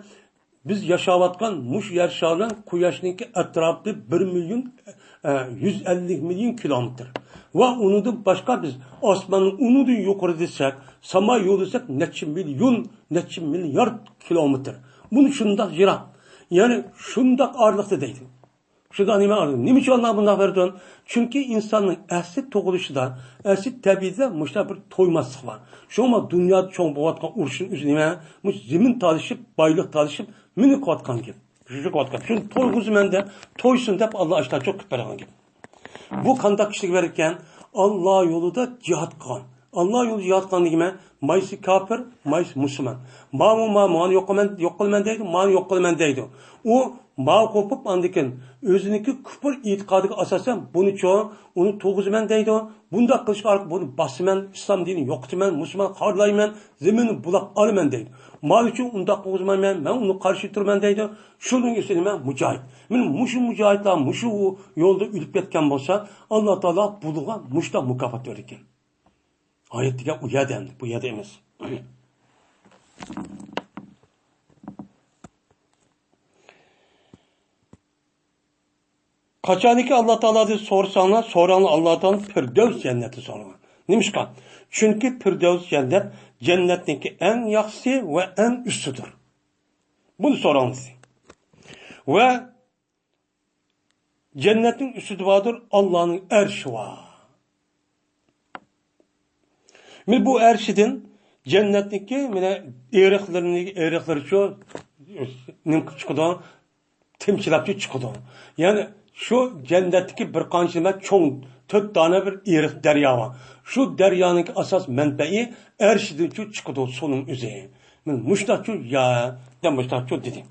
بىز ياشاۋاتقان مۇشۇ يەر شارى بىلەن قۇياشنىڭكى ئەتراپى بىر مىليون، ئە، يۈز ئەللىك مىليون كىلومېتىر. ۋە ئۇنىڭدىن باشقا بىز ئاسماننىڭ ئۇنىڭدىن يۇقىرى دېسەك، ساما يولى دېسەك، نەچچە مىليون، نەچچە مىليارد كىلومېتىر. بۇنى شۇنداق يىراق، يەنى شۇنداق ئارىلىقتا دەيدۇ. شۇنداق نېمە ئارىلىق؟ نېمە ئۈچۈن ئاللا بۇنداق بەردى؟ چۈنكى ئىنساننىڭ ئەسلى تۇغۇلۇشىدا، ئەسلى تەبىئىتىدە مۇشۇنداق بىر تويماسلىق بار. شۇڭا دۇنيادا چوڭ بولۇۋاتقان ئۇرۇشنىڭ ئۆزى نېمە؟ مۇشۇ زېمىن تالىشىپ، بايلىق تالىشىپ، مېنى قىلىۋاتقان گەپ. شۇنى قىلىۋاتقان. شۇنى تويغۇزىمەن دەپ، تويسۇن دەپ ئاللا ئاشۇنداق قىلىپ بەرگەن گەپ. بۇ قانداق كىشىگە بېرىدىكەن؟ ئاللا يولىدا جىھاد قىلغان. ئاللا يولىدا جىھاد قىلغان دېگىنى مايسى كاپىر، مايسى مۇسۇلمان. ماۋۇ، ما، مانى يوق قىلىمەن، يوق قىلىمەن دەيدۇ، مانى يوق قىلىمەن دەيدۇ. ئۇ ماۋۇ قوپۇپ، ئاندىن كېيىن ئۆزىنىڭكى كۇپۇر ئېتىقادىغا ئاساسەن، بۇنى چوڭ، ئۇنى تويغۇزىمەن دەيدۇ. بۇنداق قىلىش ئارقىلىق بۇنى باسىمەن، ئىسلام دىنىنى يوقىتىمەن، مۇسۇلمان خارلايمەن، زېمىننى بۇلاپ ئالىمەن دەيدۇ. ماۋۇ ئۈچۈن ئۇنداق قىلغۇزىمەن مەن، مەن ئۇنى قارشى تۇرىمەن دەيدۇ. شۇنىڭ ئۈچۈن مەن مۇجاھىد. مانا مۇشۇ مۇجاھىدلار مۇشۇ يولدا ئۆلۈپ كەتكەن بولسا، ئاللا تائالا بۇلارغا مۇشۇنداق مۇكاپات بېرىدىكەن. ئايەت دېگەن ئۇ يەردە ئەمدى، بۇ يەردە ئەمەس. قاچانكى ئاللا تائالادىن سورىساڭلار، سوراڭلار ئاللا تائالا پىردەۋس جەننەتنى سورىغان. نېمىشقا؟ چۈنكى پىردەۋس جەننەت جەننەتنىڭكى ئەڭ ياخشىسى ۋە ئەڭ ئۈستىدۇر. بۇنى سوراڭلار. ۋە جەننەتنىڭ ئۈستىدە باردۇر، ئاللانىڭ ئەرشى بار. مانا بۇ ئەرشىدىن جەننەتنىڭكى مانا ئېرىقلىرىنى، ئېرىقلىرىچۇ نېمە قىلىپ چىقىدۇ؟ تېمچىلاپچۇ چىقىدۇ. يەنى شۇ جەننەتتىكى بىر قانچە نېمە چوڭ تۆت دانە بىر ئېرىق دەريا بار. شۇ دەريانىڭكى ئاساس مەنبەئى ئەرشىدىنچۇ چىقىدۇ سۇنىڭ ئۆزى. مانا مۇشۇنداقچۇ يا، دەپ مۇشۇنداقچۇ دېدى.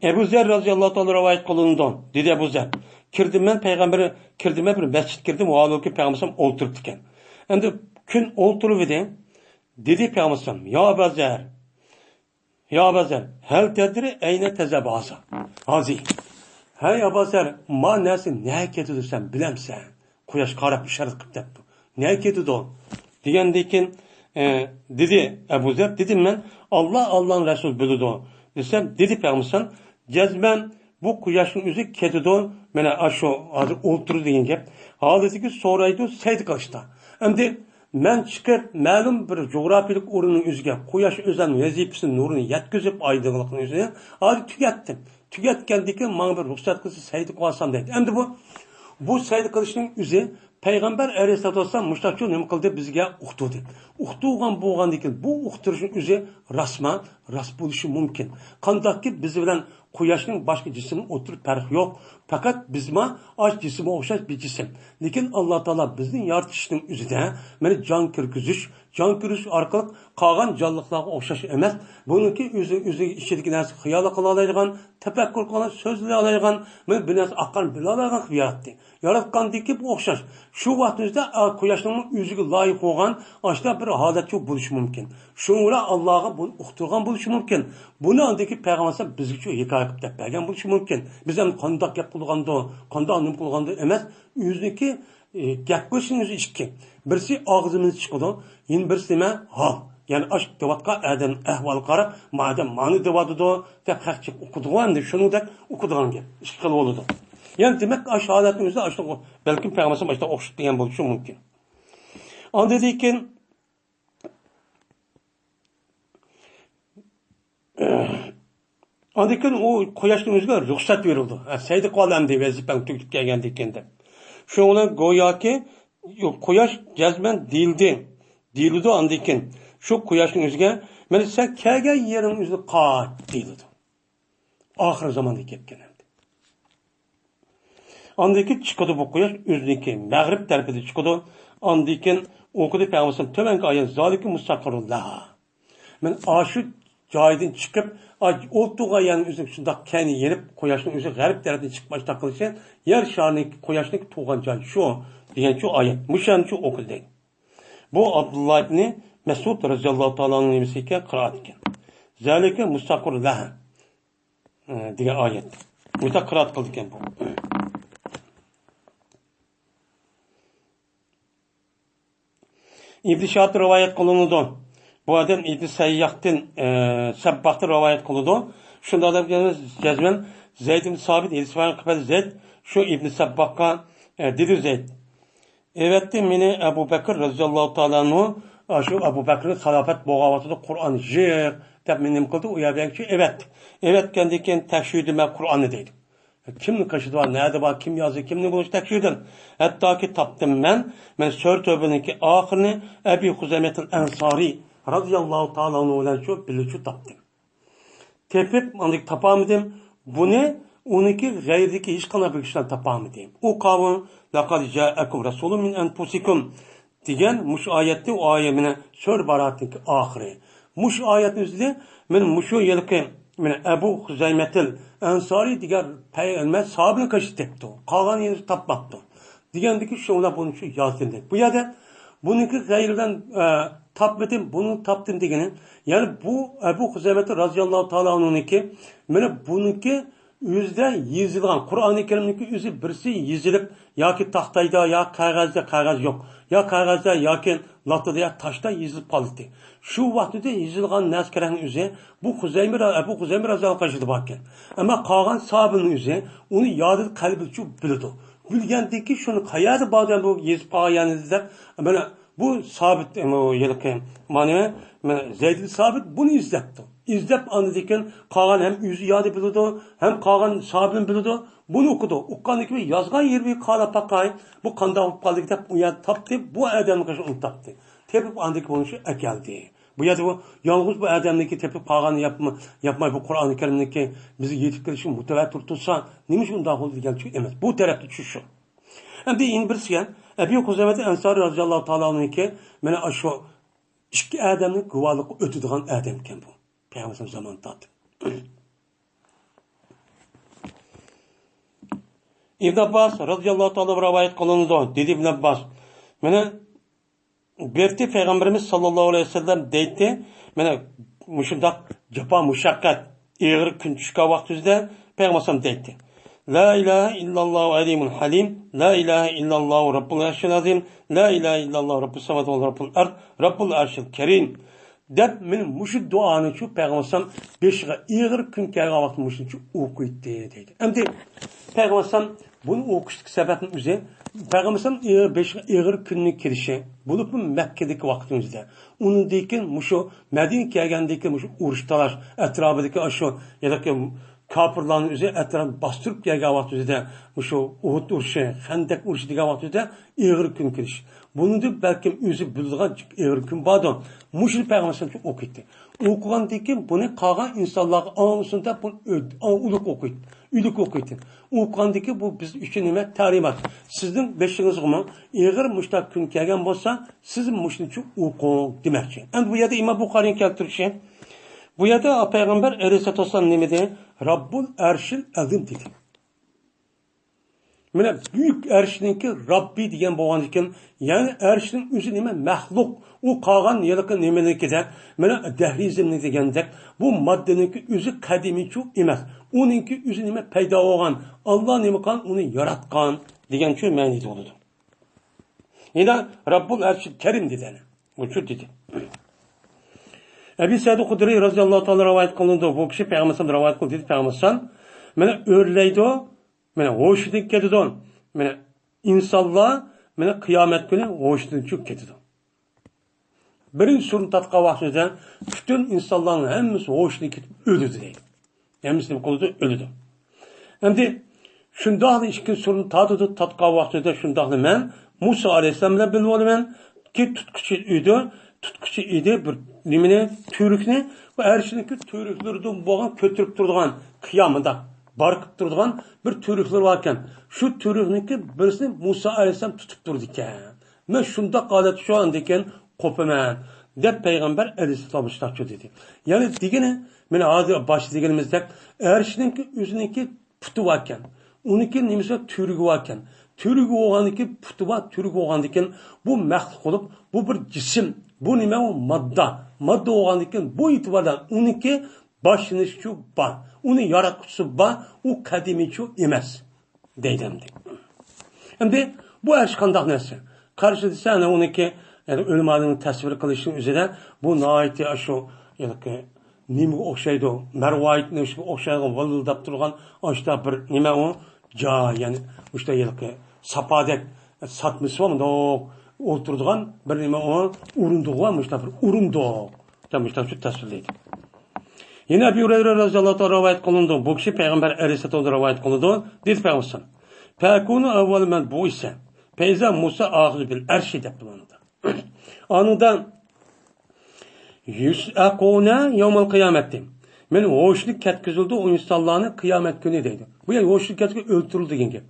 ئەبۇ زەر رازىياللاھۇ تائالا رىۋايەت قىلىنىدۇ. دېدى ئەبۇ زەر، كىردىم مەن پەيغەمبەر، كىردىم مەن بىر مەسچىتكە كىردىم، ۋاھالۇكى پەيغەمبەر ئولتۇرۇپتىكەن. ئەمدى كۈن ئولتۇرۇپ ئىدى. دېدى پەيغەمبەر، يا ئەبا زەر، يا ئەبا زەر، ھەل تەدرى ئەينە تەزھەبۇ ھازا؟ ھازى. ھەي ئابۇ زەر، ما نەرسە نەگە كېتىدۇ سەن بىلەمسەن؟ قۇياشقا قاراپ ئىشارەت قىلىپ دەپتۇ. نەگە كېتىدۇ؟ دېگەندىن كېيىن، ئە، دېدى ئەبۇ زەر، دېدىم مەن، ئاللا، ئاللانىڭ رەسۇلى بىلىدۇ دېسەم، دېدى پەيغەمبەر، جەزمەن بۇ قۇياشنىڭ ئۆزى كېتىدۇ، مانا ئاشۇ ھازىر ئولتۇرىدۇ دېگەن گەپ. ھالىتىكى سورايدۇ سەيدە قىلىشتا. ئەمدى مەن چىقىپ مەلۇم بىر جۇغراپىيەلىك ئورۇننىڭ ئۆزىگە قۇياش ئۆزەمنىڭ ۋەزىپىسىنى، نۇرىنى يەتكۈزۈپ ئايدىڭلىقنىڭ ئۆزىنى ھازىر تۈگەتتىم. تۈگەتكەندىن كېيىن ماڭا بىر رۇخسەت قىلسا سەيدە قىلىۋالسام دەيدۇ. ئەمدى بۇ، بۇ سەيدە قىلىشنىڭ ئۆزى پەيغەمبەر ئەلەيھىسسالاتۇ ۋەسسالام مۇشۇنداقچۇ نېمە قىلدى، بىزگە ئۇقتۇردى. ئۇقتۇرغان بولغاندىن كېيىن بۇ ئۇقتۇرۇشنىڭ ئۆزى راستما؟ راست بولۇشى مۇمكىن. قانداقكى بىز بىلەن قۇياشنىڭ باشقا جىسىمنىڭ ئوتتۇرىدا پەرقى يوق. پەقەت بىزما ئاش جىسىمغا ئوخشاش بىر جىسىم. لېكىن ئاللا تائالا بىزنى يارىتىشنىڭ ئۆزىدە مانا جان كىرگۈزۈش، جان كىرگۈزۈش ئارقىلىق قالغان جانلىقلارغا ئوخشاش ئەمەس. بۇنىڭكى ئۆزى، ئۆزى ئىچىدىكى نەرسە خىيال قىلالايدىغان، تەپەككۇر قىلالايدىغان، سۆزلىيەلەيدىغان، مانا بىر نەرسە ئاقارنى بىلەلەيدىغان قىلىپ ياراتتى. ياراتقاندىكى بۇ ئوخشاش. شۇ ۋاقتىمىزدا، ئا، قۇياشنىڭمۇ ئۆزىگە لايىق بولغان ئاشۇنداق بىر ھالەتچۇ بولۇشى مۇمكىن. شۇنىڭ بىلەن ئاللاغا بۇنى ئۇقتۇرغان بولۇشى مۇمكىن. بۇنى ئاندىكى پەيغەمبەر بىزگىچۇ ھېكايە قىلىپ دەپ بەرگەن بولۇشى مۇمكىن. بىز ئەمدى قانداق گەپ قىلغاندۇ، قانداق نېمە قىلغاندۇ ئەمەس، ئۆزىنىڭكى، ئى، گەپ قىلىشنىڭ ئۆزى ئىككى. بىرسى ئاغزىمىز چىقىدۇ، يەنە بىرسى نېمە؟ ھال. يەنى ئاشۇ دەۋاتقان ئادەمنىڭ ئەھۋالىغا قاراپ، ما ئادەم مانا دەۋاتىدۇ دەپ ھەقچىق ئۇقىدىغۇ، ئەمدى شۇنىڭدەك ئۇقىدىغان گەپ. ئىككى خىل بولىدۇ. يەنى دېمەك، ئاشۇ ھالەتنىڭ ئۆزىدە ئاشۇ بەلكىم پەيغەمبەر ئاشۇنداق ئوخشىتىپ دېگەن بولۇشى مۇمكىن. ئاندىن كېيىن، ئاندىن كېيىن ئۇ قۇياشنىڭ ئۆزىگە رۇخسەت بېرىلىدۇ. ھە، سەيدە قىلىۋال ئەمدى ۋەزىپەڭ تۈگىتىپ كەلگەندىن كېيىن دەپ. شۇنىڭ بىلەن گوياكى قۇياش جەزمەن دېيىلدى، دېيىلىدۇ ئاندىن كېيىن. شۇ قۇياشنىڭ ئۆزىگە، مانا سەن كەلگەن يېرىڭ ئۆزىگە قايت دېيىلىدۇ. ئاخىر زاماندا كەپكەن ئەمدى. ئاندىن كېيىن چىقىدۇ بۇ قۇياش ئۆزىنىڭكى مەغرىب تەرىپىدە چىقىدۇ. ئاندىن كېيىن ئوقۇدى پەيغەمبەر تۆۋەنكى ئايەت، زالىكە مۇستەقىررۇ لەھا. مەن ئاشۇ جايدىن چىقىپ، ئا-، ئولتۇرغان يەرنىڭ ئۆزى شۇنداق كەينى يېنىپ، قۇياشنىڭ ئۆزى غەرب تەرەپتىن چىقىپ ئاشۇنداق قىلىشى، يەر شارىنىڭ قۇياشنىڭ تۇغان جايى شۇ، دېگەن شۇ ئايەت. مۇشۇ يەرنى شۇ ئوقۇدى دەيدۇ. بۇ ئابدۇللا ئىبنى مەسئۇد رەزىياللاھۇ تائالا ئەنھۇ نېمىسى ئىكەن، قىرائەت ئىكەن. زالىكە مۇستەقىررۇ لەھا، ئە، دېگەن ئايەت. مۇشۇنداق قىرائەت قىلىدىكەن بۇ. ئىبن شىھابتىن رىۋايەت قىلىنىدۇ. بۇ ئادەم ئىبن سەيياھتىن، ئە، سەبباقتىن رىۋايەت قىلىدۇ. شۇنداق دەپ جەزمەن زەيد ئىبن سابىت، ھەدىس رىۋايەت قىلىپ زەيد، شۇ ئىبن سەبباققا، ئە، دېدى زەيد. ئەۋەتتى مېنى ئەبۇ بەكرى رەزىياللاھۇ تائالا ئەنھۇ، ئاشۇ ئەبۇ بەكرىنىڭ خىلاپەت بولغان ۋاقتىدا قۇرئان يىغ دەپ مېنى نېمە قىلدى، ئۇ يەردە ئەۋەتتى. ئەۋەتكەندىن كېيىن تەكشۈردۈم مەن قۇرئاننى دەيدۇ. كىمنىڭ قېشىدا بار، نەدە بار، كىم يازدى، كىمنىڭ بولۇشى تەكشۈردۈم. ھەتتاكى تاپتىم مەن، مەن سۈرە تەۋبىنىڭكى ئاخىرىنى ئەبى خۇزەيمەتىل ئەنسارى رەزىياللاھۇ تائالا ئەنھۇ بىلەن شۇ بىللە شۇ تاپتىم. تېپىپ، ئاندىن تاپالمىدىم. بۇنى ئۇنىڭكى غەيرىدىكى ھېچقانداق بىر كىشىلەر تاپالمىدى. ئۇ قاۋۇم، لەقەد جائەكۇم رەسۇلۇن مىن ئەنفۇسىكۇم دېگەن مۇشۇ ئايەتتە، ئۇ ئايەت مانا سۈرە باراتنىڭكى ئاخىرى. مۇشۇ ئايەتنىڭ ئۆزىدە مانا مۇشۇ يىلقى مانا ئەبۇ خۇزەيمەتىل ئەنسارى دېگەن پەيغەمبەر ساھابىنى قېشىدا تېپىپتۇ. قالغان يەرنى تاپماپتۇ. دېگەندىكى شۇ بىلەن بۇنى شۇ يازدىم دەيدۇ. بۇ يەردە بۇنىڭكى غەيرىدىن، ئە، تاپمىدىم، بۇنى تاپتىم دېگىنى، يەنى بۇ ئەبۇ خۇزەيمەتە رازىياللاھۇ تائالا ئەنھۇنىڭكى، مانا بۇنىڭكى ئۆزىدە يېزىلغان، قۇرئانى كەرىمنىڭكى ئۆزى بىرسى يېزىلىپ، ياكى تاختايدا، يا قەغەزدە، قەغەز يوق، يا قەغەزدە، ياكى لاتىدا، يا تاشتا يېزىلىپ قالدى. شۇ ۋاقتىدا يېزىلغان نەرسە كېرەكنىڭ ئۆزى بۇ خۇزەيمە را-، ئەبۇ خۇزەيمە رازىياللاھۇ قېشىدا باركەن. ئەمما قالغان ساھابىنىڭ ئۆزى ئۇنى يادىدا قەلبىدىچۇ بىلىدۇ. بىلگەندىن كېيىن شۇنى قەيەردە بار دېگەن بۇ يېزىپ قالغان يەرنى دەپ، مانا بۇ سابىت، ئۇ ھېلىقى، مانا، مانا زەيدىل سابىت بۇنى ئىزدەپتۇ. ئىزدەپ ئاندىن كېيىن قالغان ھەم ئۆزى يادى بىلىدۇ، ھەم قالغان ساھابىنى بىلىدۇ. بۇنى ئوقۇدۇ. ئوقۇغاندىن كېيىن يازغان يېرى قاراپ باقاي، بۇ قانداق بولۇپ قالدى دەپ ئۇ يەردە تاپتى، بۇ ئادەمنى قېشىدا ئۇنى تاپتى. تېپىپ ئاندىن كېيىن بۇنى شۇ ئەكەلدى. بۇ يەردە بۇ يالغۇز بۇ ئادەمنىڭكى تېپىپ قالغاننى ياپما-، ياپماي بۇ قۇرئانى كەرىمنىڭكى بىزگە يېتىپ كېلىشى مۇتەۋەتىر تۇرسا، نېمە ئۈچۈن ئۇنداق بولدى دېگەن چۈشۈن ئەمەس. بۇ تەرەپتە چۈشۈش شۇ. ئەمدى يەنە بىرسىگە، ئەبى خۇزەيمەتى ئەنسارى رازىياللاھۇ تائالا ئەنھۇكى مانا شۇ ئىككى ئادەمنىڭ گۇۋاھلىققا ئۆتىدىغان ئادەمكەن بۇ. پەيغەمبەر زامانى تارتىپ. ئىبن ئابباس رازىياللاھۇ تائالا رىۋايەت قىلىنىدۇ. دېدى ئىبن ئابباس، مانا بىرتى پەيغەمبىرىمىز ساللاللاھۇ ئەلەيھى ۋەسەللەم دەيتتى، مانا مۇشۇنداق جاپا مۇشەققەت، ئېغىر كۈن چۈشكەن ۋاقتىمىزدا پەيغەمبەر ئەلەيھىسسالام دەيتتى. لا إله إلا الله العليم الحليم، لا إله إلا الله رب العرش العظيم، لا إله إلا الله رب السماوات ورب الأرض، رب العرش الكريم دەپ، مانا مۇشۇ دۇئانىچۇ پەيغەمبەر ئەلەيھىسسالام بېشىغا ئېغىر كۈن كەلگەن ۋاقىتتا مۇشۇنچە ئوقۇيتتى دەيدۇ. ئەمدى پەيغەمبەر ئەلەيھىسسالام بۇنى ئوقۇشتىكى سەۋەبنىڭ ئۆزى، پەيغەمبەر ئەلەيھىسسالام ئېغىر، بېشىغا ئېغىر كۈننىڭ كېلىشى، بولۇپمۇ مەككىدىكى ۋاقىتنىڭ ئۆزىدە. ئۇنىڭدىن كېيىن مۇشۇ مەدىنىگە كەلگەندىن كېيىن مۇشۇ ئۇرۇش تالاش ئەتراپىدىكى ئاشۇ ھېلىقى كاپىرلارنىڭ ئۆزى ئەتراپىنى باستۇرۇپ كەلگەن ۋاقىت ئۆزىدە، مۇشۇ ئۇھۇد ئۇرۇشى، خەندەق ئۇرۇشى دېگەن ۋاقىت ئۆزىدە ئېغىر كۈن كېلىش. بۇنىڭدىن بەلكىم ئۆزى بىلىدىغان ئېغىر كۈن باردۇ. مۇشۇنى پەيغەمبەر ئەلەيھىسسالام ئوقۇيتتى. ئوقۇغاندىن كېيىن بۇنى قالغان ئىنسانلارغا ئاڭلىسۇن دەپ بۇنى ئۆ-، ئاڭ-، ئۇلۇغ ئوقۇيتتى. ئۆلۈك ئوقۇيتتى. ئوقۇغاندىن كېيىن بۇ بىز ئۈچۈن نېمە؟ تەلىمات. سىزنىڭ بېشىڭىزغىمۇ ئېغىر مۇشۇنداق كۈن كەلگەن بولسا، سىز مۇشۇنىچە ئوقۇڭ دېمەكچى. ئەمدى بۇ يەردە ئىمام بۇخارىنىڭ كەلتۈرۈشى، بۇ يەردە پەيغەمبەر ئەلەيھىسسالاتۇ ۋەسسالام نېمە دېدى؟ رەببۇل ئەرشىل ئەزىم دېدى. مانا بۈيۈك ئەرشنىڭكى رەببى دېگەن بولغاندىكىن، يەنى ئەرشنىڭ ئۆزى نېمە؟ مەخلۇق. ئۇ قالغان ھېلىقى نېمىنىڭكىدە، مانا دەھرىزمنى دېگەندەك، بۇ ماددىنىڭكى ئۆزى قەدىمىيچۇ ئەمەس. ئۇنىڭكى ئۆزى نېمە؟ پەيدا بولغان. ئاللا نېمە قىلغان؟ ئۇنى ياراتقان دېگەنچۇ مەنىدە بولىدۇ. يەنە رەببۇل ئەرشىل كەرىم دېدى. ئۇچۇر دېدى. ئەبى سەئىد خۇدرىي رەزىياللاھۇ تائالا رىۋايەت قىلىنىدۇ. بۇ كىشى پەيغەمبەر رىۋايەت قىلدى دېدى. پەيغەمبەر مانا ئۆرلەيدۇ، مانا ھوشىدىن كېتىدۇ. مانا ئىنسانلار مانا قىيامەت كۈنى ھوشىدىن چۈشۈپ كېتىدۇ. بىرىنچى سۈرىنى تارتقان ۋاقتىدا پۈتۈن ئىنسانلارنىڭ ھەممىسى ھوشىدىن كېتىپ ئۆلىدۇ دەيدۇ. ھەممىسى نېمە قىلىدۇ؟ ئۆلىدۇ. ئەمدى شۇنداقلا ئىككىنچى سۈرىنى تارتىدۇ، تارتقان ۋاقتىدا شۇنداقلا مەن مۇسا ئەلەيھىسسالام بىلەن بىللە بولىمەن. كېيىن تۇتقۇچى ئىدى، تۇتقۇچى ئىدى بىر نېمىنى، تۈۋرۈكنى، ۋە ئەرشنىڭكى تۈۋرۈكلىرىدىن بولغان كۆتۈرۈپ تۇرىدىغان قىيامىدا بارقىپ تۇرىدىغان بىر تۈۋرۈكلىرى باركەن. شۇ تۈۋرۈكنىڭكى بىرسىنى مۇسا ئەلەيھىسسالام تۇتۇپ تۇرىدىكەن. مەن شۇنداق ھالەتتە شۇ ئاندىن كېيىن قوپىمەن، دەپ پەيغەمبەر ئەلەيھىسسالام مۇشۇنداق دېدى. يەنى دېگىنى، مانا ھازىر باشتا دېگىنىمىزدەك، ئەرشنىڭكى ئۆزىنىڭكى پۇتى باركەن. ئۇنىڭكى نېمىسى بار؟ تۈۋرۈكى باركەن. تۈۋرۈكى بولغاندىكىن، پۇتى بار، تۈۋرۈكى بولغاندىكىن، بۇ مەخلۇق بولۇپ، بۇ بىر جىسىم. بۇ نېمە؟ ئۇ ماددا. ماددا بولغاندىكىن، بۇ ئېتىباردا ئۇنىڭكى باشلىنىشىچۇ بار. ئۇنى ياراتقۇچىسى بار. ئۇ قەدىمىيچۇ ئەمەس. دەيدۇ ئەمدى. ئەمدى بۇ ئەرش قانداق نەرسە؟ قارىسا دېسە، ئەنە ئۇنىڭكى، يەنى ئۆلىمانىڭ تەسۋىر قىلىشىنىڭ ئۆزىدە بۇ ناھايىتى ئاشۇ، ھېلىقى نېمىگە ئوخشايدۇ؟ مەرۋايىتنىڭ ئىشىگە ئوخشايدىغان ۋىلىلداپ تۇرغان ئاشۇنداق بىر نېمە ئۇ؟ جاي، يەنى ئۇشتا ھېلىقى ساپادەك ساتمىسى بار، مۇنداق ئولتۇرىدىغان بىر نېمە ئۇ؟ ئورۇندۇق بار، مۇشۇنداق بىر ئورۇندۇق. دەپ مۇشۇنداق تەسۋىرلەيدۇ. يەنە ئەبۇ ھۇرەيرە رەزىياللاھۇ تائالا رىۋايەت قىلىنىدۇ. بۇ كىشى پەيغەمبەر ئەلەيھىسسالام رىۋايەت قىلىنىدۇ. دېدى پەيغەمبەر: فەكۇنۇ ئەۋۋەلە مەن بۇئىسە، فەئىزا مۇسا ئاخىزۇ بىل ئەرشى، دەپتۇ ئانىدا. ئانىدا يۇسئەقۇنە يەۋمەل قىيامەتى. مەن ھوشىنى كەتكۈزۈلدى ئۇ ئىنسانلارنى قىيامەت كۈنى دەيدۇ. بۇ يەر ھوشىنى كەتكۈزۈپ ئۆلتۈرۈلدى دېگەن گەپ.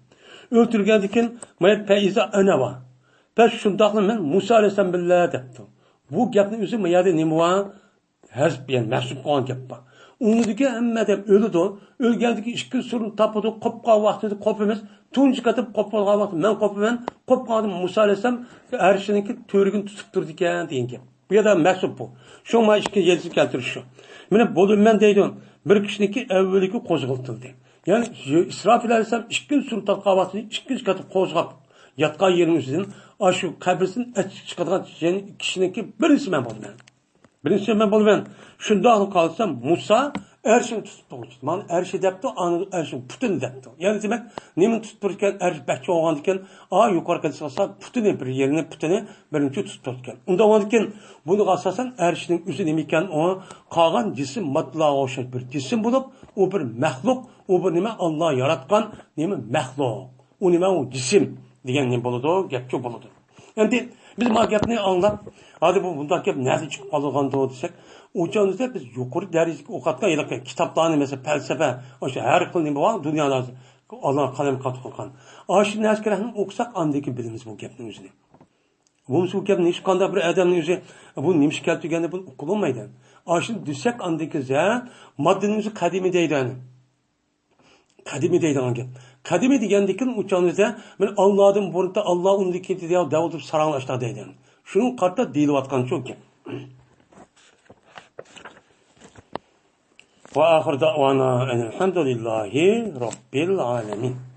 ئۆلتۈرگەندىن كېيىن، مايا فەئىزا ئەنەۋا. بەس شۇنداقلا مەن مۇسا ئەلەيھىسسالام بىللە دەپتۇ. بۇ گەپنىڭ ئۆزى ما يەردە نېمە بار؟ ھەزپ، يەنى مەھزۇپ قىلغان گەپ بار. ئۇنىڭدىكى ھەممە ئادەم ئۆلىدۇ. ئۆلگەندىكى ئىككىنچى سۈرىنى تاپىدۇ. قوپقان ۋاقتىدا قوپىمىز. تۇنجى قېتىم قوپقان ۋاقتى مەن قوپىمەن. قوپقاندا مۇسا ئەلەيھىسسالام ئەرشىنىڭكى تۈۋرۈكىنى تۇتۇپ تۇرىدىكەن دېگەن گەپ. بۇ يەردە مەھزۇپ بۇ. شۇڭا مانا ئىككىنچى يەرسىنى كەلتۈرۈش شۇ. مانا بولىمەن دەيدۇ. بىر كىشىنىڭكى ئەۋۋىلىكى قوزغىتىلدى. يەنى ئىسرافىل ئەلەيھىسسالام ئىككىنچى سۈرىنى تارتقان ۋاقتىدا ئىككىنچى قېتىم قوزغاپ ياتقان يېرىنىڭ ئۈستىدىن ئاشۇ قەبرىسىدىن ئەچىپ چىقىدىغان كىشىنىڭكى بىرىنچىسى مەن بولىمەن. بىرىنچى مەن بولىمەن. شۇنداقلا قالسام، مۇسا ئەرشىنى تۇتۇپ تۇرغۇچى. مانا ئەرشى دەپتۇ، ئانا ئەرشىنىڭ پۇتىنى دەپتۇ. يەنى دېمەك، نېمىنى تۇتۇپ تۇرىدىكەن؟ ئەرش بەك چوڭ بولغاندىكىن، ئا، يۇقىرىقى چىقسا پۇتىنى، بىر يېرىنى، پۇتىنى بىرىنچى تۇتۇپ تۇرىدىكەن. ئۇنداق بولغاندىكىن، بۇنىڭغا ئاساسەن ئەرشىنىڭ ئۆزى نېمە ئىكەن، ئۇ قالغان جىسىم ماددىلارغا ئوخشاش بىر جىسىم بولۇپ، ئۇ بىر مەخلۇق، ئۇ بىر نېمە؟ ئاللا ياراتقان نېمە؟ مەخلۇق. ئۇ نېمە؟ ئۇ جىسىم دېگەن نېمە بولىدۇ؟ گەپچۇ بولىدۇ. ئەمدى بىز ما گەپنى ئاڭلاپ، ھازىر بۇ بۇنداق گەپ نەدىن چىقىپ قالغاندۇ دېسەك، ئۇ چاغدا بىز يۇقىرى دەرىجىدىكى ئوقۇۋاتقان ھېلىقى كىتابلارنى، مەسىلەن، پەلسەپە، ئاشۇ ھەر خىل نېمە بار دۇنيادا، ئاللا قەلەم قاتقان. ئاشۇ نەرسىلەرنى ئوقۇساق، ئاندىن كېيىن بىلىمىز بۇ گەپنىڭ ئۆزىنى. بولمىسا بۇ گەپنى ھېچقانداق بىر ئادەمنىڭ ئۆزى بۇ نېمىشقا كەلتۈرگەننى بۇ ئۇقۇلمايدۇ. ئاشۇنى دېسەك، ئاندىن كېيىن ماددىنىڭ ئۆزى قەدىمىي دەيدۇ. قەدىمىي دەيدىغان گەپ. قەدىمىي دېگەندىكىن ئۇ چاغدا مەن ئاللادىن بۇرۇن، ئاللا ئۇندىن كېيىن دەپ ئولتۇرۇپ ساراڭلاشتا دەيدۇ. شۇنىڭغا قارىتا دېيىلىۋاتقان شۇ گەپ. وآخر دعوانا أن الحمد لله رب العالمين.